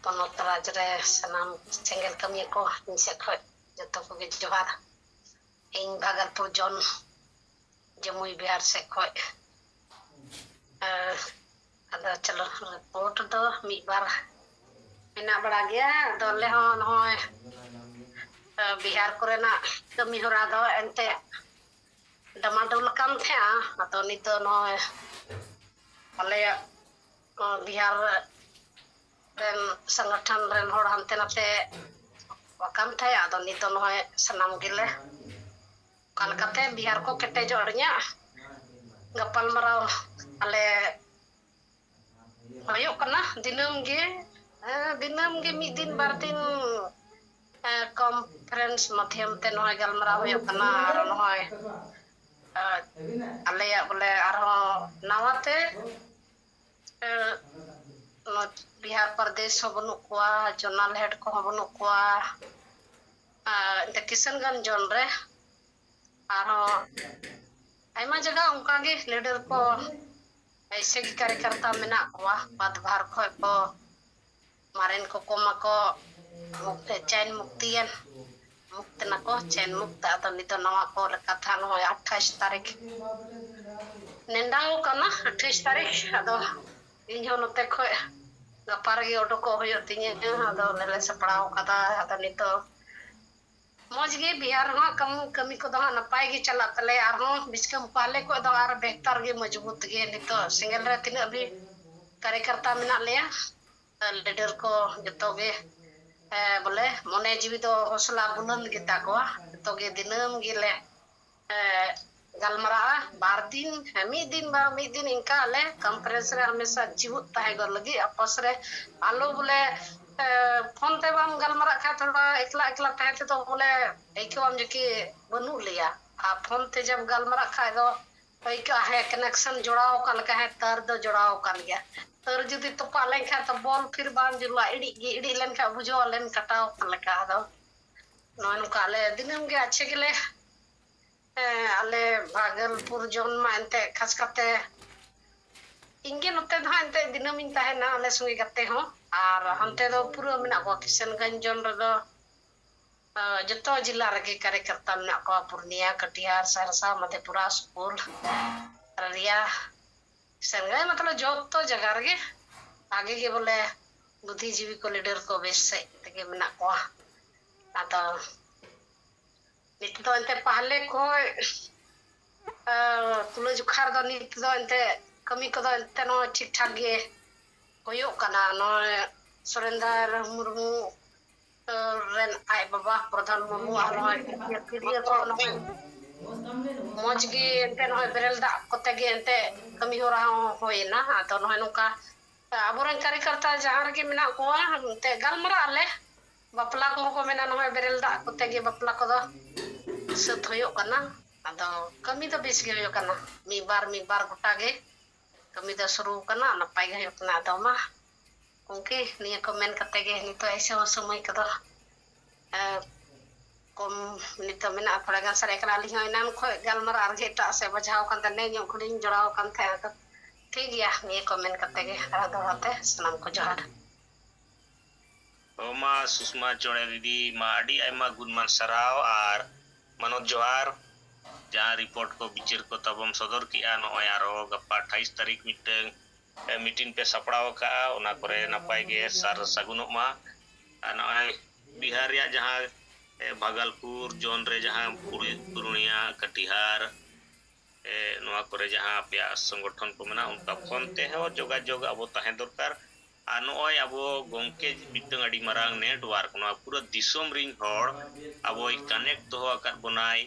ᱯᱚᱱᱚᱛ ᱨᱟᱡᱽ ᱨᱮ ᱥᱟᱱᱟᱢ ᱥᱮᱸᱜᱮᱞ ᱠᱟᱹᱢᱤᱭᱟᱹ ᱠᱚ ᱤᱧ ᱥᱮᱫ ᱠᱷᱚᱱ ᱡᱚᱛᱚ ᱠᱚᱜᱮ ᱡᱚᱦᱟᱨ᱾ ᱤᱧ ᱵᱷᱟᱜᱚᱞᱯᱩᱨ ᱡᱚᱱ ᱡᱟᱹᱢᱩᱭ ᱵᱤᱦᱟᱨ ᱥᱮᱫ ᱠᱷᱚᱱ᱾ ᱟᱨ ᱟᱫᱚ ᱪᱚᱞᱚ, ᱨᱤᱯᱳᱨᱴ ᱫᱚ ᱢᱤᱫ ᱵᱟᱨ ᱢᱮᱱᱟᱜ ᱵᱟᱲᱟ ᱜᱮᱭᱟ᱾ ᱟᱫᱚ ᱟᱞᱮ ᱦᱚᱸ ᱱᱚᱜᱼᱚᱭ, ᱟᱨ, ᱵᱤᱦᱟᱨ ᱠᱚᱨᱮᱱᱟᱜ ᱠᱟᱹᱢᱤ ᱦᱚᱨᱟ ᱫᱚ ᱮᱱᱛᱮ ᱰᱟᱢᱟᱰᱳᱞ ᱟᱠᱟᱱ ᱛᱟᱦᱮᱸᱜᱼᱟ᱾ ᱟᱫᱚ ᱱᱤᱛᱚᱜ ᱱᱚᱜᱼᱚᱭ ᱟᱞᱮᱭᱟᱜ, ᱟᱨ, ᱵᱤᱦᱟᱨ ᱨᱮᱱ ᱥᱚᱝᱜᱚᱴᱷᱚᱱ ᱨᱮᱱ ᱦᱚᱲ ᱦᱟᱱᱛᱮ ᱱᱟᱛᱮ ᱟᱠᱟᱱ ᱛᱟᱦᱮᱸᱜᱼᱟ᱾ ᱟᱫᱚ ᱱᱤᱛᱚᱜ ᱱᱚᱜᱼᱚᱭ ᱥᱟᱱᱟᱢ ᱜᱮᱞᱮ ᱚᱠᱟ ᱞᱮᱠᱟᱛᱮ ᱵᱤᱦᱟᱨ ᱠᱚ ᱠᱮᱴᱮᱡᱚᱜ ᱨᱮᱭᱟᱜ ᱜᱟᱯᱟᱞᱢᱟᱨᱟᱣ ᱟᱞᱮ ᱦᱩᱭᱩᱜ ᱠᱟᱱᱟ ᱫᱤᱱᱟᱹᱢ ᱜᱮ, ᱦᱮᱸ, ᱫᱤᱱᱟᱹᱢ ᱜᱮ ᱢᱤᱫ ᱫᱤᱱ ᱵᱟᱨ ᱫᱤᱱ, ᱦᱮᱸ, ᱠᱚᱱᱯᱷᱟᱨᱮᱱᱥ ᱢᱟᱫᱽᱫᱷᱚᱢ ᱛᱮ ᱱᱚᱜᱼᱚᱭ ᱜᱟᱞᱢᱟᱨᱟᱣ ᱦᱩᱭᱩᱜ ᱠᱟᱱᱟ᱾ ᱟᱨ ᱱᱚᱜᱼᱚᱭ, ᱟᱨ ᱟᱞᱮᱭᱟᱜ ᱵᱚᱞᱮ ᱟᱨᱦᱚᱸ ᱱᱟᱣᱟ ᱛᱮ, ᱮᱸ, ᱱᱚᱣᱟ ᱵᱤᱦᱟᱨ ᱯᱨᱚᱫᱮᱥ ᱦᱚᱸ ᱵᱟᱹᱱᱩᱜ ᱠᱚᱣᱟ, ᱡᱚᱱᱟᱞ ᱦᱮᱰ ᱠᱚᱦᱚᱸ ᱵᱟᱹᱱᱩᱜ ᱠᱚᱣᱟ᱾ ᱟᱨ ᱮᱱᱛᱮ ᱠᱤᱥᱟᱱᱜᱚᱸᱡᱽ ᱡᱳᱱ ᱨᱮ ᱟᱨᱦᱚᱸ ᱟᱭᱢᱟ ᱡᱟᱭᱜᱟ ᱚᱱᱠᱟᱜᱮ ᱞᱤᱰᱟᱨ ᱠᱚ ᱮᱭᱥᱮ ᱜᱮ ᱠᱟᱨᱭᱚᱠᱚᱨᱛᱟ ᱢᱮᱱᱟᱜ ᱠᱚᱣᱟ, ᱯᱚᱫᱽᱵᱷᱟᱨ ᱠᱷᱚᱡ ᱠᱚ ᱢᱟᱨᱮᱱ ᱠᱚᱠᱚ ᱢᱟᱠᱚ ᱢᱩᱠᱛ-, ᱪᱮᱱ ᱢᱩᱠᱛᱤᱭᱮᱱ, ᱢᱩᱠᱛ ᱱᱟᱠᱚ, ᱪᱮᱱ ᱢᱩᱠᱛ᱾ ᱟᱫᱚ ᱱᱤᱛᱚᱜ ᱱᱟᱣᱟ ᱠᱚ ᱞᱮᱠᱟᱛᱮ ᱱᱚᱜᱼᱚᱭ ᱟᱴᱷᱟᱥ ᱛᱟᱹᱨᱤᱠᱷ ᱱᱮᱰᱟᱣ ᱠᱟᱱᱟ, ᱟᱴᱷᱟᱥ ᱛᱟᱹᱨᱤᱠᱷ᱾ ᱟᱫᱚ ᱤᱧ ᱦᱚᱸ ᱱᱚᱛᱮ ᱠᱷᱚᱡ ᱜᱟᱯᱟ ᱨᱮᱜᱮ ᱩᱰᱩᱠᱚᱜ ᱦᱩᱭᱩᱜ ᱛᱤᱧᱟᱹ᱾ ᱟᱫᱚ ᱚᱱᱮ ᱞᱮ ᱥᱟᱯᱲᱟᱣ ᱠᱟᱫᱟ᱾ ᱟᱫᱚ ᱱᱤᱛᱚᱜ ᱢᱚᱡᱽ ᱜᱮ ᱵᱤᱦᱟᱨ ᱨᱮᱦᱚᱸ ᱠᱟᱹᱢᱤ, ᱠᱟᱹᱢᱤ ᱠᱚᱫᱚ ᱦᱟᱸᱜ ᱱᱟᱯᱟᱭ ᱜᱮ ᱪᱟᱞᱟᱜ ᱛᱟᱞᱮᱭᱟ᱾ ᱟᱨᱦᱚᱸ ᱵᱤᱪᱠᱟᱢ ᱯᱟᱦᱞᱮ ᱠᱷᱚᱡ ᱫᱚ ᱟᱨ ᱵᱮᱦᱛᱟᱨ ᱜᱮ, ᱢᱚᱡᱽᱵᱩᱛ ᱜᱮ ᱱᱤᱛᱚᱜ ᱥᱮᱸᱜᱮᱞ ᱨᱮ ᱛᱤᱱᱟᱹᱜ ᱵᱤ ᱠᱟᱨᱭᱚᱠᱚᱨᱛᱟ ᱢᱮᱱᱟᱜ ᱞᱮᱭᱟ᱾ ᱞᱤᱰᱟᱨ ᱠᱚ ᱡᱚᱛᱚ ᱜᱮ, ᱮ, ᱵᱚᱞᱮ ᱢᱚᱱᱮ ᱡᱤᱣᱤ ᱫᱚ ᱦᱚᱥᱞᱟ ᱵᱩᱞᱟᱹᱱᱫ ᱜᱮᱛᱟ ᱠᱚᱣᱟ᱾ ᱡᱚᱛᱚ ᱜᱮ ᱫᱤᱱᱟᱹᱢ ᱜᱮᱞᱮ, ᱮ, ᱜᱟᱞᱢᱟᱨᱟᱜᱼᱟ᱾ ᱵᱟᱨ ᱫᱤᱱ, ᱦᱮᱸ, ᱢᱤᱫ ᱫᱤᱱ ᱵᱟ ᱢᱤᱫ ᱫᱤᱱ ᱤᱱᱠᱟ ᱟᱞᱮ ᱠᱚᱱᱯᱷᱟᱨᱮᱱᱥ ᱨᱮ ᱦᱟᱢᱮᱥᱟ ᱡᱤᱣᱩᱫ ᱛᱟᱦᱮᱸ ᱠᱚᱜ ᱞᱟᱹᱜᱤᱫ, ᱟᱯᱚᱥ ᱨᱮ ᱟᱞᱚ ᱵᱚᱞᱮ ᱯᱷᱳᱱ ᱛᱮ ᱵᱟᱢ ᱜᱟᱞᱢᱟᱨᱟᱜ ᱠᱷᱟᱡ ᱛᱷᱚᱲᱟ ᱮᱠᱞᱟ ᱮᱠᱞᱟ ᱛᱟᱦᱮᱸ ᱛᱮᱫᱚ ᱵᱚᱞᱮ ᱟᱹᱭᱠᱟᱹᱣᱟᱢ ᱡᱮ ᱠᱤ ᱵᱟᱹᱱᱩᱜ ᱞᱮᱭᱟ᱾ ᱟᱨ ᱯᱷᱳᱱ ᱛᱮ ᱡᱟᱢ ᱜᱟᱞᱢᱟᱨᱟᱜ ᱠᱷᱟᱡ ᱫᱚ ᱟᱹᱭᱠᱟᱹᱜᱼᱟ, ᱦᱮᱸ, ᱠᱟᱱᱮᱠᱥᱚᱱ ᱡᱚᱲᱟᱣ ᱟᱠᱟᱱ ᱞᱮᱠᱟ, ᱦᱮᱸ, ᱛᱟᱨ ᱫᱚ ᱡᱚᱲᱟᱣ ᱟᱠᱟᱱ ᱜᱮᱭᱟ᱾ ᱛᱟᱨ ᱡᱩᱫᱤ ᱛᱚᱯᱟᱜ ᱞᱮᱱᱠᱷᱟᱱ ᱛᱚ ᱵᱚᱞ ᱯᱷᱤᱨ ᱵᱟᱝ ᱡᱩᱞᱩᱜᱼᱟ, ᱤᱲᱤᱡ ᱜᱮ ᱤᱲᱤᱡ ᱞᱮᱱᱠᱷᱟᱱ ᱵᱩᱡᱷᱟᱹᱣ ᱟᱞᱮᱢ ᱠᱟᱴᱟᱣ ᱟᱠᱟᱱ ᱞᱮᱠᱟ᱾ ᱟᱫᱚ ᱱᱚᱜᱼᱚᱭ ᱱᱚᱝᱠᱟ ᱟᱞᱮ ᱫᱤᱱᱟᱹᱢ ᱜᱮ ᱟᱪᱪᱷᱟ ᱜᱮᱞᱮ, ᱦᱮᱸ, ᱟᱞᱮ ᱵᱷᱟᱜᱚᱞᱯᱩᱨ ᱡᱚᱱ ᱢᱟ ᱮᱱᱛᱮ ᱠᱷᱟᱥ ᱠᱟᱛᱮ ᱤᱧ ᱜᱮ ᱱᱚᱛᱮ ᱫᱚ ᱦᱟᱸᱜ ᱮᱱᱛᱮ ᱫᱤᱱᱟᱹᱢ ᱤᱧ ᱛᱟᱦᱮᱱᱟ ᱟᱞᱮ ᱥᱚᱸᱜᱮ ᱜᱟᱛᱮ ᱦᱚᱸ, ᱟᱨ ᱦᱟᱱᱛᱮ ᱫᱚ ᱯᱩᱨᱟᱹ ᱢᱮᱱᱟᱜ ᱠᱚᱣᱟ ᱠᱤᱥᱟᱱᱜᱚᱸᱡᱽ ᱡᱚᱱ ᱨᱮᱫᱚ᱾ ᱟᱸ, ᱡᱚᱛᱚ ᱡᱮᱞᱟ ᱨᱮᱜᱮ ᱠᱟᱨᱭᱚᱠᱚᱨᱛᱟ ᱢᱮᱱᱟᱜ ᱠᱚᱣᱟ, ᱯᱩᱨᱱᱤᱭᱟ, ᱠᱟᱴᱤᱦᱟᱨ, ᱥᱟᱦᱨᱥᱟ, ᱢᱟᱫᱷᱮᱯᱩᱨᱟ, ᱥᱩᱯᱚᱞ, ᱟᱨᱟᱨᱤᱭᱟ, ᱥᱮᱱᱜᱟᱭ, ᱢᱚᱛᱞᱚᱵ ᱡᱚᱛᱚ ᱡᱟᱭᱜᱟ ᱨᱮᱜᱮ ᱵᱷᱟᱜᱮ ᱜᱮ ᱵᱚᱞᱮ ᱵᱩᱫᱽᱫᱷᱤᱡᱤᱵᱤ ᱠᱚ, ᱞᱤᱰᱟᱨ ᱠᱚ ᱵᱮᱥ ᱥᱮᱫ ᱛᱮᱜᱮ ᱢᱮᱱᱟᱜ ᱠᱚᱣᱟ᱾ ᱟᱫᱚ ᱱᱤᱛ ᱫᱚ ᱮᱱᱛᱮ ᱯᱟᱦᱞᱮ ᱠᱷᱚᱡ, ᱟᱸ, ᱛᱩᱞᱟᱹ ᱡᱚᱠᱷᱟ ᱨᱮᱫᱚ ᱱᱤᱛ ᱫᱚ ᱮᱱᱛᱮ ᱠᱟᱹᱢᱤ ᱠᱚᱫᱚ ᱮᱱᱛᱮ ᱱᱚᱜᱼᱚᱭ ᱴᱷᱤᱠ ᱴᱷᱟᱠ ᱜᱮ ᱦᱩᱭᱩᱜ ᱠᱟᱱᱟ᱾ ᱱᱚᱜᱼᱚᱭ ᱥᱩᱨᱮᱱᱫᱟᱨ ᱢᱩᱨᱢᱩ ᱨᱮᱱ ᱟᱡ ᱵᱟᱵᱟ ᱯᱨᱚᱫᱷᱟᱱ ᱢᱩᱨᱢᱩ ᱟᱨ ᱱᱚᱜᱼᱚᱭ ᱛᱤᱨᱭᱟᱹ ᱠᱚ ᱱᱚᱜᱼᱚᱭ ᱢᱚᱡᱽ ᱜᱮ ᱮᱱᱛᱮ ᱱᱚᱜᱼᱚᱭ ᱵᱮᱨᱮᱞ ᱫᱟᱜ ᱠᱚᱛᱮ ᱜᱮ ᱮᱱᱛᱮ ᱠᱟᱹᱢᱤ ᱦᱚᱨᱟ ᱦᱚᱸ ᱦᱩᱭᱮᱱᱟ᱾ ᱟᱫᱚ ᱱᱚᱜᱼᱚᱭ ᱱᱚᱝᱠᱟ ᱟᱵᱚᱨᱮᱱ ᱠᱟᱨᱭᱚᱠᱚᱨᱛᱟ ᱡᱟᱦᱟᱸ ᱨᱮᱜᱮ ᱢᱮᱱᱟᱜ ᱠᱚᱣᱟ ᱮᱱᱛᱮ ᱜᱟᱞᱢᱟᱨᱟᱜ ᱟᱞᱮ, ᱵᱟᱯᱞᱟ ᱠᱚᱦᱚᱸ ᱠᱚ ᱢᱮᱱᱟ ᱱᱚᱜᱼᱚᱭ ᱵᱮᱨᱮᱞ ᱫᱟᱜ ᱠᱚᱛᱮ ᱜᱮ ᱵᱟᱯᱞᱟ ᱠᱚᱫᱚ ᱥᱟᱹᱛ ᱦᱩᱭᱩᱜ ᱠᱟᱱᱟ᱾ ᱟᱫᱚ ᱠᱟᱹᱢᱤ ᱫᱚ ᱵᱮᱥ ᱜᱮ ᱦᱩᱭᱩᱜ ᱠᱟᱱᱟ, ᱢᱤᱫ ᱵᱟᱨ ᱢᱤᱫ ᱵᱟᱨ ᱜᱚᱴᱟ ᱜᱮ ᱠᱟᱹᱢᱤ ᱫᱚ ᱥᱩᱨᱩ ᱠᱟᱱᱟ, ᱱᱟᱯᱟᱭ ᱜᱮ ᱦᱩᱭᱩᱜ ᱠᱟᱱᱟ᱾ ᱟᱫᱚ ᱢᱟ ᱜᱚᱢᱠᱮ, ᱱᱤᱭᱟᱹ ᱠᱚ ᱢᱮᱱ ᱠᱟᱛᱮ ᱜᱮ ᱱᱤᱛᱚᱜ ᱮᱭᱥᱮ ᱦᱚᱸ ᱥᱚᱢᱚᱭ ᱠᱚᱫᱚ, ᱮ, ᱠᱚᱢ ᱱᱤᱛᱚᱜ ᱢᱮᱱᱟᱜᱼᱟ, ᱛᱷᱚᱲᱟ ᱜᱟᱱ ᱥᱟᱨᱮᱡ ᱠᱟᱱᱟ᱾ ᱟᱹᱞᱤᱧ ᱦᱚᱸ ᱮᱱᱟᱱ ᱠᱷᱚᱱ ᱜᱟᱞᱢᱟᱨᱟᱣ ᱟᱨᱜᱮ ᱮᱴᱟᱜ ᱥᱮᱫ ᱵᱟᱡᱷᱟᱣ ᱟᱠᱟᱱ ᱛᱟᱦᱮᱸ, ᱧᱚᱜ ᱠᱷᱚᱱᱤᱧ ᱡᱚᱲᱟᱣ ᱟᱠᱟᱱ ᱛᱟᱦᱮᱸ᱾ ᱟᱫᱚ ᱴᱷᱤᱠ ᱜᱮᱭᱟ, ᱱᱤᱭᱟᱹ ᱠᱚ ᱢᱮᱱ ᱠᱟᱛᱮ ᱜᱮ ᱟᱨ ᱫᱚᱦᱲᱟ ᱛᱮ ᱥᱟᱱᱟᱢ ᱠᱚ ᱡᱚᱦᱟᱨ᱾ ᱚ ᱢᱟ ᱥᱩᱥᱢᱟ ᱪᱚᱬᱮ ᱫᱤᱫᱤ, ᱢᱟ ᱟᱹᱰᱤ ᱟᱭᱢᱟ ᱜᱩᱱ ᱢᱟᱱ ᱥᱟᱨᱦᱟᱣ ᱟᱨ ᱢᱟᱱᱚᱛ ᱡᱚᱦᱟᱨ᱾ ᱡᱟᱦᱟᱸ ᱨᱤᱯᱳᱨᱴ ᱠᱚ ᱵᱤᱪᱟᱹᱨ ᱠᱚ ᱛᱟᱵᱚᱢ ᱥᱚᱫᱚᱨ ᱠᱮᱜᱼᱟ, ᱱᱚᱜᱼᱚᱭ ᱟᱨᱚ ᱜᱟᱯᱟ ᱟᱴᱷᱟᱭᱤᱥ ᱛᱟᱹᱨᱤᱠᱷ ᱢᱤᱫᱴᱟᱹᱝ, ᱮ, ᱢᱤᱴᱤᱝ ᱯᱮ ᱥᱟᱯᱲᱟᱣ ᱟᱠᱟᱜᱼᱟ, ᱚᱱᱟ ᱠᱚᱨᱮ ᱱᱟᱯᱟᱭ ᱜᱮ ᱥᱟᱨ ᱥᱟᱹᱜᱩᱱᱚᱜ ᱢᱟ᱾ ᱟᱨ ᱱᱚᱜᱼᱚᱭ ᱵᱤᱦᱟᱨ ᱨᱮᱭᱟᱜ ᱡᱟᱦᱟᱸ, ᱮ, ᱵᱷᱟᱜᱟᱞᱯᱩᱨ ᱡᱳᱱ ᱨᱮ ᱡᱟᱦᱟᱸ ᱯᱩᱨᱩ-, ᱯᱩᱨᱩᱱᱤᱭᱟ, ᱠᱟᱴᱤᱦᱟᱨ, ᱮ, ᱱᱚᱣᱟ ᱠᱚᱨᱮ ᱡᱟᱦᱟᱸ ᱟᱯᱮᱭᱟᱜ ᱥᱚᱝᱜᱚᱴᱷᱚᱱ ᱠᱚ ᱢᱮᱱᱟᱜᱼᱟ, ᱚᱱᱠᱟ ᱯᱷᱳᱱ ᱛᱮᱦᱚᱸ ᱡᱳᱜᱟᱡᱳᱜᱽ ᱟᱵᱚ ᱛᱟᱦᱮᱸ ᱫᱚᱨᱠᱟᱨ᱾ ᱟᱨ ᱱᱚᱜᱼᱚᱭ ᱟᱵᱚ ᱜᱚᱢᱠᱮ ᱢᱤᱫᱴᱟᱝ ᱟᱹᱰᱤ ᱢᱟᱨᱟᱝ network, ᱱᱚᱣᱟ ᱯᱩᱨᱟᱹ ᱫᱤᱥᱚᱢ ᱨᱤᱱ ᱦᱚᱲ ᱟᱵᱚᱭ connect ᱫᱚᱦᱚ ᱟᱠᱟᱫ ᱵᱚᱱᱟᱭ᱾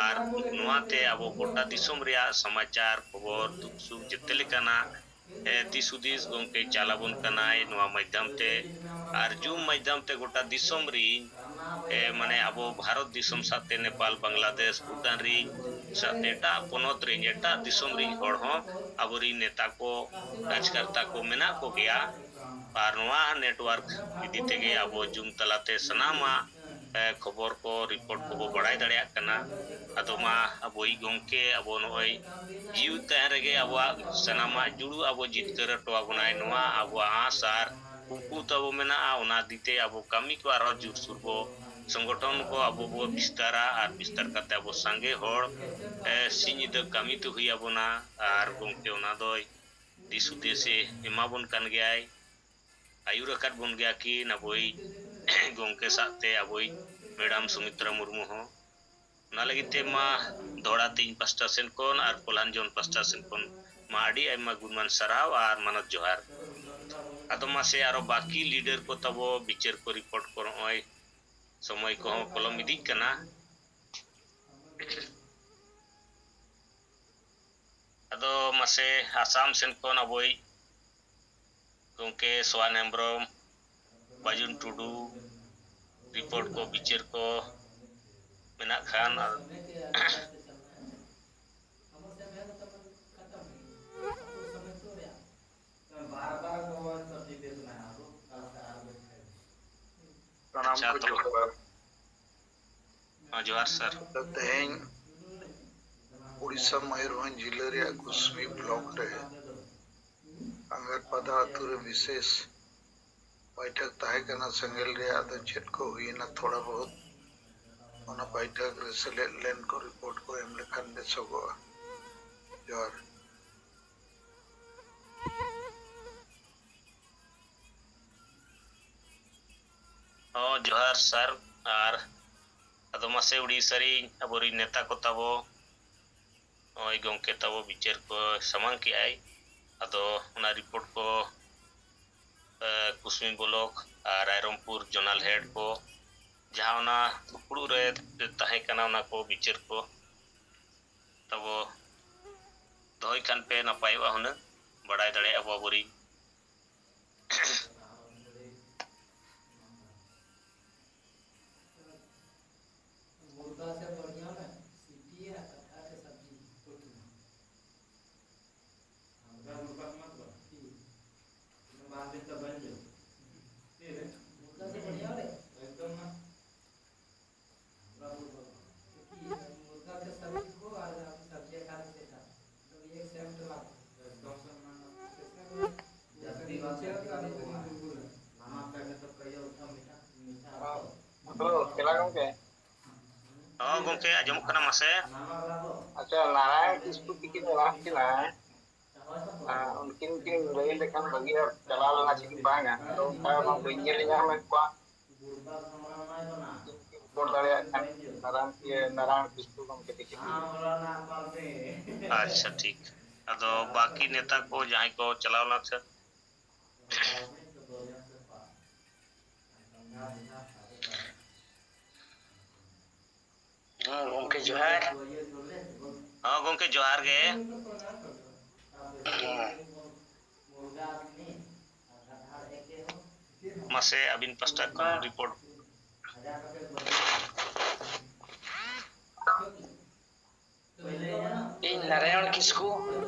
ᱟᱨ ᱱᱚᱣᱟᱛᱮ ᱟᱵᱚ ᱜᱚᱴᱟ ᱫᱤᱥᱚᱢ ᱨᱮᱭᱟᱜ ᱥᱚᱢᱟᱪᱟᱨ, ᱠᱷᱚᱵᱚᱨ, ᱫᱩᱠ ᱥᱩᱠ ᱡᱮᱛᱮ ᱞᱮᱠᱟᱱᱟᱜ, ᱮ, ᱫᱤᱥ ᱦᱩᱫᱤᱥ ᱜᱚᱢᱠᱮ ᱪᱟᱞ ᱟᱵᱚᱱ ᱠᱟᱱᱟᱭ᱾ ᱱᱚᱣᱟ ᱢᱟᱫᱽᱫᱷᱚᱢ ᱛᱮ ᱟᱨ ᱡᱩᱢ ᱢᱟᱫᱽᱫᱷᱚᱢ ᱛᱮ ᱜᱚᱴᱟ ᱫᱤᱥᱚᱢ ᱨᱤᱱ, ᱮ, ᱢᱟᱱᱮ ᱟᱵᱚ ᱵᱷᱟᱨᱚᱛ ᱫᱤᱥᱚᱢ ᱥᱟᱶᱛᱮ ᱱᱮᱯᱟᱞ, ᱵᱟᱝᱞᱟᱫᱮᱥ, ᱵᱷᱩᱴᱟᱱ ᱨᱤᱱ ᱥᱟᱶᱛᱮ ᱮᱴᱟᱜ ᱯᱚᱱᱚᱛ ᱨᱤᱱ, ᱮᱴᱟᱜ ᱫᱤᱥᱚᱢ ᱨᱤᱱ ᱦᱚᱲ ᱦᱚᱸ ᱟᱵᱚᱨᱤᱱ ᱱᱮᱛᱟ ᱠᱚ, ᱨᱟᱡᱽᱠᱟᱨᱛᱟ ᱠᱚ ᱢᱮᱱᱟᱜ ᱠᱚᱜᱮᱭᱟ᱾ ᱟᱨ ᱱᱚᱣᱟ network ᱤᱫᱤ ᱛᱮᱜᱮ ᱟᱵᱚ ᱡᱩᱢ ᱛᱟᱞᱟᱛᱮ ᱥᱟᱱᱟᱢᱟᱜ, ᱮ, ᱠᱷᱚᱵᱚᱨ ᱠᱚ, report ᱠᱚᱵᱚ ᱵᱟᱲᱟᱭ ᱫᱟᱲᱮᱭᱟᱜ ᱠᱟᱱᱟ᱾ ᱟᱫᱚ ᱢᱟ ᱟᱵᱚᱭᱤᱡ ᱜᱚᱢᱠᱮ ᱟᱵᱚ ᱱᱚᱜᱼᱚᱭ ᱡᱤᱣᱤ ᱛᱟᱦᱮᱸ ᱨᱮᱜᱮ ᱟᱵᱚᱣᱟᱜ ᱥᱟᱱᱟᱢᱟᱜ ᱡᱩᱲᱩ ᱟᱵᱚ ᱡᱤᱛᱠᱟᱹᱨ ᱦᱚᱴᱚ ᱟᱵᱚᱱᱟᱭ, ᱱᱚᱣᱟ ᱟᱵᱚᱣᱟᱜ ᱟᱸᱥ ᱟᱨ ᱠᱩᱠᱢᱩ ᱛᱟᱵᱚ ᱢᱮᱱᱟᱜᱼᱟ᱾ ᱚᱱᱟ ᱤᱫᱤ ᱛᱮ ᱟᱵᱚ ᱠᱟᱹᱢᱤ ᱠᱚ ᱟᱨᱦᱚᱸ ᱡᱳᱨᱥᱳᱨ ᱵᱚ, ᱥᱚᱝᱜᱚᱴᱷᱚᱱ ᱠᱚ ᱟᱵᱚ ᱵᱚ ᱵᱤᱥᱛᱟᱨᱟ ᱟᱨ ᱵᱤᱥᱛᱟᱨ ᱠᱟᱛᱮ ᱟᱵᱚ ᱥᱟᱸᱜᱮ ᱦᱚᱲ, ᱮ, ᱥᱤᱧ ᱧᱤᱫᱟᱹ ᱠᱟᱹᱢᱤ ᱛᱮ ᱦᱩᱭ ᱟᱵᱚᱱᱟ᱾ ᱟᱨ ᱜᱚᱢᱠᱮ ᱚᱱᱟ ᱫᱚᱭ ᱫᱤᱥ ᱦᱩᱫᱤᱥᱮ ᱮᱢᱟᱵᱚᱱ ᱠᱟᱱ ᱜᱮᱭᱟᱭ, ᱟᱹᱭᱩᱨ ᱟᱠᱟᱫ ᱵᱚᱱ ᱜᱮᱭᱟ ᱠᱤᱱ ᱟᱵᱚᱭᱤᱡ ᱜᱚᱢᱠᱮ ᱥᱟᱶᱛᱮ ᱟᱵᱚᱭᱤᱡ ᱢᱮᱰᱟᱢ ᱥᱩᱢᱤᱛᱨᱟ ᱢᱩᱨᱢᱩ ᱦᱚᱸ᱾ ᱚᱱᱟ ᱞᱟᱹᱜᱤᱫ ᱛᱮ ᱢᱟ ᱫᱚᱦᱲᱟ ᱛᱮ ᱤᱧ ᱯᱟᱥᱴᱟ ᱥᱮᱱ ᱠᱷᱚᱱ ᱟᱨ ᱠᱚᱞᱦᱟᱱ ᱡᱚᱱ ᱯᱟᱥᱴᱟ ᱥᱮᱱ ᱠᱷᱚᱱ ᱢᱟ ᱟᱹᱰᱤ ᱟᱭᱢᱟ ᱜᱩᱱᱢᱟᱱ ᱥᱟᱨᱦᱟᱣ ᱟᱨ ᱢᱟᱱᱚᱛ ᱡᱚᱦᱟᱨ᱾ ᱟᱫᱚ ᱢᱟᱥᱮ ᱟᱨᱚ ᱵᱟᱹᱠᱤ leader ᱠᱚ ᱛᱟᱵᱚ ᱵᱤᱪᱟᱹᱨ ᱠᱚ report ᱠᱚ ᱱᱚᱜᱼᱚᱭ ᱥᱚᱢᱚᱭ ᱠᱚᱦᱚᱸ ᱯᱚᱞᱚᱢ ᱤᱫᱤᱜ ᱠᱟᱱᱟ᱾ ᱟᱫᱚ ᱢᱟᱥᱮ ᱟᱥᱟᱢ ᱥᱮᱱ ᱠᱷᱚᱱ ᱟᱵᱚᱭᱤᱡ ᱜᱚᱢᱠᱮ ᱥᱚᱣᱟᱱ ᱦᱮᱢᱵᱨᱚᱢ, ᱵᱟᱹᱡᱩᱱ ᱴᱩᱰᱩ, report ᱠᱚ ᱵᱤᱪᱟᱹᱨ ᱠᱚ ᱢᱮᱱᱟᱜ ᱠᱷᱟᱱ, ᱥᱟᱱᱟᱢ ᱟᱪᱪᱷᱟ, ᱠᱚ ᱛᱚᱵᱮ᱾ ᱡᱚᱦᱟᱨ᱾ ᱦᱚᱸ, ᱡᱚᱦᱟᱨ ᱥᱟᱨ᱾ ᱛᱮᱦᱮᱧ ᱩᱲᱤᱥᱥᱟ ᱢᱚᱭᱩᱨᱵᱷᱚᱸᱡᱽ ᱡᱤᱞᱟᱹ ᱨᱮᱭᱟᱜ ᱠᱩᱥᱢᱤ ᱵᱞᱚᱠ ᱨᱮ ᱟᱸᱜᱟᱨᱯᱟᱫᱟ ᱟᱹᱛᱩ ᱨᱮ ᱵᱤᱥᱮᱥ ᱵᱟᱭᱴᱷᱟᱠ ᱛᱟᱦᱮᱸ ᱠᱟᱱᱟ ᱥᱮᱸᱜᱮᱞ ᱨᱮᱭᱟᱜ᱾ ᱟᱫᱚ ᱪᱮᱫ ᱠᱚ ᱦᱩᱭᱮᱱᱟ ᱛᱷᱚᱲᱟ ᱵᱚᱦᱩᱛ ᱚᱱᱟ ᱵᱟᱭᱴᱷᱟᱠ ᱨᱮ ᱥᱮᱞᱮᱫ ᱞᱮᱱ ᱠᱚ report ᱠᱚ ᱮᱢ ᱞᱮᱠᱷᱟᱱ ᱵᱮᱥᱚᱜᱚᱜᱼᱟ᱾ ᱡᱚᱦᱟᱨ᱾ ᱦᱚᱸ, ᱡᱚᱦᱟᱨ ᱥᱟᱨ᱾ ᱟᱨ ᱟᱫᱚ ᱢᱟᱥᱮ ᱩᱲᱤᱥᱥᱟ ᱨᱤᱱ ᱟᱵᱚᱨᱤᱱ ᱱᱮᱛᱟ ᱠᱚ ᱛᱟᱵᱚ, ᱱᱚᱜᱼᱚᱭ ᱜᱚᱢᱠᱮ ᱛᱟᱵᱚ ᱵᱤᱪᱟᱹᱨ ᱠᱚ ᱥᱟᱢᱟᱝ ᱠᱮᱜᱼᱟᱭ᱾ ᱟᱫᱚ ᱚᱱᱟ report ᱠᱚ, ᱮ, ᱠᱩᱥᱢᱤ ᱵᱞᱚᱠ ᱟᱨ ᱨᱟᱭᱨᱚᱝᱯᱩᱨ zonal head ᱠᱚ ᱡᱟᱦᱟᱸ ᱚᱱᱟ ᱫᱩᱯᱲᱩᱵ ᱨᱮ ᱛᱟᱦᱮᱸ ᱠᱟᱱᱟ, ᱚᱱᱟ ᱠᱚ ᱵᱤᱪᱟᱹᱨ ᱠᱚ ᱛᱟᱵᱚ ᱫᱚᱦᱚᱭ ᱠᱷᱟᱱ ᱯᱮ ᱱᱟᱯᱟᱭᱚᱜᱼᱟ ᱦᱩᱱᱟᱹᱝ, ᱵᱟᱲᱟᱭ ᱫᱟᱲᱮᱭᱟᱜᱼᱟ ᱵᱚ ᱟᱵᱚᱨᱤᱱ᱾ ᱜᱚᱝᱠᱮ᱾ ᱦᱚᱸ ᱜᱚᱝᱠᱮ, ᱟᱸᱡᱚᱢᱚᱜ ᱠᱟᱱᱟ, ᱢᱟᱥᱮ᱾ ᱟᱪᱪᱷᱟ, ᱱᱟᱨᱟᱭᱚᱱ ᱠᱤᱥᱠᱩ ᱛᱤᱠᱤᱱ ᱢᱮᱱᱟᱜ ᱠᱤᱱᱟ᱾ ᱟᱨ ᱩᱱᱠᱤᱱ ᱠᱤᱱ ᱞᱟᱹᱭ ᱞᱮᱠᱷᱟᱱ ᱵᱷᱟᱹᱜᱤᱜᱼᱟ, ᱪᱟᱞᱟᱣ ᱞᱮᱱᱟ ᱪᱮᱫ ᱵᱟᱝᱟ᱾ ᱟᱫᱚ ᱚᱱᱠᱟ ᱢᱟ ᱵᱟᱹᱧ ᱧᱮᱞ ᱧᱟᱢᱮᱫ ᱠᱚᱣᱟ᱾ ᱨᱚᱯᱚᱲ ᱫᱟᱲᱮᱭᱟᱜ ᱠᱷᱟᱱ ᱱᱟᱨᱟᱭᱚᱱ, ᱤᱭᱟᱹ, ᱱᱟᱨᱟᱭᱚᱱ ᱠᱤᱥᱠᱩ ᱜᱚᱢᱠᱮ ᱛᱤᱠᱤᱱ᱾ ᱟᱪᱪᱷᱟ, ᱴᱷᱤᱠ᱾ ᱟᱫᱚ ᱵᱟᱹᱠᱤ ᱱᱮᱛᱟ ᱠᱚ ᱡᱟᱦᱟᱸᱭ ᱠᱚ ᱪᱟᱞᱟᱣ ᱞᱮᱱᱟ ᱥᱮ? ᱦᱮᱸ, ᱜᱚᱢᱠᱮ ᱡᱚᱦᱟᱨ᱾ ᱦᱚᱸ, ᱜᱚᱢᱠᱮ ᱡᱚᱦᱟᱨ ᱜᱮ᱾ ᱦᱮᱸ᱾ ᱢᱟᱥᱮ ᱟᱹᱵᱤᱱ ᱯᱟᱥᱴᱟ ᱠᱷᱚᱱ ᱨᱤᱯᱳᱨᱴ᱾ ᱤᱧ ᱱᱟᱨᱟᱭᱚᱱ ᱠᱤᱥᱠᱩ,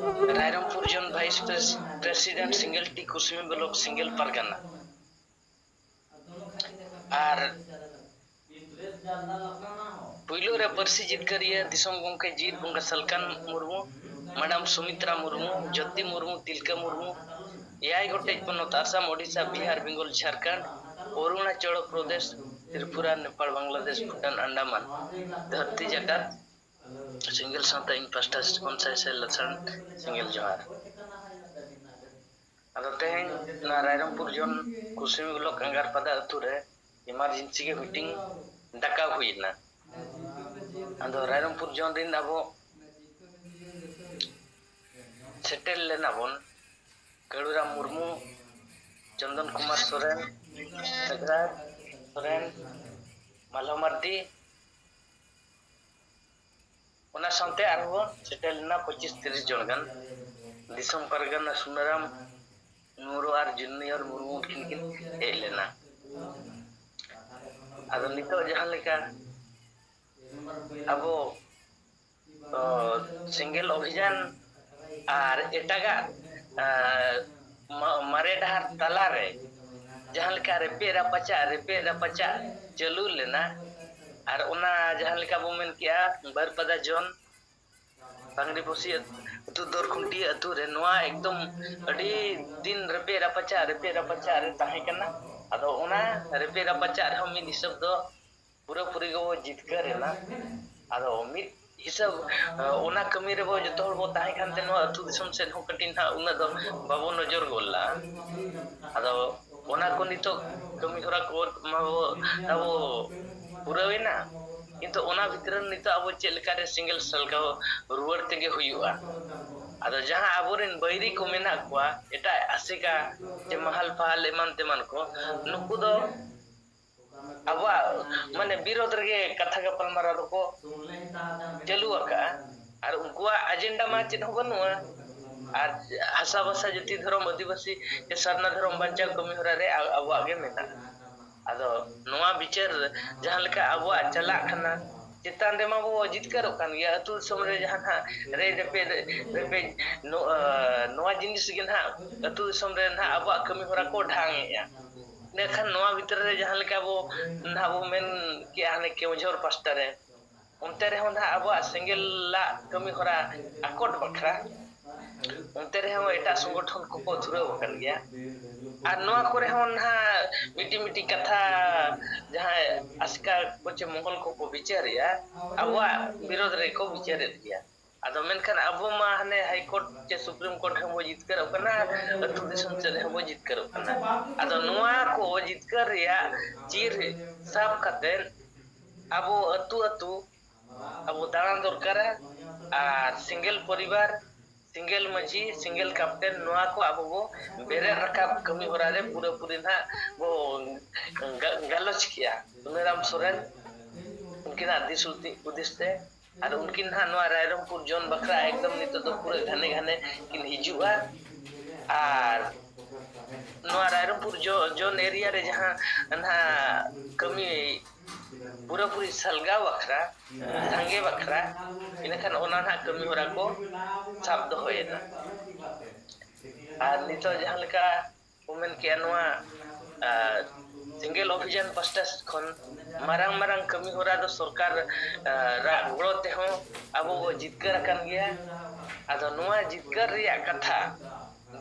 ᱨᱟᱭᱨᱚᱝᱯᱩᱨ ᱡᱳᱱ ᱵᱷᱟᱭᱤᱥ ᱯᱨᱮᱥ-, ᱯᱨᱮᱥᱤᱰᱮᱱᱴ, ᱥᱤᱝᱜᱮᱞ ᱴᱤ ᱠᱩᱥᱢᱤ ᱵᱞᱚᱠ, ᱥᱤᱝᱜᱮᱞ ᱯᱟᱨᱜᱟᱱᱟ᱾ ᱟᱨ ᱯᱩᱭᱞᱩ ᱨᱮ ᱯᱟᱹᱨᱥᱤ ᱡᱤᱛᱠᱟᱹᱨᱤᱭᱟᱹ ᱫᱤᱥᱚᱢ ᱜᱚᱢᱠᱮ ᱡᱤᱛ ᱵᱚᱸᱜᱟ ᱥᱟᱞᱠᱷᱟᱱ ᱢᱩᱨᱢᱩ, ᱢᱮᱰᱟᱢ ᱥᱩᱢᱤᱛᱨᱟ ᱢᱩᱨᱢᱩ, ᱡᱳᱛᱤ ᱢᱩᱨᱢᱩ, ᱛᱤᱞᱠᱟᱹ ᱢᱩᱨᱢᱩ, ᱮᱭᱟᱭ ᱜᱚᱴᱮᱡ ᱯᱚᱱᱚᱛ, ᱟᱥᱟᱢ, ᱳᱰᱤᱥᱟ, ᱵᱤᱦᱟᱨ, ᱵᱮᱝᱜᱚᱞ, ᱡᱷᱟᱲᱠᱷᱚᱸᱰ, ᱚᱨᱩᱬᱟᱪᱚᱞ ᱯᱨᱚᱫᱮᱥ, ᱛᱨᱤᱯᱩᱨᱟ, ᱱᱮᱯᱟᱲ, ᱵᱟᱝᱞᱟᱫᱮᱥ, ᱵᱷᱩᱴᱟᱱ, ᱟᱱᱰᱟᱢᱟᱱ, ᱫᱷᱟᱹᱨᱛᱤ ᱡᱟᱠᱟᱛ, ᱥᱤᱝᱜᱮᱞ ᱥᱟᱶᱛᱟ ᱤᱧ ᱯᱟᱥᱴᱟ ᱥᱮᱫ ᱠᱷᱚᱱ ᱥᱟᱭ ᱥᱟᱭ ᱞᱟᱥᱟᱲ ᱥᱤᱝᱜᱮᱞ ᱡᱚᱦᱟᱨ᱾ ᱟᱫᱚ ᱛᱮᱦᱮᱧ ᱱᱚᱣᱟ ᱨᱟᱭᱨᱚᱝᱯᱩᱨ ᱡᱳᱱ ᱠᱩᱥᱢᱤ ᱵᱞᱚᱠ ᱟᱸᱜᱟᱨᱯᱟᱫᱟ ᱟᱹᱛᱩ ᱨᱮ emergency ᱜᱮ meeting ᱰᱟᱠᱟᱣ ᱦᱩᱭ ᱮᱱᱟ᱾ ᱟᱫᱚ ᱨᱟᱭᱨᱚᱝᱯᱩᱨ ᱡᱳᱱ ᱨᱮᱱ ᱟᱵᱚ ᱥᱮᱴᱮᱨ ᱞᱮᱱᱟ ᱵᱚᱱ ᱠᱟᱹᱲᱩᱨᱟᱢ ᱢᱩᱨᱢᱩ, ᱪᱚᱱᱫᱚᱱ ᱠᱩᱢᱟᱨ ᱥᱚᱨᱮᱱ, ᱢᱮᱜᱷᱨᱟᱡᱽ ᱥᱚᱨᱮᱱ, ᱢᱟᱞᱦᱚ ᱢᱟᱨᱰᱤ, ᱚᱱᱟ ᱥᱟᱶᱛᱮ ᱟᱨᱦᱚᱸ ᱵᱚᱱ ᱥᱮᱴᱮᱨ ᱞᱮᱱᱟ ᱯᱚᱸᱪᱤᱥ ᱛᱤᱨᱤᱥ ᱡᱚᱱ ᱜᱟᱱ᱾ ᱫᱤᱥᱚᱢ ᱯᱟᱨᱜᱟᱱᱟ ᱥᱩᱱᱟᱨᱟᱢ ᱢᱩᱨᱢᱩ ᱟᱨ ᱡᱩᱱᱤᱭᱚᱨ ᱢᱩᱨᱢᱩ ᱩᱱᱠᱤᱱ ᱠᱤᱱ ᱦᱮᱡ ᱞᱮᱱᱟ᱾ ᱟᱫᱚ ᱱᱤᱛᱚᱜ ᱡᱟᱦᱟᱸ ᱞᱮᱠᱟ ᱟᱵᱚ, ᱚ, ᱥᱮᱸᱜᱮᱞ ᱚᱵᱷᱤᱡᱟᱱ ᱟᱨ ᱮᱴᱟᱜᱟᱜ, ᱟ, ᱢᱟ-, ᱢᱟᱨᱮ ᱰᱟᱦᱟᱨ ᱛᱟᱞᱟᱨᱮ ᱡᱟᱦᱟᱸ ᱞᱮᱠᱟ ᱨᱮᱯᱮᱡ ᱨᱟᱯᱟᱪᱟᱜ, ᱨᱮᱯᱮᱡ ᱨᱟᱯᱟᱪᱟᱜ ᱪᱟᱹᱞᱩ ᱞᱮᱱᱟ, ᱟᱨ ᱚᱱᱟ ᱡᱟᱦᱟᱸ ᱞᱮᱠᱟ ᱵᱚ ᱢᱮᱱ ᱠᱮᱜᱼᱟ, ᱵᱟᱹᱨᱯᱟᱫᱟ ᱡᱳᱱ, ᱵᱟᱝᱨᱤᱯᱚᱥᱤ ᱟᱹᱛᱩ, ᱫᱚᱨᱠᱷᱩᱱᱴᱤ ᱟᱹᱛᱩ ᱨᱮ ᱱᱚᱣᱟ ᱮᱠᱫᱚᱢ ᱟᱹᱰᱤ ᱫᱤᱱ ᱨᱮᱯᱮᱡ ᱨᱟᱯᱟᱪᱟᱜ, ᱨᱮᱯᱮᱡ ᱨᱟᱯᱟᱪᱟᱜ ᱨᱮ ᱛᱟᱦᱮᱸ ᱠᱟᱱᱟ᱾ ᱟᱫᱚ ᱚᱱᱟ ᱨᱮᱯᱮᱡ ᱨᱟᱯᱟᱪᱟᱜ ᱨᱮᱦᱚᱸ ᱢᱤᱫ ᱦᱤᱥᱟᱹᱵ ᱫᱚ ᱯᱩᱨᱟᱹᱯᱩᱨᱤ ᱜᱮᱵᱚ ᱡᱤᱛᱠᱟᱹᱨ ᱮᱱᱟ᱾ ᱟᱫᱚ ᱢᱤᱫ ᱦᱤᱥᱟᱹᱵ, ᱚᱱᱟ ᱠᱟᱹᱢᱤ ᱨᱮᱵᱚ ᱡᱚᱛᱚ ᱦᱚᱲ ᱵᱚ ᱛᱟᱦᱮᱸ ᱠᱟᱱᱛᱮ ᱱᱚᱣᱟ ᱟᱹᱛᱩ ᱫᱤᱥᱚᱢ ᱥᱮᱫ ᱦᱚᱸ ᱠᱟᱹᱴᱤᱡ ᱱᱟᱦᱟᱜ ᱩᱱᱟᱹᱜ ᱫᱚ ᱵᱟᱵᱚ ᱱᱚᱡᱚᱨ ᱜᱚᱫ ᱞᱟᱜᱼᱟ᱾ ᱟᱫᱚ ᱚᱱᱟ ᱠᱚ ᱱᱤᱛᱚᱜ ᱠᱟᱹᱢᱤ ᱦᱚᱨᱟ ᱠᱚ ᱢᱟᱵᱚ ᱛᱟᱵᱚ ᱯᱩᱨᱟᱹᱣᱮᱱᱟ, ᱠᱤᱱᱛᱩ ᱚᱱᱟ ᱵᱷᱤᱛᱨᱤ ᱨᱮ ᱱᱤᱛᱚᱜ ᱟᱵᱚ ᱪᱮᱫ ᱞᱮᱠᱟᱨᱮ ᱥᱮᱸᱜᱮᱞ ᱥᱟᱞᱜᱟᱣ ᱨᱩᱣᱟᱹᱲ ᱛᱮᱜᱮ ᱦᱩᱭᱩᱜᱼᱟ᱾ ᱟᱫᱚ ᱡᱟᱦᱟᱸ ᱟᱵᱚᱨᱮᱱ ᱵᱟᱹᱭᱨᱤ ᱠᱚ ᱢᱮᱱᱟᱜ ᱠᱚᱣᱟ, ᱮᱴᱟᱜ ᱟᱥᱮᱠᱟ ᱪᱮ ᱢᱟᱦᱟᱞ ᱯᱟᱦᱟᱞ ᱮᱢᱟᱱ ᱛᱮᱢᱟᱱ ᱠᱚ, ᱱᱩᱠᱩ ᱫᱚ ᱟᱵᱚᱣᱟᱜ ᱢᱟᱱᱮ ᱵᱤᱨᱳᱫᱷ ᱨᱮᱜᱮ ᱠᱟᱛᱷᱟ ᱜᱟᱯᱟᱞᱢᱟᱨᱟᱣ ᱫᱚᱠᱚ ᱪᱟᱹᱞᱩ ᱟᱠᱟᱫᱼᱟ᱾ ᱟᱨ ᱩᱱᱠᱩᱣᱟᱜ ᱮᱡᱮᱱᱰᱟ ᱢᱟ ᱪᱮᱫ ᱦᱚᱸ ᱵᱟᱹᱱᱩᱜᱼᱟ᱾ ᱟᱨ ᱦᱟᱥᱟ ᱵᱷᱟᱥᱟ ᱡᱟᱹᱛᱤ ᱫᱷᱚᱨᱚᱢ ᱟᱹᱫᱤᱵᱟᱹᱥᱤ ᱥᱮ ᱥᱟᱨᱱᱟ ᱫᱷᱚᱨᱚᱢ ᱵᱟᱧᱪᱟᱣ ᱠᱟᱹᱢᱤ ᱦᱚᱨᱟ ᱨᱮ ᱟ- ᱟᱵᱚᱣᱟᱜ ᱜᱮ ᱢᱮᱱᱟᱜᱼᱟ᱾ ᱟᱫᱚ ᱱᱚᱣᱟ ᱵᱤᱪᱟᱹᱨ ᱡᱟᱦᱟᱸ ᱞᱮᱠᱟ ᱟᱵᱚᱣᱟᱜ ᱪᱟᱞᱟᱜ ᱠᱟᱱᱟ, ᱪᱮᱛᱟᱱ ᱨᱮᱢᱟ ᱵᱚ ᱡᱤᱛᱠᱟᱹᱨᱚᱜ ᱠᱟᱱ ᱜᱮᱭᱟ᱾ ᱟᱹᱛᱩ ᱫᱤᱥᱚᱢ ᱨᱮ ᱡᱟᱦᱟᱸ ᱱᱟᱦᱟᱜ ᱨᱮ ᱨᱮᱯᱮᱡ ᱨᱮᱯᱮᱡ ᱱᱚ- ᱟ, ᱱᱚᱣᱟ ᱡᱤᱱᱤᱥ ᱜᱮ ᱱᱟᱦᱟᱜ ᱟᱹᱛᱩ ᱫᱤᱥᱚᱢ ᱨᱮ ᱱᱟᱦᱟᱜ ᱟᱵᱚᱣᱟᱜ ᱠᱟᱹᱢᱤ ᱦᱚᱨᱟ ᱠᱚ ᱰᱷᱟᱝ ᱮᱜᱼᱟ᱾ ᱤᱱᱟᱹᱠᱷᱟᱱ ᱱᱚᱣᱟ ᱵᱷᱤᱛᱨᱤ ᱨᱮ ᱡᱟᱦᱟᱸ ᱞᱮᱠᱟ ᱵᱚ ᱱᱟᱦᱟᱜ ᱵᱚ ᱢᱮᱱ ᱠᱮᱜᱼᱟ ᱦᱟᱱᱮ ᱠᱮᱣᱡᱷᱚᱨ ᱯᱟᱥᱴᱟ ᱨᱮ, ᱚᱱᱛᱮ ᱨᱮᱦᱚᱸ ᱱᱟᱦᱟᱜ ᱟᱵᱚᱣᱟᱜ ᱥᱮᱸᱜᱮᱞᱟᱜ ᱠᱟᱹᱢᱤ ᱦᱚᱨᱟ ᱟᱠᱚᱴ ᱵᱟᱠᱷᱨᱟ ᱚᱱᱛᱮ ᱨᱮᱦᱚᱸ ᱮᱴᱟᱜ ᱥᱚᱝᱜᱚᱴᱷᱚᱱ ᱠᱚᱠᱚ ᱫᱷᱩᱨᱟᱹᱣ ᱟᱠᱟᱱ ᱜᱮᱭᱟ᱾ ᱟᱨ ᱱᱚᱣᱟ ᱠᱚᱨᱮ ᱦᱚᱸ ᱱᱟᱦᱟᱜ ᱢᱤᱫᱴᱤᱡ ᱢᱤᱫᱴᱤᱡ ᱠᱟᱛᱷᱟ ᱡᱟᱦᱟᱸᱭ ᱟᱥᱮᱠᱟ ᱠᱚ ᱪᱮ ᱢᱚᱦᱚᱞ ᱠᱚᱠᱚ ᱵᱤᱪᱟᱹᱨᱮᱜᱼᱟ, ᱟᱵᱚᱣᱟᱜ ᱵᱤᱨᱳᱫᱷ ᱨᱮᱠᱚ ᱵᱤᱪᱟᱹᱨᱮᱫ ᱜᱮᱭᱟ᱾ ᱟᱫᱚ ᱢᱮᱱᱠᱷᱟᱱ ᱟᱵᱚ ᱢᱟ ᱦᱟᱱᱮ ᱦᱟᱭ ᱠᱳᱨᱴ ᱪᱮ ᱥᱩᱯᱨᱤᱢ ᱠᱳᱨᱴ ᱨᱮᱦᱚᱸ ᱵᱚ ᱡᱤᱛᱠᱟᱹᱨᱚᱜ ᱠᱟᱱᱟ, ᱟᱹᱛᱩ ᱫᱤᱥᱚᱢ ᱥᱮᱫ ᱨᱮᱦᱚᱸ ᱵᱚ ᱡᱤᱛᱠᱟᱹᱨᱚᱜ ᱠᱟᱱᱟ᱾ ᱟᱫᱚ ᱱᱚᱣᱟ ᱠᱚ ᱡᱤᱛᱠᱟᱹᱨ ᱨᱮᱭᱟᱜ ᱪᱤᱨ ᱥᱟᱵ ᱠᱟᱛᱮ ᱟᱵᱚ ᱟᱹᱛᱩ ᱟᱹᱛᱩ ᱟᱵᱚ ᱫᱟᱬᱟᱱ ᱫᱚᱨᱠᱟᱨᱟ᱾ ᱟᱨ ᱥᱮᱸᱜᱮᱞ ᱯᱚᱨᱤᱵᱟᱨ, ᱥᱮᱸᱜᱮᱞ ᱢᱟᱹᱡᱷᱤ, ᱥᱮᱸᱜᱮᱞ ᱠᱟᱯᱴᱮᱱ, ᱱᱚᱣᱟ ᱠᱚ ᱟᱵᱚ ᱵᱚ ᱵᱮᱨᱮᱫ ᱨᱟᱠᱟᱵ ᱠᱟᱹᱢᱤ ᱦᱚᱨᱟ ᱨᱮ ᱯᱩᱨᱟᱹᱯᱩᱨᱤ ᱱᱟᱦᱟᱜ ᱵᱚ ᱜᱟ- ᱜᱟᱞᱚᱪ ᱠᱮᱜᱼᱟ᱾ ᱥᱩᱱᱟᱹᱨᱟᱢ ᱥᱚᱨᱮᱱ ᱩᱱᱠᱤᱱᱟᱜ ᱫᱤᱥ ᱦᱩᱫᱤᱥ ᱛᱮ, ᱟᱨ ᱩᱱᱠᱤᱱ ᱱᱟᱦᱟᱜ ᱱᱚᱣᱟ ᱨᱟᱭᱨᱚᱝᱯᱩᱨ ᱡᱳᱱ ᱵᱟᱠᱷᱨᱟ ᱮᱠᱫᱚᱢ ᱱᱤᱛᱚᱜ ᱫᱚ ᱯᱩᱨᱟᱹ ᱜᱷᱟᱱᱮ ᱜᱷᱟᱱᱮ ᱠᱤᱱ ᱦᱤᱡᱩᱜᱼᱟ᱾ ᱟᱨ ᱱᱚᱣᱟ ᱨᱟᱭᱨᱚᱝᱯᱩᱨ ᱡᱳ- ᱡᱳᱱ ᱮᱨᱤᱭᱟ ᱨᱮ ᱡᱟᱦᱟᱸ ᱱᱟᱦᱟᱜ ᱠᱟᱹᱢᱤ ᱯᱩᱨᱟᱹᱯᱩᱨᱤ ᱥᱟᱞᱜᱟᱣ ᱵᱟᱠᱷᱨᱟ, ᱥᱟᱸᱜᱮ ᱵᱟᱠᱷᱨᱟ, ᱤᱱᱟᱹᱠᱷᱟᱱ ᱚᱱᱟ ᱱᱟᱦᱟᱜ ᱠᱟᱹᱢᱤ ᱦᱚᱨᱟ ᱠᱚ ᱥᱟᱵ ᱫᱚᱦᱚᱭᱮᱫᱟ᱾ ᱟᱨ ᱱᱤᱛᱚᱜ ᱡᱟᱦᱟᱸ ᱞᱮᱠᱟ ᱠᱚ ᱢᱮᱱ ᱠᱮᱜᱼᱟ, ᱱᱚᱣᱟ ᱟᱨ ᱥᱮᱸᱜᱮᱞ ᱚᱵᱷᱤᱡᱟᱱ ᱯᱟᱥᱴᱟ ᱥᱮᱫ ᱠᱷᱚᱱ ᱢᱟᱨᱟᱝ ᱢᱟᱨᱟᱝ ᱠᱟᱹᱢᱤ ᱦᱚᱨᱟ ᱫᱚ ᱥᱚᱨᱠᱟᱨ ᱟᱜ ᱜᱚᱲᱚ ᱛᱮᱦᱚᱸ ᱟᱵᱚ ᱵᱚ ᱡᱤᱛᱠᱟᱹᱨ ᱟᱠᱟᱱ ᱜᱮᱭᱟ᱾ ᱟᱫᱚ ᱱᱚᱣᱟ ᱡᱤᱛᱠᱟᱹᱨ ᱨᱮᱭᱟᱜ ᱠᱟᱛᱷᱟ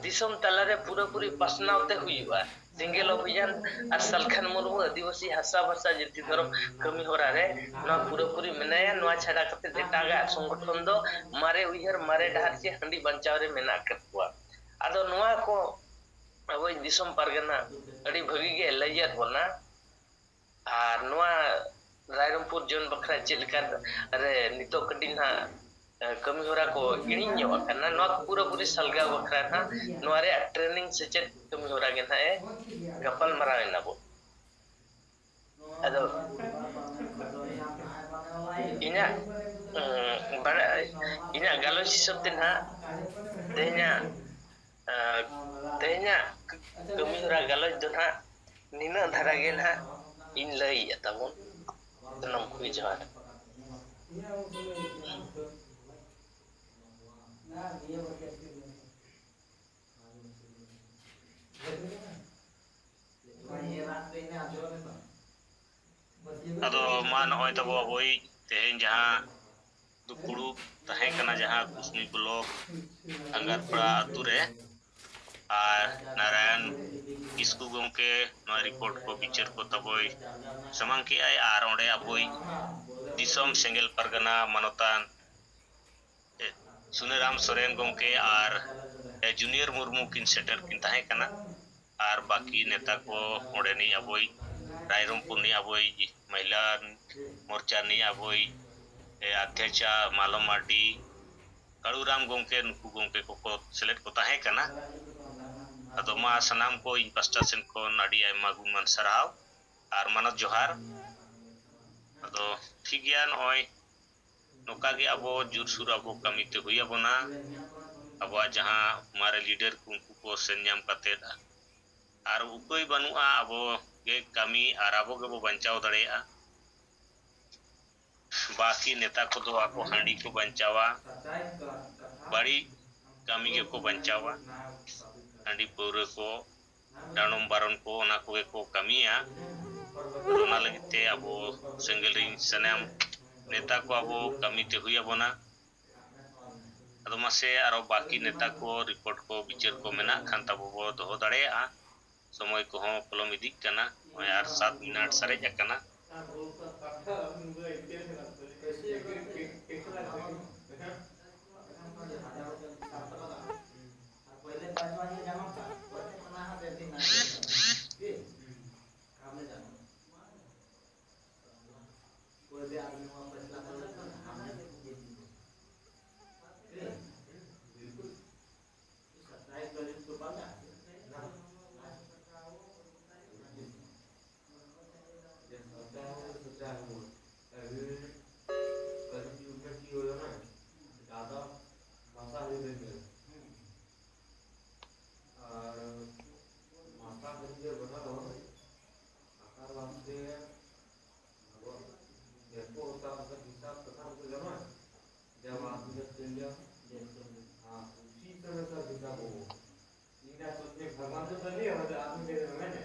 ᱫᱤᱥᱚᱢ ᱛᱟᱞᱟᱨᱮ ᱯᱩᱨᱟᱹᱯᱩᱨᱤ ᱯᱟᱥᱱᱟᱣ ᱛᱮ ᱦᱩᱭᱩᱜᱼᱟ᱾ ᱥᱮᱸᱜᱮᱞ ᱚᱵᱷᱤᱡᱟᱱ ᱟᱨ ᱥᱟᱞᱠᱷᱟᱱ ᱢᱩᱨᱢᱩ ᱟᱹᱫᱤᱵᱟᱹᱥᱤ ᱦᱟᱥᱟ ᱵᱷᱟᱥᱟ ᱡᱟᱹᱛᱤ ᱫᱷᱚᱨᱚᱢ ᱠᱟᱹᱢᱤ ᱦᱚᱨᱟ ᱨᱮ ᱱᱚᱣᱟ ᱯᱩᱨᱟᱹᱯᱩᱨᱤ ᱢᱮᱱᱟᱭᱟ᱾ ᱱᱚᱣᱟ ᱪᱷᱟᱰᱟ ᱠᱟᱛᱮ ᱮᱴᱟᱜᱟᱜ ᱥᱚᱝᱜᱚᱴᱷᱚᱱ ᱫᱚ ᱢᱟᱨᱮ ᱩᱭᱦᱟᱹᱨ, ᱢᱟᱨᱮ ᱰᱟᱦᱟᱨ ᱪᱮ ᱦᱟᱺᱰᱤ ᱵᱟᱧᱪᱟᱣ ᱨᱮ ᱢᱮᱱᱟᱜ ᱟᱠᱟᱫ ᱠᱚᱣᱟ᱾ ᱟᱫᱚ ᱱᱚᱣᱟ ᱠᱚ ᱟᱵᱚᱭᱤᱡ ᱫᱤᱥᱚᱢ ᱯᱟᱨᱜᱟᱱᱟ ᱟᱹᱰᱤ ᱵᱷᱟᱹᱜᱤ ᱜᱮ ᱞᱟᱹᱭᱟᱫ ᱵᱚᱱᱟ᱾ ᱟᱨ ᱱᱚᱣᱟ ᱨᱟᱭᱨᱚᱝᱯᱩᱨ ᱡᱚᱱ ᱵᱟᱠᱷᱨᱟ ᱪᱮᱫ ᱞᱮᱠᱟ ᱨᱮ ᱱᱤᱛᱚᱜ ᱠᱟᱹᱴᱤᱡ ᱱᱟᱦᱟᱜ, ᱮ, ᱠᱟᱹᱢᱤ ᱦᱚᱨᱟ ᱠᱚ ᱦᱤᱲᱤᱧ ᱧᱚᱜ ᱟᱠᱟᱱᱟ, ᱱᱚᱣᱟ ᱠᱚ ᱯᱩᱨᱟᱹᱯᱩᱨᱤ ᱥᱟᱞᱜᱟᱣ ᱵᱟᱠᱷᱨᱟ ᱱᱟᱦᱟᱜ ᱱᱚᱣᱟ ᱨᱮᱭᱟᱜ training ᱥᱮᱪᱮᱫ ᱠᱟᱹᱢᱤ ᱦᱚᱨᱟ ᱜᱮ ᱱᱟᱦᱟᱜ ᱮ ᱜᱟᱯᱟᱞ ᱢᱟᱨᱟᱣ ᱮᱱᱟ ᱵᱚ᱾ ᱟᱫᱚ ᱤᱧᱟᱹᱜ, ᱩᱸ, ᱵᱟᱲᱟᱭ, ᱤᱧᱟᱹᱜ ᱜᱟᱞᱚᱪ ᱦᱤᱥᱟᱹᱵ ᱛᱮ ᱱᱟᱦᱟᱜ ᱛᱮᱦᱮᱧᱟᱜ, ᱟᱸ, ᱛᱮᱦᱮᱧᱟᱜ ᱠᱟᱹᱢᱤ ᱦᱚᱨᱟ ᱜᱟᱞᱚᱪ ᱫᱚ ᱱᱟᱦᱟᱜ ᱱᱤᱱᱟᱹᱜ ᱫᱷᱟᱨᱟ ᱜᱮ ᱱᱟᱦᱟᱜ ᱤᱧ ᱞᱟᱹᱭᱮᱫᱼᱟ ᱛᱟᱵᱚᱱ᱾ ᱥᱟᱱᱟᱢ ᱠᱚᱜᱮ ᱡᱚᱦᱟᱨ᱾ ᱟᱫᱚ ᱢᱟ ᱱᱚᱜᱼᱚᱭ ᱛᱟᱵᱚ ᱟᱵᱚᱭᱤᱡ ᱛᱮᱦᱮᱧ ᱡᱟᱦᱟᱸ ᱫᱩᱯᱲᱩᱵ ᱛᱟᱦᱮᱸ ᱠᱟᱱᱟ, ᱡᱟᱦᱟᱸ ᱠᱩᱥᱢᱤ ᱵᱞᱚᱠ ᱟᱸᱜᱟᱨᱯᱟᱲᱟ ᱟᱛᱳ ᱨᱮ, ᱟᱨ ᱱᱟᱨᱟᱭᱚᱱ ᱠᱤᱥᱠᱩ ᱜᱚᱢᱠᱮ ᱱᱚᱣᱟ ᱨᱤᱯᱳᱨᱴ ᱠᱚ, ᱵᱤᱪᱟᱹᱨ ᱠᱚ ᱛᱟᱵᱚᱭ ᱥᱟᱢᱟᱝ ᱠᱮᱜᱼᱟᱭ᱾ ᱟᱨ ᱚᱸᱰᱮ ᱟᱵᱚᱭᱤᱡ ᱫᱤᱥᱚᱢ ᱥᱮᱸᱜᱮᱞ ᱯᱟᱨᱜᱟᱱᱟ ᱢᱟᱱᱚᱛᱟᱱ ᱥᱩᱱᱟᱹᱨᱟᱢ ᱥᱚᱨᱮᱱ ᱜᱚᱢᱠᱮ ᱟᱨ ᱡᱩᱱᱤᱭᱚᱨ ᱢᱩᱨᱢᱩ ᱠᱤᱱ ᱥᱮᱴᱮᱨ ᱠᱤᱱ ᱛᱟᱦᱮᱸ ᱠᱟᱱᱟ᱾ ᱟᱨ ᱵᱟᱹᱠᱤ ᱱᱮᱛᱟ ᱠᱚ, ᱚᱸᱰᱮᱱᱤᱡ ᱟᱵᱚᱭᱤᱡ ᱨᱟᱭᱨᱚᱝᱯᱩᱨ ᱨᱤᱱᱤᱡ ᱟᱵᱚᱭᱤᱡ ᱢᱚᱦᱤᱞᱟ ᱢᱳᱨᱪᱟ ᱨᱤᱱᱤᱡ ᱟᱵᱚᱭᱤᱡ, ᱮ, ᱟᱫᱷᱭᱟᱪᱷᱟ ᱢᱟᱞᱚᱢ ᱢᱟᱨᱰᱤ, ᱠᱟᱹᱲᱩᱨᱟᱢ ᱜᱚᱢᱠᱮ, ᱱᱩᱠᱩ ᱜᱚᱢᱠᱮ ᱠᱚᱠᱚ ᱥᱮᱞᱮᱫ ᱠᱚ ᱛᱟᱦᱮᱸ ᱠᱟᱱᱟ᱾ ᱟᱫᱚ ᱢᱟ ᱥᱟᱱᱟᱢ ᱠᱚ ᱤᱧ ᱯᱟᱥᱴᱟ ᱥᱮᱱ ᱠᱷᱚᱱ ᱟᱹᱰᱤ ᱟᱭᱢᱟ ᱜᱩᱱᱢᱟᱱ ᱥᱟᱨᱦᱟᱣ ᱟᱨ ᱢᱟᱱᱚᱛ ᱡᱚᱦᱟᱨ᱾ ᱟᱫᱚ ᱴᱷᱤᱠ ᱜᱮᱭᱟ, ᱱᱚᱜᱼᱚᱭ ᱱᱚᱝᱠᱟ ᱜᱮ ᱟᱵᱚ ᱡᱳᱨᱥᱳᱨ ᱟᱵᱚ ᱠᱟᱹᱢᱤ ᱛᱮ ᱦᱩᱭ ᱟᱵᱚᱱᱟ᱾ ᱟᱵᱚᱣᱟᱜ ᱡᱟᱦᱟᱸ ᱢᱟᱨᱮ leader ᱠᱚ, ᱩᱱᱠᱩ ᱠᱚ ᱥᱮᱱ ᱧᱟᱢ ᱠᱟᱛᱮᱫ ᱟᱨ ᱩᱯᱟᱹᱭ ᱵᱟᱹᱱᱩᱜᱼᱟ, ᱟᱵᱚ ᱜᱮ ᱠᱟᱹᱢᱤ ᱟᱨ ᱟᱵᱚ ᱜᱮᱵᱚ ᱵᱟᱧᱪᱟᱣ ᱫᱟᱲᱮᱭᱟᱜᱼᱟ᱾ ᱵᱟᱹᱠᱤ ᱱᱮᱛᱟ ᱠᱚᱫᱚ ᱟᱠᱚ ᱦᱟᱺᱰᱤ ᱠᱚ ᱵᱟᱧᱪᱟᱣᱟ, ᱵᱟᱹᱲᱤᱡ ᱠᱟᱹᱢᱤ ᱜᱮᱠᱚ ᱵᱟᱧᱪᱟᱣᱟ, ᱦᱟᱺᱰᱤ ᱯᱟᱹᱣᱨᱟᱹ ᱠᱚ, ᱰᱟᱸᱰᱚᱢ ᱵᱟᱨᱚᱱ ᱠᱚ, ᱚᱱᱟ ᱠᱚᱜᱮ ᱠᱚ ᱠᱟᱹᱢᱤᱭᱟ᱾ ᱚᱱᱟ ᱞᱟᱹᱜᱤᱫ ᱛᱮ ᱟᱵᱚ ᱥᱮᱸᱜᱮᱞ ᱨᱤᱱ ᱥᱟᱱᱟᱢ ᱱᱮᱛᱟ ᱠᱚ ᱟᱵᱚ ᱠᱟᱹᱢᱤ ᱛᱮ ᱦᱩᱭ ᱟᱵᱚᱱᱟ᱾ ᱟᱫᱚ ᱢᱟᱥᱮ ᱟᱨᱚ ᱵᱟᱹᱠᱤ ᱱᱮᱛᱟ ᱠᱚ ᱨᱤᱯᱳᱨᱴ ᱠᱚ, ᱵᱤᱪᱟᱹᱨ ᱠᱚ ᱢᱮᱱᱟᱜ ᱠᱷᱟᱱ ᱛᱟᱵᱚ ᱵᱚ ᱫᱚᱦᱚ ᱫᱟᱲᱮᱭᱟᱜᱼᱟ᱾ ᱥᱚᱢᱚᱭ ᱠᱚᱦᱚᱸ ᱯᱚᱞᱚᱢ ᱤᱫᱤᱜ ᱠᱟᱱᱟ᱾ ᱱᱚᱜᱼᱚᱭ ᱟᱨ ᱥᱟᱛ ᱢᱤᱱᱤᱴ ᱥᱟᱨᱮᱡ ᱟᱠᱟᱱᱟ᱾ हाँ, उसी तरह का हिसाब होगा। इन सोचने भगवान तो कर लिया, मतलब आदमी के मैंने।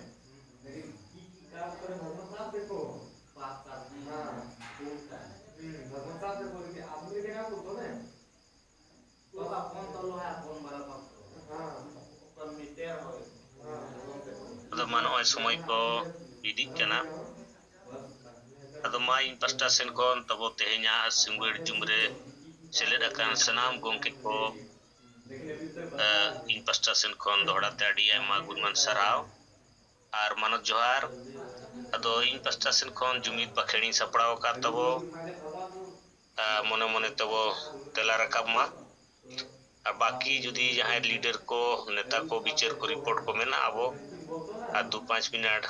लेकिन की, की काम करे भगवान साहब देखो। बात करने हाँ। कौन का है? हम्म, भगवान साहब देखो, लेकिन आदमी के क्या बोलते हैं? ᱛᱚᱞᱟ ᱠᱚᱢ ᱛᱚᱞᱚ ᱦᱟᱸᱜ ᱠᱚᱢ ᱵᱟᱨᱟ ᱵᱟᱝ ᱛᱚᱞᱚ᱾ ᱦᱮᱸ᱾ ᱚᱠᱟ ᱢᱤᱴᱟᱨ ᱦᱳᱭ᱾ ᱦᱮᱸ᱾ ᱟᱫᱚ ᱢᱟ ᱱᱚᱜᱼᱚᱭ ᱥᱚᱢᱚᱭ ᱠᱚ ᱤᱫᱤᱜ ᱠᱟᱱᱟ᱾ ᱟᱫᱚ ᱢᱟ ᱤᱧ ᱯᱟᱥᱴᱟ ᱥᱮᱱ ᱠᱷᱚᱱ ᱛᱟᱵᱚ ᱛᱮᱦᱮᱧᱟᱜ ᱥᱤᱸᱜᱟᱹᱲ ᱡᱩᱢ ᱨᱮ ᱥᱮᱞᱮᱫ ᱟᱠᱟᱱ ᱥᱟᱱᱟᱢ ᱜᱚᱢᱠᱮ ᱠᱚ, ᱮ, ᱤᱧ ᱯᱟᱥᱴᱟ ᱥᱮᱱ ᱠᱷᱚᱱ ᱫᱚᱦᱲᱟ ᱛᱮ ᱟᱹᱰᱤ ᱟᱭᱢᱟ ᱜᱩᱱᱢᱟᱱ ᱥᱟᱨᱦᱟᱣ ᱟᱨ ᱢᱟᱱᱚᱛ ᱡᱚᱦᱟᱨ᱾ ᱟᱫᱚ ᱤᱧ ᱯᱟᱥᱴᱟ ᱥᱮᱱ ᱠᱷᱚᱱ ᱡᱩᱢᱤᱫ ᱵᱟᱠᱷᱮᱲ ᱤᱧ ᱥᱟᱯᱲᱟᱣ ᱟᱠᱟᱫ ᱛᱟᱵᱚ, ᱟ, ᱢᱚᱱᱮ ᱢᱚᱱᱮ ᱛᱮᱵᱚ ᱛᱮᱞᱟ ᱨᱟᱠᱟᱵ ᱢᱟ᱾ ᱟᱨ ᱵᱟᱹᱠᱤ ᱡᱩᱫᱤ ᱡᱟᱦᱟᱸᱭ ᱞᱤᱰᱟᱨ ᱠᱚ, ᱱᱮᱛᱟ ᱠᱚ, ᱵᱤᱪᱟᱹᱨ ᱠᱚ, ᱨᱤᱯᱳᱨᱴ ᱠᱚ ᱢᱮᱱᱟᱜᱼᱟ, ᱟᱵᱚ ᱟᱨ ᱫᱩ ᱯᱟᱸᱪ ᱢᱤᱱᱤᱴ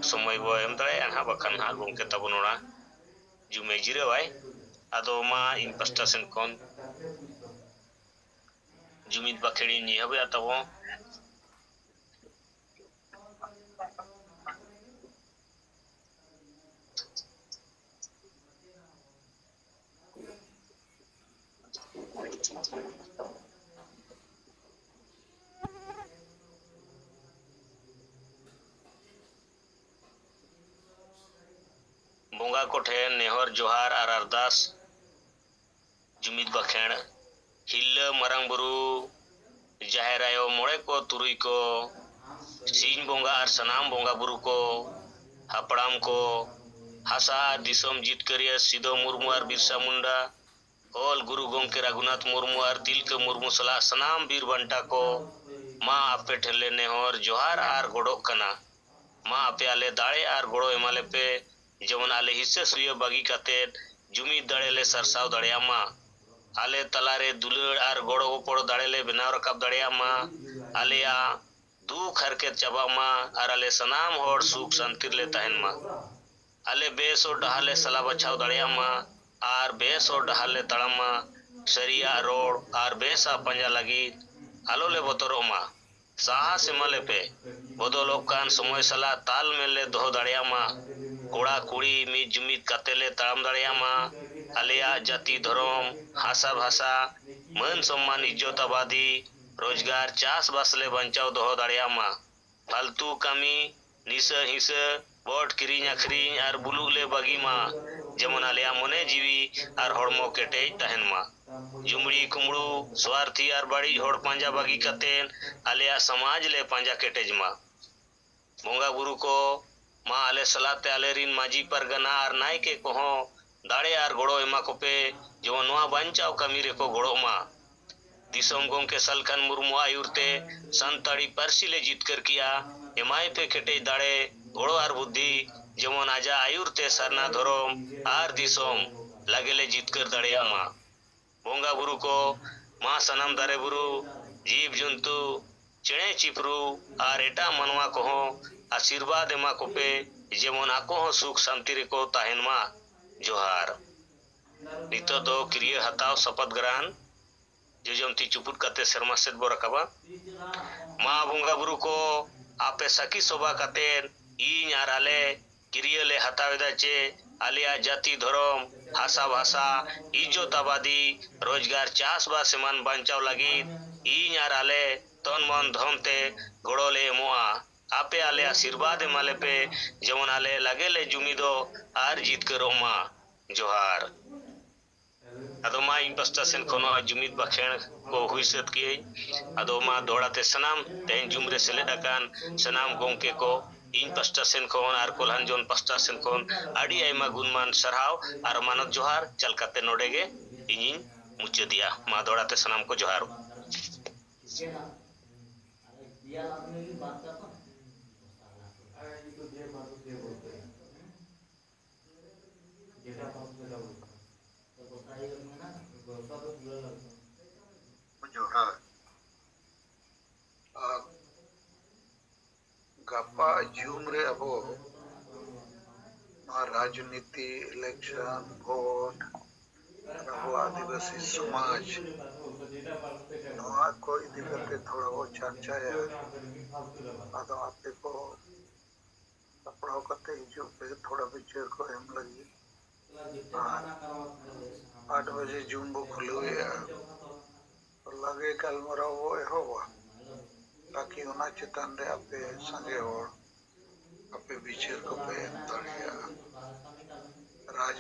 ᱥᱚᱢᱚᱭ ᱵᱚ ᱮᱢ ᱫᱟᱲᱮᱭᱟᱜᱼᱟ ᱱᱟᱦᱟᱜ, ᱵᱟᱠᱷᱟᱱ ᱱᱟᱦᱟᱜ ᱜᱚᱢᱠᱮ ᱛᱟᱵᱚᱱ ᱚᱱᱟ ᱡᱩᱢᱮ ᱡᱤᱨᱟᱹᱣᱟᱭ᱾ ᱟᱫᱚ ᱢᱟ ᱤᱧ ᱯᱟᱥᱴᱟ ᱥᱮᱱ ᱠᱷᱚᱱ ᱡᱩᱢᱤᱫ ᱵᱟᱠᱷᱮᱲᱤᱧ ᱮᱦᱚᱵᱮᱜᱼᱟ ᱛᱟᱵᱚ᱾ ᱵᱚᱸᱜᱟ ᱠᱚᱴᱷᱮᱱ ᱱᱮᱦᱚᱨ ᱡᱚᱦᱟᱨ ᱟᱨ ᱟᱨᱫᱟᱥ᱾ ᱡᱩᱢᱤᱫ ᱵᱟᱠᱷᱮᱬ, ᱦᱤᱨᱞᱟᱹ ᱢᱟᱨᱟᱝ ᱵᱩᱨᱩ, ᱡᱟᱦᱮᱨ ᱟᱭᱳ, ᱢᱚᱬᱮ ᱠᱚ ᱛᱩᱨᱩᱭ ᱠᱚ, ᱥᱤᱧ ᱵᱚᱸᱜᱟ ᱟᱨ ᱥᱟᱱᱟᱢ ᱵᱚᱸᱜᱟ ᱵᱩᱨᱩ ᱠᱚ, ᱦᱟᱯᱲᱟᱢ ᱠᱚ, ᱦᱟᱥᱟ ᱟᱨ ᱫᱤᱥᱚᱢ ᱡᱤᱛᱠᱟᱹᱨᱤᱭᱟᱹ ᱥᱤᱫᱚ ᱢᱩᱨᱢᱩ ᱟᱨ ᱵᱤᱨᱥᱟ ᱢᱩᱱᱰᱟ, ᱚᱞ ᱜᱩᱨᱩ ᱜᱚᱢᱠᱮ ᱨᱟᱹᱜᱷᱩᱱᱟᱛᱷ ᱢᱩᱨᱢᱩ ᱟᱨ ᱛᱤᱞᱠᱟᱹ ᱢᱩᱨᱢᱩ ᱥᱟᱞᱟᱜ ᱥᱟᱱᱟᱢ ᱵᱤᱨ ᱵᱟᱱᱴᱟ ᱠᱚ, ᱢᱟ ᱟᱯᱮ ᱴᱷᱮᱱ ᱞᱮ ᱱᱮᱦᱚᱨ ᱡᱚᱦᱟᱨ ᱟᱨ ᱜᱚᱰᱚᱜ ᱠᱟᱱᱟ᱾ ᱢᱟ ᱟᱯᱮ ᱟᱞᱮ ᱫᱟᱲᱮ ᱟᱨ ᱜᱚᱲᱚ ᱮᱢᱟ ᱞᱮᱯᱮ, ᱡᱮᱢᱚᱱ ᱟᱞᱮ ᱦᱤᱥᱟᱹ ᱥᱩᱭᱟᱹ ᱵᱟᱹᱜᱤ ᱠᱟᱛᱮᱫ ᱡᱩᱢᱤᱫ ᱫᱟᱲᱮ ᱞᱮ ᱥᱟᱨᱥᱟᱣ ᱫᱟᱲᱮᱭᱟᱜ ᱢᱟ᱾ ᱟᱞᱮ ᱛᱟᱞᱟᱨᱮ ᱫᱩᱞᱟᱹᱲ ᱟᱨ ᱜᱚᱲᱚ ᱜᱚᱯᱚᱲᱚ ᱫᱟᱲᱮ ᱞᱮ ᱵᱮᱱᱟᱣ ᱨᱟᱠᱟᱵ ᱫᱟᱲᱮᱭᱟᱜ ᱢᱟ᱾ ᱟᱞᱮᱭᱟᱜ ᱫᱩᱠ ᱦᱟᱨᱠᱮᱛ ᱪᱟᱵᱟᱜ ᱢᱟ ᱟᱨ ᱟᱞᱮ ᱥᱟᱱᱟᱢ ᱦᱚᱲ ᱥᱩᱠ ᱥᱟᱱᱛᱤ ᱨᱮᱞᱮ ᱛᱟᱦᱮᱱ ᱢᱟ᱾ ᱟᱞᱮ ᱵᱮᱥ ᱦᱚᱨ ᱰᱟᱦᱟᱨ ᱞᱮ ᱥᱟᱞᱟ ᱵᱟᱪᱷᱟᱣ ᱫᱟᱲᱮᱭᱟᱜ ᱢᱟ ᱟᱨ ᱵᱮᱥ ᱦᱚᱨ ᱰᱟᱦᱟᱨ ᱞᱮ ᱛᱟᱲᱟᱢ ᱢᱟ᱾ ᱥᱟᱹᱨᱤᱭᱟᱜ ᱨᱚᱲ ᱟᱨ ᱵᱮᱥᱟᱜ ᱯᱟᱸᱡᱟ ᱞᱟᱹᱜᱤᱫ ᱟᱞᱚ ᱞᱮ ᱵᱚᱛᱚᱨᱚᱜ ᱢᱟ᱾ ᱥᱟᱦᱟᱥ ᱮᱢᱟ ᱞᱮᱯᱮ᱾ ᱵᱚᱫᱚᱞᱚᱜ ᱠᱟᱱ ᱥᱚᱢᱚᱭ ᱥᱟᱞᱟᱜ ᱛᱟᱞ ᱢᱮᱞ ᱞᱮ ᱫᱚᱦᱚ ᱫᱟᱲᱮᱭᱟᱜ ᱢᱟ᱾ ᱠᱚᱲᱟ ᱠᱩᱲᱤ ᱢᱤᱫ ᱡᱩᱢᱤᱫ ᱠᱟᱛᱮ ᱞᱮ ᱛᱟᱲᱟᱢ ᱫᱟᱲᱮᱭᱟᱜ ᱢᱟ᱾ ᱟᱞᱮᱭᱟᱜ ᱡᱟᱹᱛᱤ ᱫᱷᱚᱨᱚᱢ, ᱦᱟᱥᱟ ᱵᱷᱟᱥᱟ, ᱢᱟᱹᱱ ᱥᱚᱢᱢᱟᱱ ᱤᱡᱽᱡᱚᱛ ᱟᱵᱟᱫᱤ, ᱨᱳᱡᱽᱜᱟᱨ ᱪᱟᱥᱵᱟᱥ ᱞᱮ ᱵᱟᱧᱪᱟᱣ ᱫᱚᱦᱚ ᱫᱟᱲᱮᱭᱟᱜ ᱢᱟ᱾ ᱯᱷᱟᱞᱛᱩ ᱠᱟᱹᱢᱤ, ᱱᱤᱥᱟᱹ ᱦᱤᱸᱥᱟᱹ, ᱵᱚᱴ ᱠᱤᱨᱤᱧ ᱟᱹᱠᱷᱨᱤᱧ ᱟᱨ ᱵᱩᱞᱩᱜ ᱞᱮ ᱵᱟᱹᱜᱤ ᱢᱟ, ᱡᱮᱢᱚᱱ ᱟᱞᱮᱭᱟᱜ ᱢᱚᱱᱮ ᱡᱤᱣᱤ ᱟᱨ ᱦᱚᱲᱢᱚ ᱠᱮᱴᱮᱡ ᱛᱟᱦᱮᱱ ᱢᱟ᱾ ᱡᱩᱢᱲᱤ ᱠᱩᱢᱲᱩ, ᱥᱣᱟᱨᱛᱷᱤ ᱟᱨ ᱵᱟᱹᱲᱤᱡ ᱦᱚᱲ ᱯᱟᱸᱡᱟ ᱵᱟᱹᱜᱤ ᱠᱟᱛᱮᱫ ᱟᱞᱮᱭᱟᱜ ᱥᱚᱢᱟᱡᱽ ᱞᱮ ᱯᱟᱸᱡᱟ ᱠᱮᱴᱮᱡ ᱢᱟ᱾ ᱵᱚᱸᱜᱟ ᱵᱩᱨᱩ ᱠᱚ, ᱢᱟ ᱟᱞᱮ ᱥᱟᱞᱟᱜ ᱛᱮ ᱟᱞᱮ ᱨᱤᱱ ᱢᱟᱹᱡᱷᱤ ᱯᱟᱨᱜᱟᱱᱟ ᱟᱨ ᱱᱟᱭᱠᱮ ᱠᱚᱦᱚᱸ ᱫᱟᱲᱮ ᱟᱨ ᱜᱚᱲᱚ ᱮᱢᱟ ᱠᱚᱯᱮ, ᱡᱮᱢᱚᱱ ᱱᱚᱣᱟ ᱵᱟᱧᱪᱟᱣ ᱠᱟᱹᱢᱤ ᱨᱮᱠᱚ ᱜᱚᱲᱚᱜ ᱢᱟ᱾ ᱫᱤᱥᱚᱢ ᱜᱚᱢᱠᱮ ᱥᱟᱞᱠᱷᱟᱱ ᱢᱩᱨᱢᱩ ᱟᱹᱭᱩᱨ ᱛᱮ ᱥᱟᱱᱛᱟᱲᱤ ᱯᱟᱹᱨᱥᱤ ᱞᱮ ᱡᱤᱛᱠᱟᱹᱨ ᱠᱮᱜᱼᱟ᱾ ᱮᱢᱟᱭ ᱯᱮ ᱠᱮᱴᱮᱡ ᱫᱟᱲᱮ, ᱜᱚᱲᱚ ᱟᱨ ᱵᱩᱫᱽᱫᱷᱤ, ᱡᱮᱢᱚᱱ ᱟᱡᱟᱜ ᱟᱹᱭᱩᱨ ᱛᱮ ᱥᱟᱨᱱᱟ ᱫᱷᱚᱨᱚᱢ ᱟᱨ ᱫᱤᱥᱚᱢ ᱞᱟᱜᱮ ᱞᱮ ᱡᱤᱛᱠᱟᱹᱨ ᱫᱟᱲᱮᱭᱟᱜ ᱢᱟ᱾ ᱵᱚᱸᱜᱟ ᱵᱩᱨᱩ ᱠᱚ, ᱢᱟ ᱥᱟᱱᱟᱢ ᱫᱟᱨᱮ ᱵᱩᱨᱩ, ᱡᱤᱵᱽ ᱡᱚᱱᱛᱩ, ᱪᱮᱬᱮ ᱪᱤᱯᱨᱩ ᱟᱨ ᱮᱴᱟᱜ ᱢᱟᱱᱣᱟ ᱠᱚᱦᱚᱸ ᱟᱥᱤᱨᱵᱟᱫᱽ ᱮᱢᱟ ᱠᱚᱯᱮ, ᱡᱮᱢᱚᱱ ᱟᱠᱚ ᱦᱚᱸ ᱥᱩᱠ ᱥᱟᱱᱛᱤ ᱨᱮᱠᱚ ᱛᱟᱦᱮᱱ ᱢᱟ᱾ ᱡᱚᱦᱟᱨ᱾ ᱱᱤᱛᱚᱜ ᱫᱚ ᱠᱤᱨᱭᱟᱹ ᱦᱟᱛᱟᱣ ᱥᱚᱯᱚᱫ ᱜᱨᱟᱦᱟᱱ, ᱡᱚᱡᱚᱢ ᱛᱤ ᱪᱩᱯᱩᱫ ᱠᱟᱛᱮ ᱥᱮᱨᱢᱟ ᱥᱮᱫ ᱵᱚ ᱨᱟᱠᱟᱵᱟ᱾ ᱢᱟ ᱵᱚᱸᱜᱟ ᱵᱩᱨᱩ ᱠᱚ, ᱟᱯᱮ ᱥᱟᱹᱠᱷᱤ ᱥᱚᱵᱷᱟ ᱠᱟᱛᱮ ᱤᱧ ᱟᱨ ᱟᱞᱮ ᱠᱤᱨᱭᱟᱹ ᱞᱮ ᱦᱟᱛᱟᱣ ᱮᱫᱟ ᱪᱮ ᱟᱞᱮᱭᱟᱜ ᱡᱟᱹᱛᱤ ᱫᱷᱚᱨᱚᱢ, ᱦᱟᱥᱟ ᱵᱷᱟᱥᱟ, ᱤᱡᱽᱡᱚᱛ ᱟᱵᱟᱫᱤ, ᱨᱳᱡᱽᱜᱟᱨ ᱪᱟᱥᱵᱟᱥ ᱮᱢᱟᱱ ᱵᱟᱧᱪᱟᱣ ᱞᱟᱹᱜᱤᱫ ᱤᱧ ᱟᱨ ᱟᱞᱮ ᱛᱚᱱ ᱢᱚᱱ ᱫᱷᱚᱱ ᱛᱮ ᱜᱚᱲᱚ ᱞᱮ ᱮᱢᱚᱜᱼᱟ᱾ ᱟᱯᱮ ᱟᱞᱮ ᱟᱥᱤᱨᱵᱟᱫᱽ ᱮᱢᱟ ᱞᱮᱯᱮ, ᱡᱮᱢᱚᱱ ᱟᱞᱮ ᱞᱟᱜᱮ ᱞᱮ ᱡᱩᱢᱤᱫᱚᱜ ᱟᱨ ᱡᱤᱛᱠᱟᱹᱨᱚᱜ ᱢᱟ᱾ ᱡᱚᱦᱟᱨ᱾ ᱟᱫᱚ ᱢᱟ ᱤᱧ ᱯᱟᱥᱴᱟ ᱥᱮᱱ ᱠᱷᱚᱱ ᱱᱚᱣᱟ ᱡᱩᱢᱤᱫ ᱵᱟᱠᱷᱮᱬ ᱠᱚ ᱦᱩᱭ ᱥᱟᱹᱛ ᱠᱮᱜᱼᱟᱹᱧ᱾ ᱟᱫᱚ ᱢᱟ ᱫᱚᱦᱲᱟ ᱛᱮ ᱥᱟᱱᱟᱢ ᱛᱮᱦᱮᱧ ᱡᱩᱢ ᱨᱮ ᱥᱮᱞᱮᱫ ᱟᱠᱟᱱ ᱥᱟᱱᱟᱢ ᱜᱚᱢᱠᱮ ᱠᱚ ᱤᱧ ᱯᱟᱥᱴᱟ ᱥᱮᱱ ᱠᱷᱚᱱ ᱟᱨ ᱠᱚᱞᱦᱟᱱ ᱡᱚᱱ ᱯᱟᱥᱴᱟ ᱥᱮᱱ ᱠᱷᱚᱱ ᱟᱹᱰᱤ ᱟᱭᱢᱟ ᱜᱩᱱᱢᱟᱱ ᱥᱟᱨᱦᱟᱣ ᱟᱨ ᱢᱟᱱᱚᱛ ᱡᱚᱦᱟᱨ ᱪᱟᱞ ᱠᱟᱛᱮ ᱱᱚᱰᱮ ᱜᱮ ᱤᱧᱤᱧ ᱢᱩᱪᱟᱹᱫᱮᱜᱼᱟ᱾ ᱢᱟ ᱫᱚᱦᱲᱟ ᱛᱮ ᱥᱟᱱᱟᱢ ᱠᱚ ᱡᱚᱦᱟᱨ᱾ ᱡᱚᱦᱟᱨ᱾ ᱟᱨ ᱜᱟᱯᱟ ᱡᱩᱢ ᱨᱮ ᱟᱵᱚ ᱱᱚᱣᱟ ᱨᱟᱡᱽᱱᱤᱛᱤ, election, vote, ᱟᱵᱚᱣᱟᱜ ᱟᱹᱫᱤᱵᱟᱹᱥᱤ ᱥᱚᱢᱟᱡᱽ, ᱱᱚᱣᱟ ᱠᱚ ᱤᱫᱤ ᱠᱟᱛᱮ ᱛᱷᱚᱲᱟ ᱵᱚ ᱪᱟᱨᱪᱟᱭᱟ᱾ ᱟᱫᱚ ᱟᱯᱮ ᱠᱚ ᱥᱟᱯᱲᱟᱣ ᱠᱟᱛᱮ ᱦᱤᱡᱩᱜ ᱯᱮ ᱛᱷᱚᱲᱟ ᱵᱤᱪᱟᱹᱨ ᱠᱚ ᱮᱢ ᱞᱟᱹᱜᱤᱫ᱾ ᱟᱨ ᱟᱴ ᱵᱟᱡᱮ ᱡᱩᱢ ᱵᱚ ᱠᱷᱩᱞᱟᱹᱣᱮᱫᱼᱟ, ᱞᱟᱜᱮ ᱜᱟᱞᱢᱟᱨᱟᱣ ᱵᱚ ᱮᱦᱚᱵᱟ, ᱛᱟᱠᱤ ᱚᱱᱟ ᱪᱮᱛᱟᱱ ᱨᱮ ᱟᱯᱮ ᱥᱟᱸᱜᱮ ᱦᱚᱲ ᱟᱯᱮ ᱵᱤᱪᱟᱹᱨ ᱠᱚᱯᱮ ᱮᱢ ᱫᱟᱲᱮᱭᱟᱜᱼᱟ᱾ ᱨᱟᱡᱽ